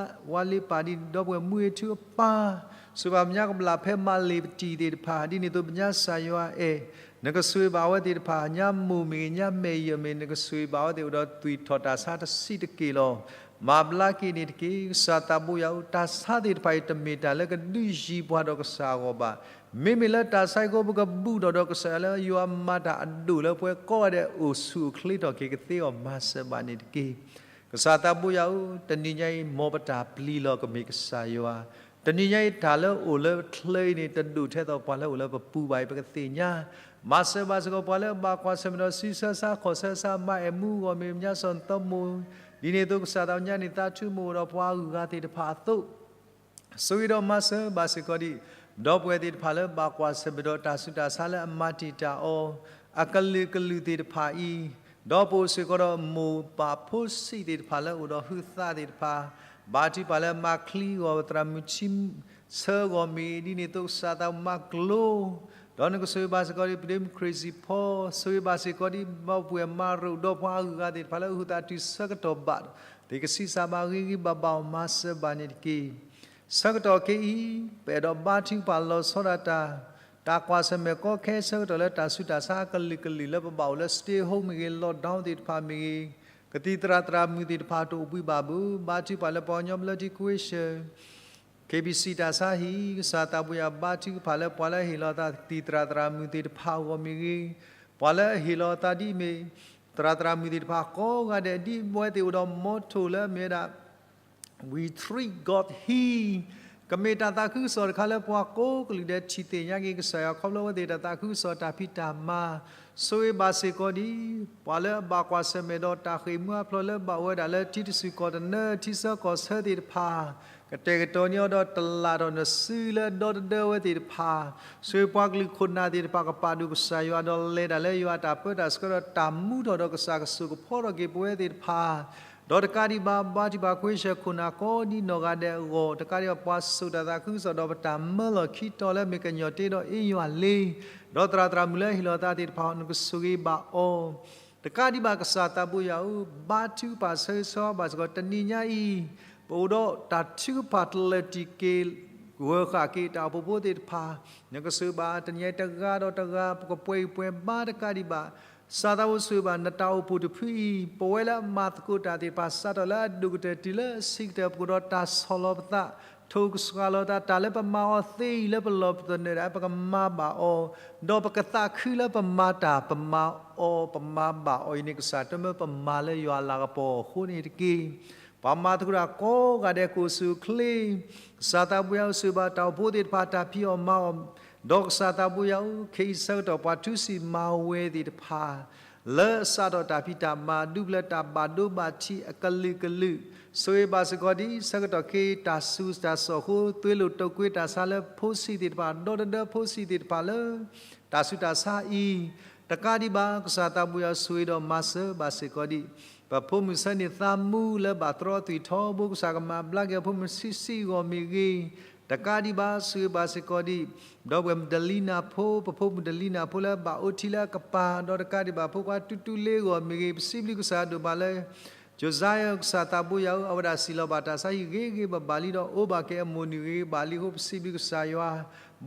ဝါလ့ပၢ် ဒ်ဒီပုၢ်ဝဲၢ်မူအ့ၣ်ထူအပၢ်, ဆိၣ်ဂ့ၤဘၣ်ပညါကဘျၣ်ဖဲမၤလ့ၤပတံၤသ့ၣ်တဖၣ်, ဒ်န့ၣ်အသိးပညါစၢ်ယွၤအဲၣ်, နကဆိၣ်ဂ့ၤဘၣ်အဝဲသ့ၣ်တဖၣ်, ညါမိၢ်မ့ၢ်ဂ့ၤ ညါမဲာ်ယီၤမ့ၢ် နကဆိၣ်ဂ့ၤဘၣ်အဝဲသ့ၣ်အိၣ်ဒီးသွံၣ်ထီၣ်တၢ်ဆါတဆံးတက့ၢ်လီၤ. မၤဘျါက့ၤန့ၣ်တက့ၢ်. ကစၢ်သးဘိယွၤဧၢ, တၢ်ဆါသ့ၣ်တဖၣ်အံၤ တမ့ၢ်တၢ်လၢကဒုးယံၤပှၤဒီးကစၢ်အဂီၢ်ဘၣ်. မ့မ့ၢ်လၢတၢ်ဆါအံၤအဃိ ပကဘူၣ်ထီၣ်ဒီးကစၢ်ယွၤလၢယွၤမၤတၢ်အဒိၣ်လၢပှၤကိးဂၤဒဲး အိၣ်ဆူၣ်အိၣ်ချ့ထီၣ်က့ၤကသ့အီၤ မၤစၢၤဘၣ်န့ၣ်တက့ၢ်. ကစၢ်သးဘိယွၤဧၢ, တနံၤညါအံၤ မ်ပတၢ်ပျံၤလီၤကမ့ၢ်ကစၢ်ယွၤ, တနံၤညါအံၤ တၢ်လၢအိၣ်လၢချၢအံၤန့ၣ် တဒိၣ်ထဲသိးပှၤလၢအိၣ်လၢပပူၤဘၣ်အံၤ ပကသ့ၣ်ညါ, မၤစၢၤဘၣ်စ့ၢ်ကီးပှၤလၢဘၣ်ကွၢ်ဆၢၣ်မဲာ်ဒီးစံးဆၢဆါခီၣ်ဆၢဆါ မၤအဲၣ်မူအဂီၢ်မ့ၢ် ပညါစီၣ်နသီမိၢ်, ဒ်န့ၣ်အသိးကစၢ်သးဘိယွၤန့ၣ် သးထူမိၢ်အိၣ်ဒီးပှၤအဂုၤအဂၤသ့ၣ်တဖၣ်အသိး ဆိၣ်ဂ့ၤဒီးမၤစၢၤဘၣ်စ့ၢ်ကီးဒံး ဒီပုၢ်ဝဲၢ်သ့ၣ်တဖၣ်လၢဘၣ်ကွၢ်ဆၢၣ်မဲာ်ဒီးတၢ်ဆူးတၢ်ဆါလၢအမၤတံာ်တာ်အီၤ အကလုာ်ကလုာ်သ့ၣ်တဖၣ်အံၤ, ဒီးပအိၣ်စ့ၢ်ကီးဒီးမိၢ်ပၢ်ဖိဆံးသ့ၣ်တဖၣ်လၢအိၣ်ဒီးဟုသးသ့ၣ်တဖၣ်, ဘါထုကဖၣ်လၢမၤချံအဂီၢ် သရၣ်မုၣ်ဆံးဆၢအဂီၢ်မ့ၢ်ဂ့ၤ, ဒ်န့ၣ်အသိးကစၢ်သးဘိမၤကျိၤ ဒီးနကဆိၣ်ဂ့ၤဘၣ်စ့ၢ်ကီးဒံး ပဒ့မုၣ်ခရံာ်စံၣ်ဖီ, ဆိၣ်ဂ့ၤဘၣ်စ့ၢ်ကီးဒံး ဒီပုၢ်ဝဲၢ်မၤရူး ဒီးပှၤအဂုၤအဂၤသ့ၣ်တဖၣ်လၢအဟုသးတုၤဆၢကတီၢ်ဘၣ် သ့ၣ်ကဆံးစၢ်ဘၣ် ဂ့ၤဂ့ၤဘၣ်ဘၣ်အီၤ မၤစၢၤဘၣ်န့ၣ်တက့ၢ်. ဆၢကတီၢ်ခဲအံၤ ပအဲၣ်ဒိးဘါထုကဖၣ်လီၤဆီဒၣ်တၢ် တၢ်ကွၢ်ဆၢၣ်မဲာ်ကီခဲဆၢကတီၢ်လၢတၢ်ဆူးတၢ်ဆါအကလုာ်ကလုာ်လၢပဘၣ်အိၣ်လၢ stay home မ့ၢ်ဂ့ၤ lockdown သ့ၣ်တဖၣ်မ့ၢ်ဂ့ၤ, ကသံၣ်သရၣ်သရၣ်မုၣ်သ့ၣ်တဖၣ်တအိၣ်ဘှံးဘၣ်ဘၣ်, ဘါထုကဖၣ်လၢပှၤကညီဘျၢထံခဝ့ၡၢၣ် KBC တၢ်ဆါဟံၣ် ကစၢ်သးဘိယွၤဘါထုကဖၣ်လၢပှၤလၢအဟ့ၣ်လီၤအသး ကသံၣ်သရၣ်သရၣ်မုၣ်သ့ၣ်တဖၣ်အဂီၢ်မ့ၢ်ဂ့ၤ, ပှၤလၢအဟ့ၣ်လီၤအသးဒ်အမ့ၢ် သရၣ်သရၣ်မုၣ်သ့ၣ်တဖၣ်ကိးဂၤဒဲး ဒ်အဝဲသ့ၣ်အိၣ်ဒီး motto လၢအမ့ၢ်ဝဲဒၣ် We treat God here ကမ့ၢ်တၢ်သးခုကစီၣ်တခါလၢပှၤကိးကလုာ်ဒဲးထံၣ်သ့ၣ်ညါက့ၤကစၢ်ယွၤခီဖျိအဝဲသ့ၣ်တၢ်သးခုကစီၣ်တၢ်ဖံးတၢ်မၤ, ဆိၣ်ဂ့ၤဘၣ်စ့ၢ်ကီးဒံး ပှၤလၢအဘၣ်ကွၢ်ဆၢၣ်မဲာ်ဒီးတၢ်ဃ့ၢ်မှံဟးဖျိးလၢဘၣ်အိၣ်ဝဲဒၣ်လၢထံတစူၢ်ကီၢ်တနၢ ထံဆၢကီၢ်ဆၢသ့ၣ်တဖၣ်, ကတဲာ်ကတီၤန့ၢ်အီၤဒီးတလၢ်ထီၣ်နစုလၢဒီသဒၢဝဲသ့ၣ်တဖၣ်, ဆိၣ်ဂ့ၤပှၤကလုာ်ခိၣ်နၢ်သ့ၣ်တဖၣ်ကပာ်ဒိၣ်ကစၢ်ယွၤဒီး လဲၤတၢ်လၢယွၤအတၢ်ပၢတၢ်ဆှၢဒီးတၢ်မူထီၣ်ဒီးကစၢ်ကဆိၣ်ကဖီထီၣ်က့ၤပဝဲသ့ၣ်တဖၣ်, ဒီးတကးဒံးဘၣ် ဘါထုကဖၣ်ခဝ့ၡၢၣ်ခိၣ်နၢ်ကိးဒ်နီၢ်ဂၤဒဲးအဂီၢ်, တကးဒံးဘၣ်ပှၤစိာ်တၢ်သးခုကစီၣ်ဒီးပတၢ်မၢလီၤခံတီၤလၢမ့ၢ်ကညီၤတ့ဒီးအ့ယွၤလ့, ဒီးသရၣ်သရၣ်မုၣ်လၢအဟ့ၣ်လီၤသးသ့ၣ်တဖၣ် နကဆိၣ်ဂ့ၤဘၣ်အီၤ, တကးဒံးဘၣ်ကစၢ်သးဘိယွၤဧၢ, ဘါထုကဖၣ်ဆၢဂ့ၤဆၢဝါဘၣ်စ့ၢ်ကီး တနံၤညါအံၤ, ပအိၣ်ဒီးတၢ်ထုကဖၣ်တလၢာ်တံၢ်က့ၤ ဂၢၤဃာ်က့ၤတၢ်အိၣ်ဖှိၣ်ဖိသ့ၣ်တဖၣ်, နကဆိၣ်ဂ့ၤဘၣ်တနံၤညါအံၤတဂၤဒီးတဂၤ ပကပှဲၤဂံၢ်ပှဲၤဘါတကးဒံးဘၣ်, ကစၢ်သးဘိဆိၣ်ဂ့ၤဘၣ်နတၢ်အိၣ်ဖှိၣ်တဖုအံၤ, ပဝဲလၢအမၤသကိးတၢ်သ့ၣ်တဖၣ် စးထီၣ်လၢအဒိၣ်ကတၢၢ်တုၤလၢအဆံးကတၢၢ် ပကအိၣ်ဒီးတၢ်ဆီၣ်လီၤပသး, ထိၣ်ကစှၤလီၤသး တၢ်လၢပမၤအီၤသ့အံၤလၢပလီၢ်ပသနၢၣ်ဒၣ် ပကမၤဘၣ်အီၤ, ဒီးပကသးခုလၢပမၤတၢ် ပမၤအီၤ ပမၤဘၣ်အီၤအံၤန့ၣ် ကစၢ်တမၢပမၤလၢယွၤအလၤကပီၤအဃိန့ၣ်တက့ၢ်. ပှၤမၤသကိးတၢ်ကိးဂၤဒဲးကအိၣ်ဆူၣ်အိၣ်ချ့, ကစၢ်သးဘိယွၤအိၣ်ဆိၣ်ဂ့ၤဘၣ်တၢ်အိၣ်ဖှိၣ်သ့ၣ်တဖၣ် တၢ်ဖံးအီၣ်မၤအီၣ်, ဒီးကစၢ်သးဘိယွၤဧၢ, ခဲအံၤဆၢကတီၢ်ပှၤထုးစံၣ်မၤဝဲသ့ၣ်တဖၣ် လၢအစးထီၣ်တၢ်ဖံးတၢ်မၤ ဒူပျဲၢ်တၢ်ဘၣ်ဒိဘၣ်ထံးအကလုာ်ကလုာ်, ဆိၣ်ဂ့ၤဘၣ်စ့ၢ်ကီးဒ် ဆၢကတီၢ်ခဲအံၤ တၢ်ဆူးတၢ်ဆါအဃိ သွေးလွန်တုပ်ကွေး တၢ်ဆါလၢဖိဆံးသ့ၣ်တဖၣ် ဒီတဒၢဖိဆံးသ့ၣ်တဖၣ်လၢ တၢ်ဆူးတၢ်ဆါအံၤ တကးဒံးဘၣ် ကစၢ်သးဘိယွၤဆိၣ်ဂ့ၤဒီးမၤစၢၤဘၣ်စ့ၢ်ကီးဒ် ပဖိမုၣ်ဆၢန့ၢ်သးမူလၢဘၣ်တြီသွံၣ်ထီဘိ ကစၢ်ကမၤဘျါက့ၤအဖိမုၣ်ဆံးဆံးအဂီၢ်မ့ၢ်ဂ့ၤ, တကးဒံးဘၣ် ဆိၣ်ဂ့ၤဘၣ်စ့ၢ်ကီးဒ် ဒီပုၢ်ဝဲၢ်မုၣ်ဒလံနၢ်ဖိ, ပဖိမုၣ်ဒလံနၢ်ဖိလၢဘၣ်အိၣ်ထံလၢအကပၤ, ဒီးတကးဒံးဘၣ် ဖိခွါတူတူလ့အဂီၢ်မ့ၢ်ဂ့ၤ, ပစံးဘျုးကစၢ်ဒိၣ်မးလၢ ကၠိၤစါယၤ ကစၢ်သးဘိယွၤဧၢ, အဝဲဒၣ်စံၣ်လီၤဘၣ်တၢ်ဆါဟံၣ်ဂ့ၤဂ့ၤဘၣ်ဘၣ်လံဒီး အိၣ်ဘၣ်က့ၤအမိၢ်နုာ်ဂ့ၤဂ့ၤဘၣ်လံအဃိ ပစံးဘျုးကစၢ်ယွၤ,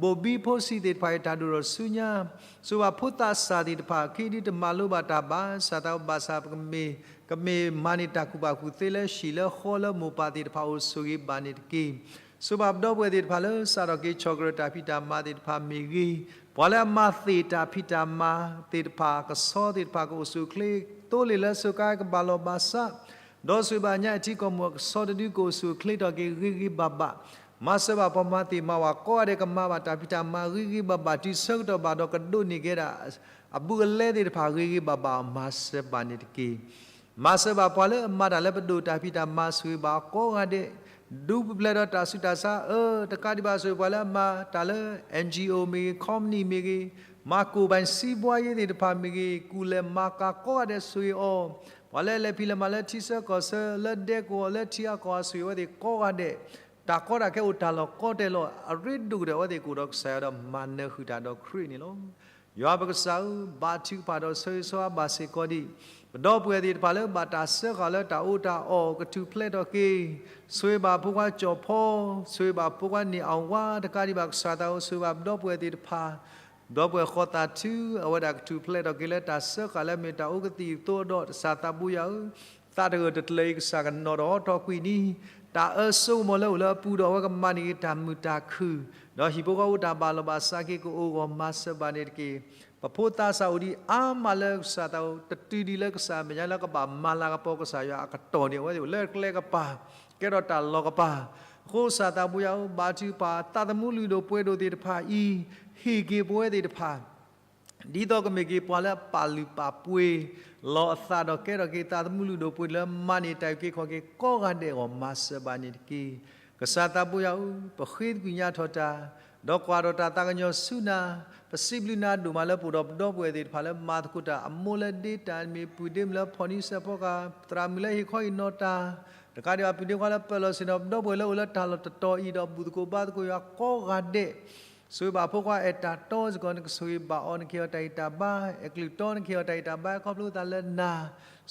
ဘိၣ်ဘံဖိဆံးသ့ၣ်တဖၣ်အံၤ တၢ်ဒိၣ်ထီၣ်ဆူညါ, ဆိၣ်ဂ့ၤဘၣ်ဖိသးစၢ်သ့ၣ်တဖၣ် ခဲအံၤဒ်တမၤလိဘၣ်တၢ်ဘၣ် ကစၢ်သးဘိဘၣ်ဆၣ် ပကမ့ၢ် ကမ့ၢ်မၤန့ၢ်တၢ်ကူၣ်ဘၣ်ကူၣ်သ့လၢဟံၣ်လၢဃီလၢမိၢ်ပၢ်သ့ၣ်တဖၣ်အအိၣ် ဆိၣ်ဂ့ၤဘၣ်န့ၣ်တက့ၢ်. ဆိၣ်ဂ့ၤဘၣ်ပဒီပုၢ်ဝဲၢ်သ့ၣ်တဖၣ်လၢ စးထီၣ်က့ၤဆီၣ်ကရၢၢ်တၢ်ဖံးတၢ်မၤသ့ၣ်တဖၣ်မ့ၢ်ဂ့ၤ, ပှၤလၢအမၤသ့ၣ်တၢ်ဖံးတၢ်မၤသ့ၣ်တဖၣ် ကဆီသ့ၣ်တဖၣ်ကအိၣ်ဆူၣ်အိၣ်ချ့, သိလ့ၣ်လၢစၢကါကဘၣ်လီၢ်ဘၣ်စး, ဒီးဆိၣ်ဂ့ၤဘၣ်ညါအထံကီၢ်မုၢ်အကဆီတဒု ကအိၣ်ဆူၣ်အိၣ်ချ့ထီၣ်က့ၤဂ့ၤဂ့ၤဘၣ်ဘၣ်, မၤစၢၤဘၣ်ပှၤမၤသ့ၣ်မၤဝၤကိးဂၤဒဲး ကမၤဘၣ်တၢ်ဖံးတၢ်မၤဂ့ၤဂ့ၤဘၣ်ဘၣ် တုၤဆၢကတီၢ်ဘၣ်ဒီးကဒိးန့ၢ်က့ၤဒၣ် အဘူးအလဲသ့ၣ်တဖၣ်ဂ့ၤဂ့ၤဘၣ်ဘၣ် မၤစၢၤဘၣ်န့ၣ်တက့ၢ်. မၤစၢၤဘၣ်ပှၤလၢအမၤတၢ်လၢပဒိၣ်တၢ်ဖံးတၢ်မၤ ဆိၣ်ဂ့ၤဘၣ်အကိးဂၤဒဲး, ဒူပျဲၢ်ဒီးတၢ်ဆူးတၢ်ဆါအၢ, တကးဒံးဘၣ် ဆိၣ်ဂ့ၤပှၤလၢအမၤတၢ်လၢ NGO မ့ၢ်ဂ့ၤ, company မ့ၢ်ဂ့ၤ, မၤကိၢ်ဘၣ်စံးဘှါယ့သ့ၣ်တဖၣ်မ့ၢ်ဂ့ၤ, ကူၣ်လဲၤမၤကၤကိးဂၤဒဲး ဆိၣ်ဂ့ၤအီၤ, ပှၤလၢအလဲၤဖံးလဲၤမၤလၢထံဆၢကီၢ်ဆၢ လၢဒဲကဝီၤလၢထံအကီၢ် ဆိၣ်ဂ့ၤဝဲသ့ၣ်ကိးဂၤဒဲး, တၢ်ကီတၢ်ခဲအိၣ်တၢ်လီၢ်ကီတဲာ်လီၤ အရ့ဒိၣ်ကတၢၢ်အဝဲသ့ၣ်ကအိၣ်ဒီးကစၢ်ယွၤဒီးမၤနၢၤဃုာ်တၢ်ဒီးခရံာ်န့ၣ်လီၤ. ယွၤပကစၢ်ဧၢ, ဘါထုကဖၣ်ဒီးဆၢဂ့ၤဆၢဝါဘၣ်စ့ၢ်ကီးဒံး ပဒီပုၢ်ဝဲၢ်သ့ၣ်တဖၣ်လၢဘၣ်တၢ်စၢဃာ်လၢတၢ်အီၣ်တၢ်အီ ကထူၣ်ဖျဲးထီၣ်က့ၤ, ဆိၣ်ဂ့ၤဘၣ်ဖိခွါကၠီၣ်ဖီ, ဆိၣ်ဂ့ၤဘၣ်ဖိခွါန့ၢ်အဝါ, တကးဒံးဘၣ်ကစၢ်သးဧၢ ဆိၣ်ဂ့ၤဘၣ်ပဒီပုၢ်ဝဲၢ်သ့ၣ်တဖၣ်, ဒီပုၢ်ဝဲၢ်ဃီသးထု အဝဲဒၣ်ကထူၣ်ဖျဲးထီၣ်က့ၤလၢတၢ်စၢဃာ်လၢအမ့ၢ်တၢ်အိၣ်ကသံၣ်အသိးဒီး ကစၢ်သးဘိယွၤဧၢ, သးတဂၢၢ်တကျၢၤအံၤ ကစၢ်ကနီၤထီၣ်ထီကွံာ်န့ၣ်, တၢ်အၢစိကမီၤလၢအိၣ်လၢအပူၤဒီး အဝဲကမၤန့ၢ်က့ၤတၢ်မုာ်တၢ်ခုၣ်, ဒီးဟံၣ်ဖိဃီဖိတၢ်ဘၣ်လီၤဘၣ်စးက့ၤကအိၣ်ဂီၢ် မၤစၢၤဘၣ်န့ၣ်တက့ၢ်. ပဖိသးစၢ်အိၣ်ဒံးအါမးလၢကစၢ်သးအိၣ် တတုၤဒံးလၢကစၢ်အမဲာ်ညါလၢကဘၣ်မၤလၤကပီၤကစၢ်ယွၤအကတီၢ်န့ၣ် အဝဲသ့ၣ်အိၣ်လၢကျဲကပၤ ကဲထီၣ်တၢ်လီၤကပၤ, အဃိကစၢ်သးဘိယွၤဧၢ ဘါထုကဖၣ် သးသမူလုၢ်ဒိၣ်ပှ့ၤဒိၣ်သ့ၣ်တဖၣ်အံၤ ဟ့ၣ်က့ၤပဝဲသ့ၣ်တဖၣ် ဒ်သိးကမ့ၢ်က့ၤပှၤလၢအပာ်လုၢ်ပာ်ပှ့ၤလီၤအသးဒီးကဲထီၣ်က့ၤသးသမူလုၢ်ဒိၣ်ပှ့ၤဒိၣ်လၢမၤန့ၢ်တၢ်အုၣ်က့ၤခီၣ်က့ၤကိးဂၤဒဲးအဂီၢ် မၤစၢၤဘၣ်န့ၣ်တက့ၢ်. ကစၢ်သးဘိယွၤဧၢ, ပဃ့သကွံာ်ညါထီၣ်တၢ်, ဒီးကွၢ်ထီၣ်တၢ်သးကညီၤဆူနၤ, ပစံးဘျုးနၤဒိၣ်မးလၢပအိၣ်ဒီးပဒီပုၢ်ဝဲၢ်သ့ၣ်တဖၣ်လၢမၤသကိးတၢ်အမိၢ်လၢဒ့တၢ်မ့ၢ်ပုၢ်ဒ့မုၣ်လၢ ဖီၣ်နံၤစဲးဖီကဟၣ်, သရၣ်မုၣ်လၢဟ့ၣ်ခီဟ့ၣ်နီၤတၢ်, တကးဒံးဘၣ်ပုၢ်ဒ့ခွါလၢပၢၢ်လီၤဆ့ၣ်နီၤ ပဒီပုၢ်ဝဲၢ်လၢအိၣ်လၢတၢ်လီၢ်တတီၤအံၤဒီးဘူၣ်သကိးဘါသကိးယွၤကိးဂၤဒဲး ဆိၣ်ဂ့ၤဘၣ်ဖိခွါအဲၣ်တၢ်တီစ့ၢ်ကီး နကဆိၣ်ဂ့ၤဘၣ်အီၤ နကဟ့ၣ်အီၤတၢ်ဂံၢ်တၢ်ဘါ, အဲၣ်ကလုၢ်တီနကဟ့ၣ်အီၤတၢ်ဂံၢ်တၢ်ဘါ ခီဖျိသးလၢနၤ,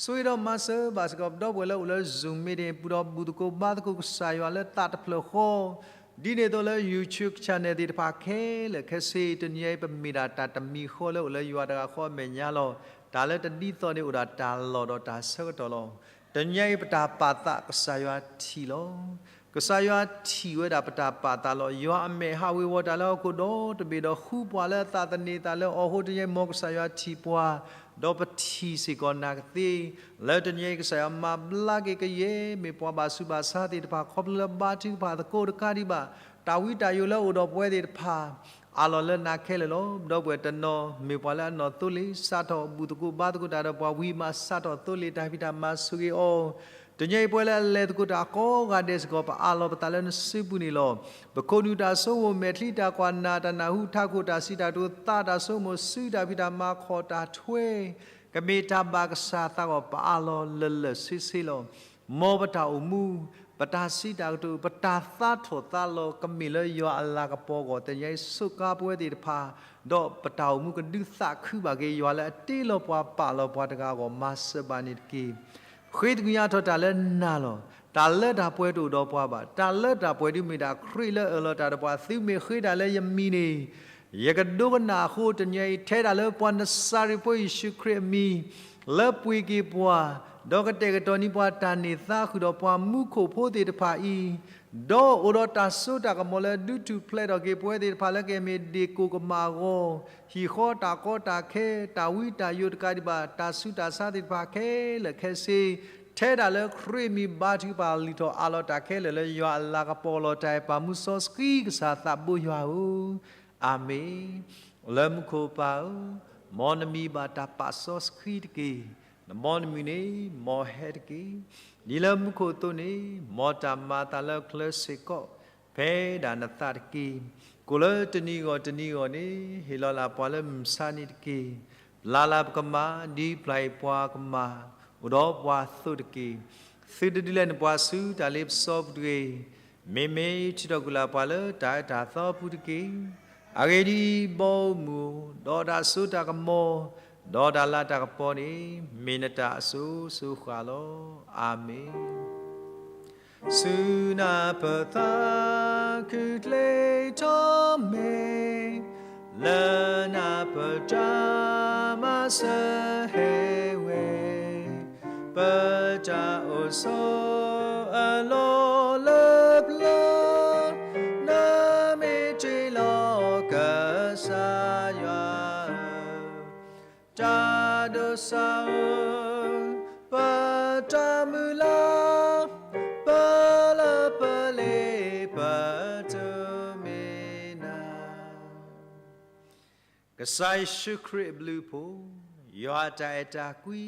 ဆိၣ်ဂ့ၤဒီးမၤစၢၤဘၣ်စ့ၢ်ကီး ပဒီပုၢ်ဝဲၢ်လၢအိၣ်လၢ Zoom meeting ပူၤဒီးဘူၣ်သကိးဘါသကိးကစၢ်ယွၤလၢသးတဖျၢၣ်ဃီ, ဒ်န့ၣ်အသိးလၢ YouTube channel သ့ၣ်တဖၣ်ခဲလၢာ်ခဲဆ့ တနံၤအံၤ ပမ့ၢ်ဒၣ်တၢ်တမံၤဃီလၢအိၣ်လၢယွၤတဂၤဃီအမဲာ်ညါလီၤ. တၢ်လၢတဒ်သိးန့ၣ်အိၣ်ဒၣ်တၢ်လီၢ်ဒီးတၢ်ဆၢကတီၢ်လီၤ. တနံၤအံၤပတၢ်ပာ်သးကစၢ်ယွၤထံၣ်လီၤ. ကစၢ်ယွၤထံၣ်ဝဲဒၣ်ပတၢ်ပာ်သးလီၤ. ယွၤအမဲာ်ဟးဝ့ၤဝီၤတၢ်လၢဟီၣ်ခိၣ်ဒီတဘ့ၣ်ဒီး ဃုပှၤလၢအသးသန့ၤသးလၢအီၤအဃိ တနံၤအံၤ မ်ကစၢ်ယွၤထံၣ်ပှၤ, ဒီးပထံၣ်စ့ၢ်ကီးနၤကသ့, လၢတနံၤအံၤ ကစၢ်ယွၤမၤဘျါက့ၤကယဲၢ်မ့ၢ်ပှၤဘၣ်ဆူးဘၣ်ဆါသ့ၣ်တဖၣ် ခီဖျိလၢဘါထုကဖၣ်သကိးတကးဒံးဘၣ်, တၢ်ဝံတၢ်ယိးလၢအိၣ်ဒီးပဝဲသ့ၣ်တဖၣ် အးလီၤလၢနၤခဲလၢာ်လီၤ. ဒီပုၢ်ဝဲၢ်တနီၤမ့ၢ်ပှၤလၢအနီၢ်သိလ့ၣ် စးထီၣ်ဘူၣ်သကိးဘါသကိးတၢ်ဒီးပှၤဝံၤမး စးထီၣ်သိလ့ၣ်တၢ်ဖံးတၢ်မၤဆိၣ်ဂ့ၤအီၤ, တနံၤအံၤပဝဲလၢအလဲၤသကိးတၢ်ကိးဂၤဒဲးစ့ၢ်ကီး ပအးလီၤပသးလၢနစုပူၤန့ၣ်လီၤ. ပခိၣ်နူာ်တၢ်ဆိကမိၣ် မဲာ်ချံတၢ်ကွၢ် နၢ်တၢ်နၢ်ဟူ ထးခိၣ်တၢ်စံးတၢ်ကတိၤ သးတၢ်ဆိကမိၣ် စုတၢ်ဖံးတၢ်မၤ ခီၣ်တၢ်ထွဲ ကမ့ၢ်တၢ်ဘၣ်ကစၢ်သးဂီၢ် ပအးလီၤလၢာ်လၢာ်ဆ့ဆ့လီၤ. မ်ပတၢ်အိၣ်မူ ပတၢ်စံးတၢ်ကတိၤ ပတၢ်သးထီၣ်သးလီၤ ကမ့ၢ်လၢယွၤအလၤကပီၤအဂီၢ် တနံၤအံၤစူးကါပဝဲသ့ၣ်တဖၣ်, ဒီးပတၢ်အိၣ်မူကဒုးသးခုဘၣ်က့ၤ ယွၤလၢအတ့လီၤပှၤပာ်လီၤပှၤတဂၤအဂီၢ် မၤစၢၤဘၣ်န့ၣ်တက့ၢ်. ဃ့သကွံာ်ညါထီၣ်တၢ်လၢနၤလီၤ. တၢ်လၢတၢ်ပှဲၤတအိၣ်ဒီးပှၤဘၣ်. တၢ်လၢတၢ်ပှဲၤဒုးမ့ၢ်ဒၣ်ခရံာ်လၢအၢၣ်လီၤတၢ်ဒီးပှၤ သုမ့ၢ်ဃ့တၢ်လၢယမံၤန့ၣ် ယကဒိကနၣ်အဃိ တနံၤအံၤ ထဲဒၣ်လၢပှၤနစၤရ့းဖိယ့ၣ်ၡူးခရံာ်အမံၤ, လၢပှ့ၤက့ၤပှၤ, ဒီးကတဲာ်ကတီၤန့ၢ်ပှၤတၢ်န့ၢ်သါဃုာ်ဒီးပှၤမူခိၣ်ဖိသ့ၣ်တဖၣ်အံၤ, ဒီးအိၣ်ဒီးတၢ်စိတၢ်ကမီၤလၢဒုးထူၣ်ဖျဲးထီၣ်က့ၤပဝဲသ့ၣ်တဖၣ်လၢကမ့ၢ်ဒ့ၣ်ကိၣ်ကမၣ်အဂီၢ်, ဟံၣ်ဃီတၢ်ကီတၢ်ခဲ, တၢ်ဝံတၢ်ယိာ်တကးဒံးဘၣ် တၢ်ဆူးတၢ်ဆါသ့ၣ်တဖၣ်ခဲလၢာ်ခဲဆ့, ထဲဒၣ်လၢခရံာ်မံၤဘါထုကဖၣ်လုၢ်ထီၣ်အးလီၤတၢ်ခဲလၢာ်လၢယွၤအလၤကပီၤလီၤတၢ်အဲၣ်ပာ်မူစီဆှံကစၢ်သးဘိယွၤဧၢ, အၤမ့ၣ်. လၢမူခိၣ်ပၢ်ဧၢ, မ်နမံၤဘၣ်တၢ်ပာ်စီဆှံတက့ၢ်. မ်နမုၢ်နံၤန့ၣ် မ်ဟဲတက့ၢ်. ဒ်လၢမူခိၣ်အသိးန့ၣ် မ်တၢ်မၤအသးလၢချၢစ့ၢ်ကီး ဖဲဒၣ်နသးတက့ၢ်. ကိၣ်လၢတနံၤဂီၢ်တနံၤဂီၢ်န့ၣ် ဟ့ၣ်လီၤလၢ်ပှၤလၢမုၢ်မဆါနံၤတက့ၢ်. ပျၢ်လၢ်ပကမၢ် ဒ်ပျၢ်အီၤပှၤကမၢ် အိၣ်ဒီးပှၤအသိးတက့ၢ်. သုတဒုးလဲၤနပှၤဆူတၢ်လ့ပစီပူၤတဂ့ၤ. မ့မ့ၢ်ထုးထီၣ်ကွံာ်လၢ်ပှၤလၢတၢ်အၢတၢ်သီပူၤတက့ၢ်. အဂ့ၢ်ဒ်အံၤ, ဘီမုၢ်, ဒီးတၢ်စိတၢ်ကမီၤ, ဒီးတၢ်လၤတၢ်ကပီၤန့ၣ် မ့ၢ်နတၢ်အစိၤစိၤဃၣ်ဃၣ်လီၤ. အၤမ့ၣ်. ဆူနၢ်ပၢၢ်သးခု ကျ့ထီၣ်မ့ၢ်, လၢနၢ်ပၢၢ်တၢ်မၤစၢၤဟဲဝဲ, ပတၢ်အိၣ်ဆိးအလီၢ်လၢပျၢၤ, နမ့ၢ်တ့လီၤကစၢ်ယွၤဧၢ, တၢ်ဒိးစၢ်ဧၢ, ပတၢ်မုၢ်လၢ်, ပလၢပလ့ပတုၤမ့ၢ်နၤ. ကစၢ်ယ့ၣ်ၡူးခရံာ်အဘျုးအဖှိၣ်, ယွၤအတၢ်အဲၣ်တၢ်ကွံ,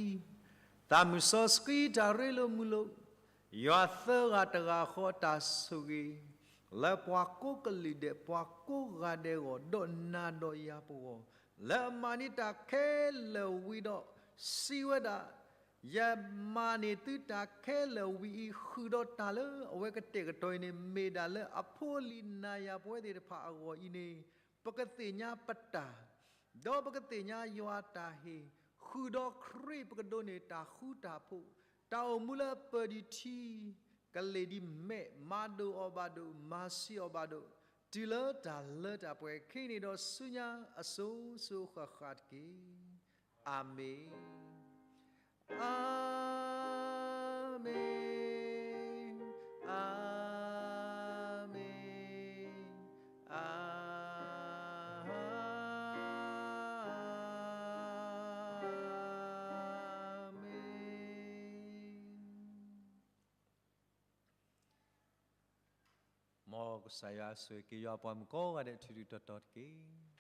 သးမုၢ်စီဆှံတၢ်ရ့လိာ်မုာ်လိာ်, ယွၤသၢဂၤတဂၤဃီအတၢ်ဆိၣ်ဂ့ၤ, လၢပှၤကိးကလုာ်ဒဲး ပှၤကိးဂၤဒဲးအဂီၢ် ဒီးနၤဒီးယၤပဂီၢ်, လၢအမၤန့ၢ်တၢ်ခဲလၢာ်ဝံၤဒီး စံးဝဲဒၣ်, ယမၤန့ၢ်သုတၢ်ခဲလၢာ်ဝံၤအံၤ ဃုာ်ဒီးတၢ်လၢအဝဲကတဲာ်ကတီၤအံၤန့ၣ် မ့ၢ်ဒၣ်လၢအဖိအလံၤနၤယၤပဝဲသ့ၣ်တဖၣ်အဂီၢ်အံၤန့ၣ်, ပကသ့ၣ်ညါပတၢ် ဒီးပကသ့ၣ်ညါယွၤအတၢ်ဟ့ၣ်, ဃုာ်ဒီးခရံာ်ပကဒိးန့ၢ်တၢ်ဃူတၢ်ဖိး, တၢ်အိၣ်မူလၢပၢၤဒံးထံ, ကလ့ၢ်ဒံးမဲး, မၤဒိၣ်အီၤဘၣ်ဒိၣ်, မၤဆံးအီၤဘၣ်ဒိၣ်, တုၤလၢတၢ်လၢတၢ်ပှဲၤခံန့ၣ်ဒီးဆူညါအစိၤစိၤဃၣ်ဃၣ်တက့ၢ်. အၤမ့ၣ်, အၤမ့ၣ်, အၤမ့ၣ်, အၤ မ်ကစၢ်ယွၤဆိၣ်ဂ့ၤက့ၤယွၤပှၤမုၣ်ကိးဂၤဒဲး ထူထူတီတီတက့ၢ်.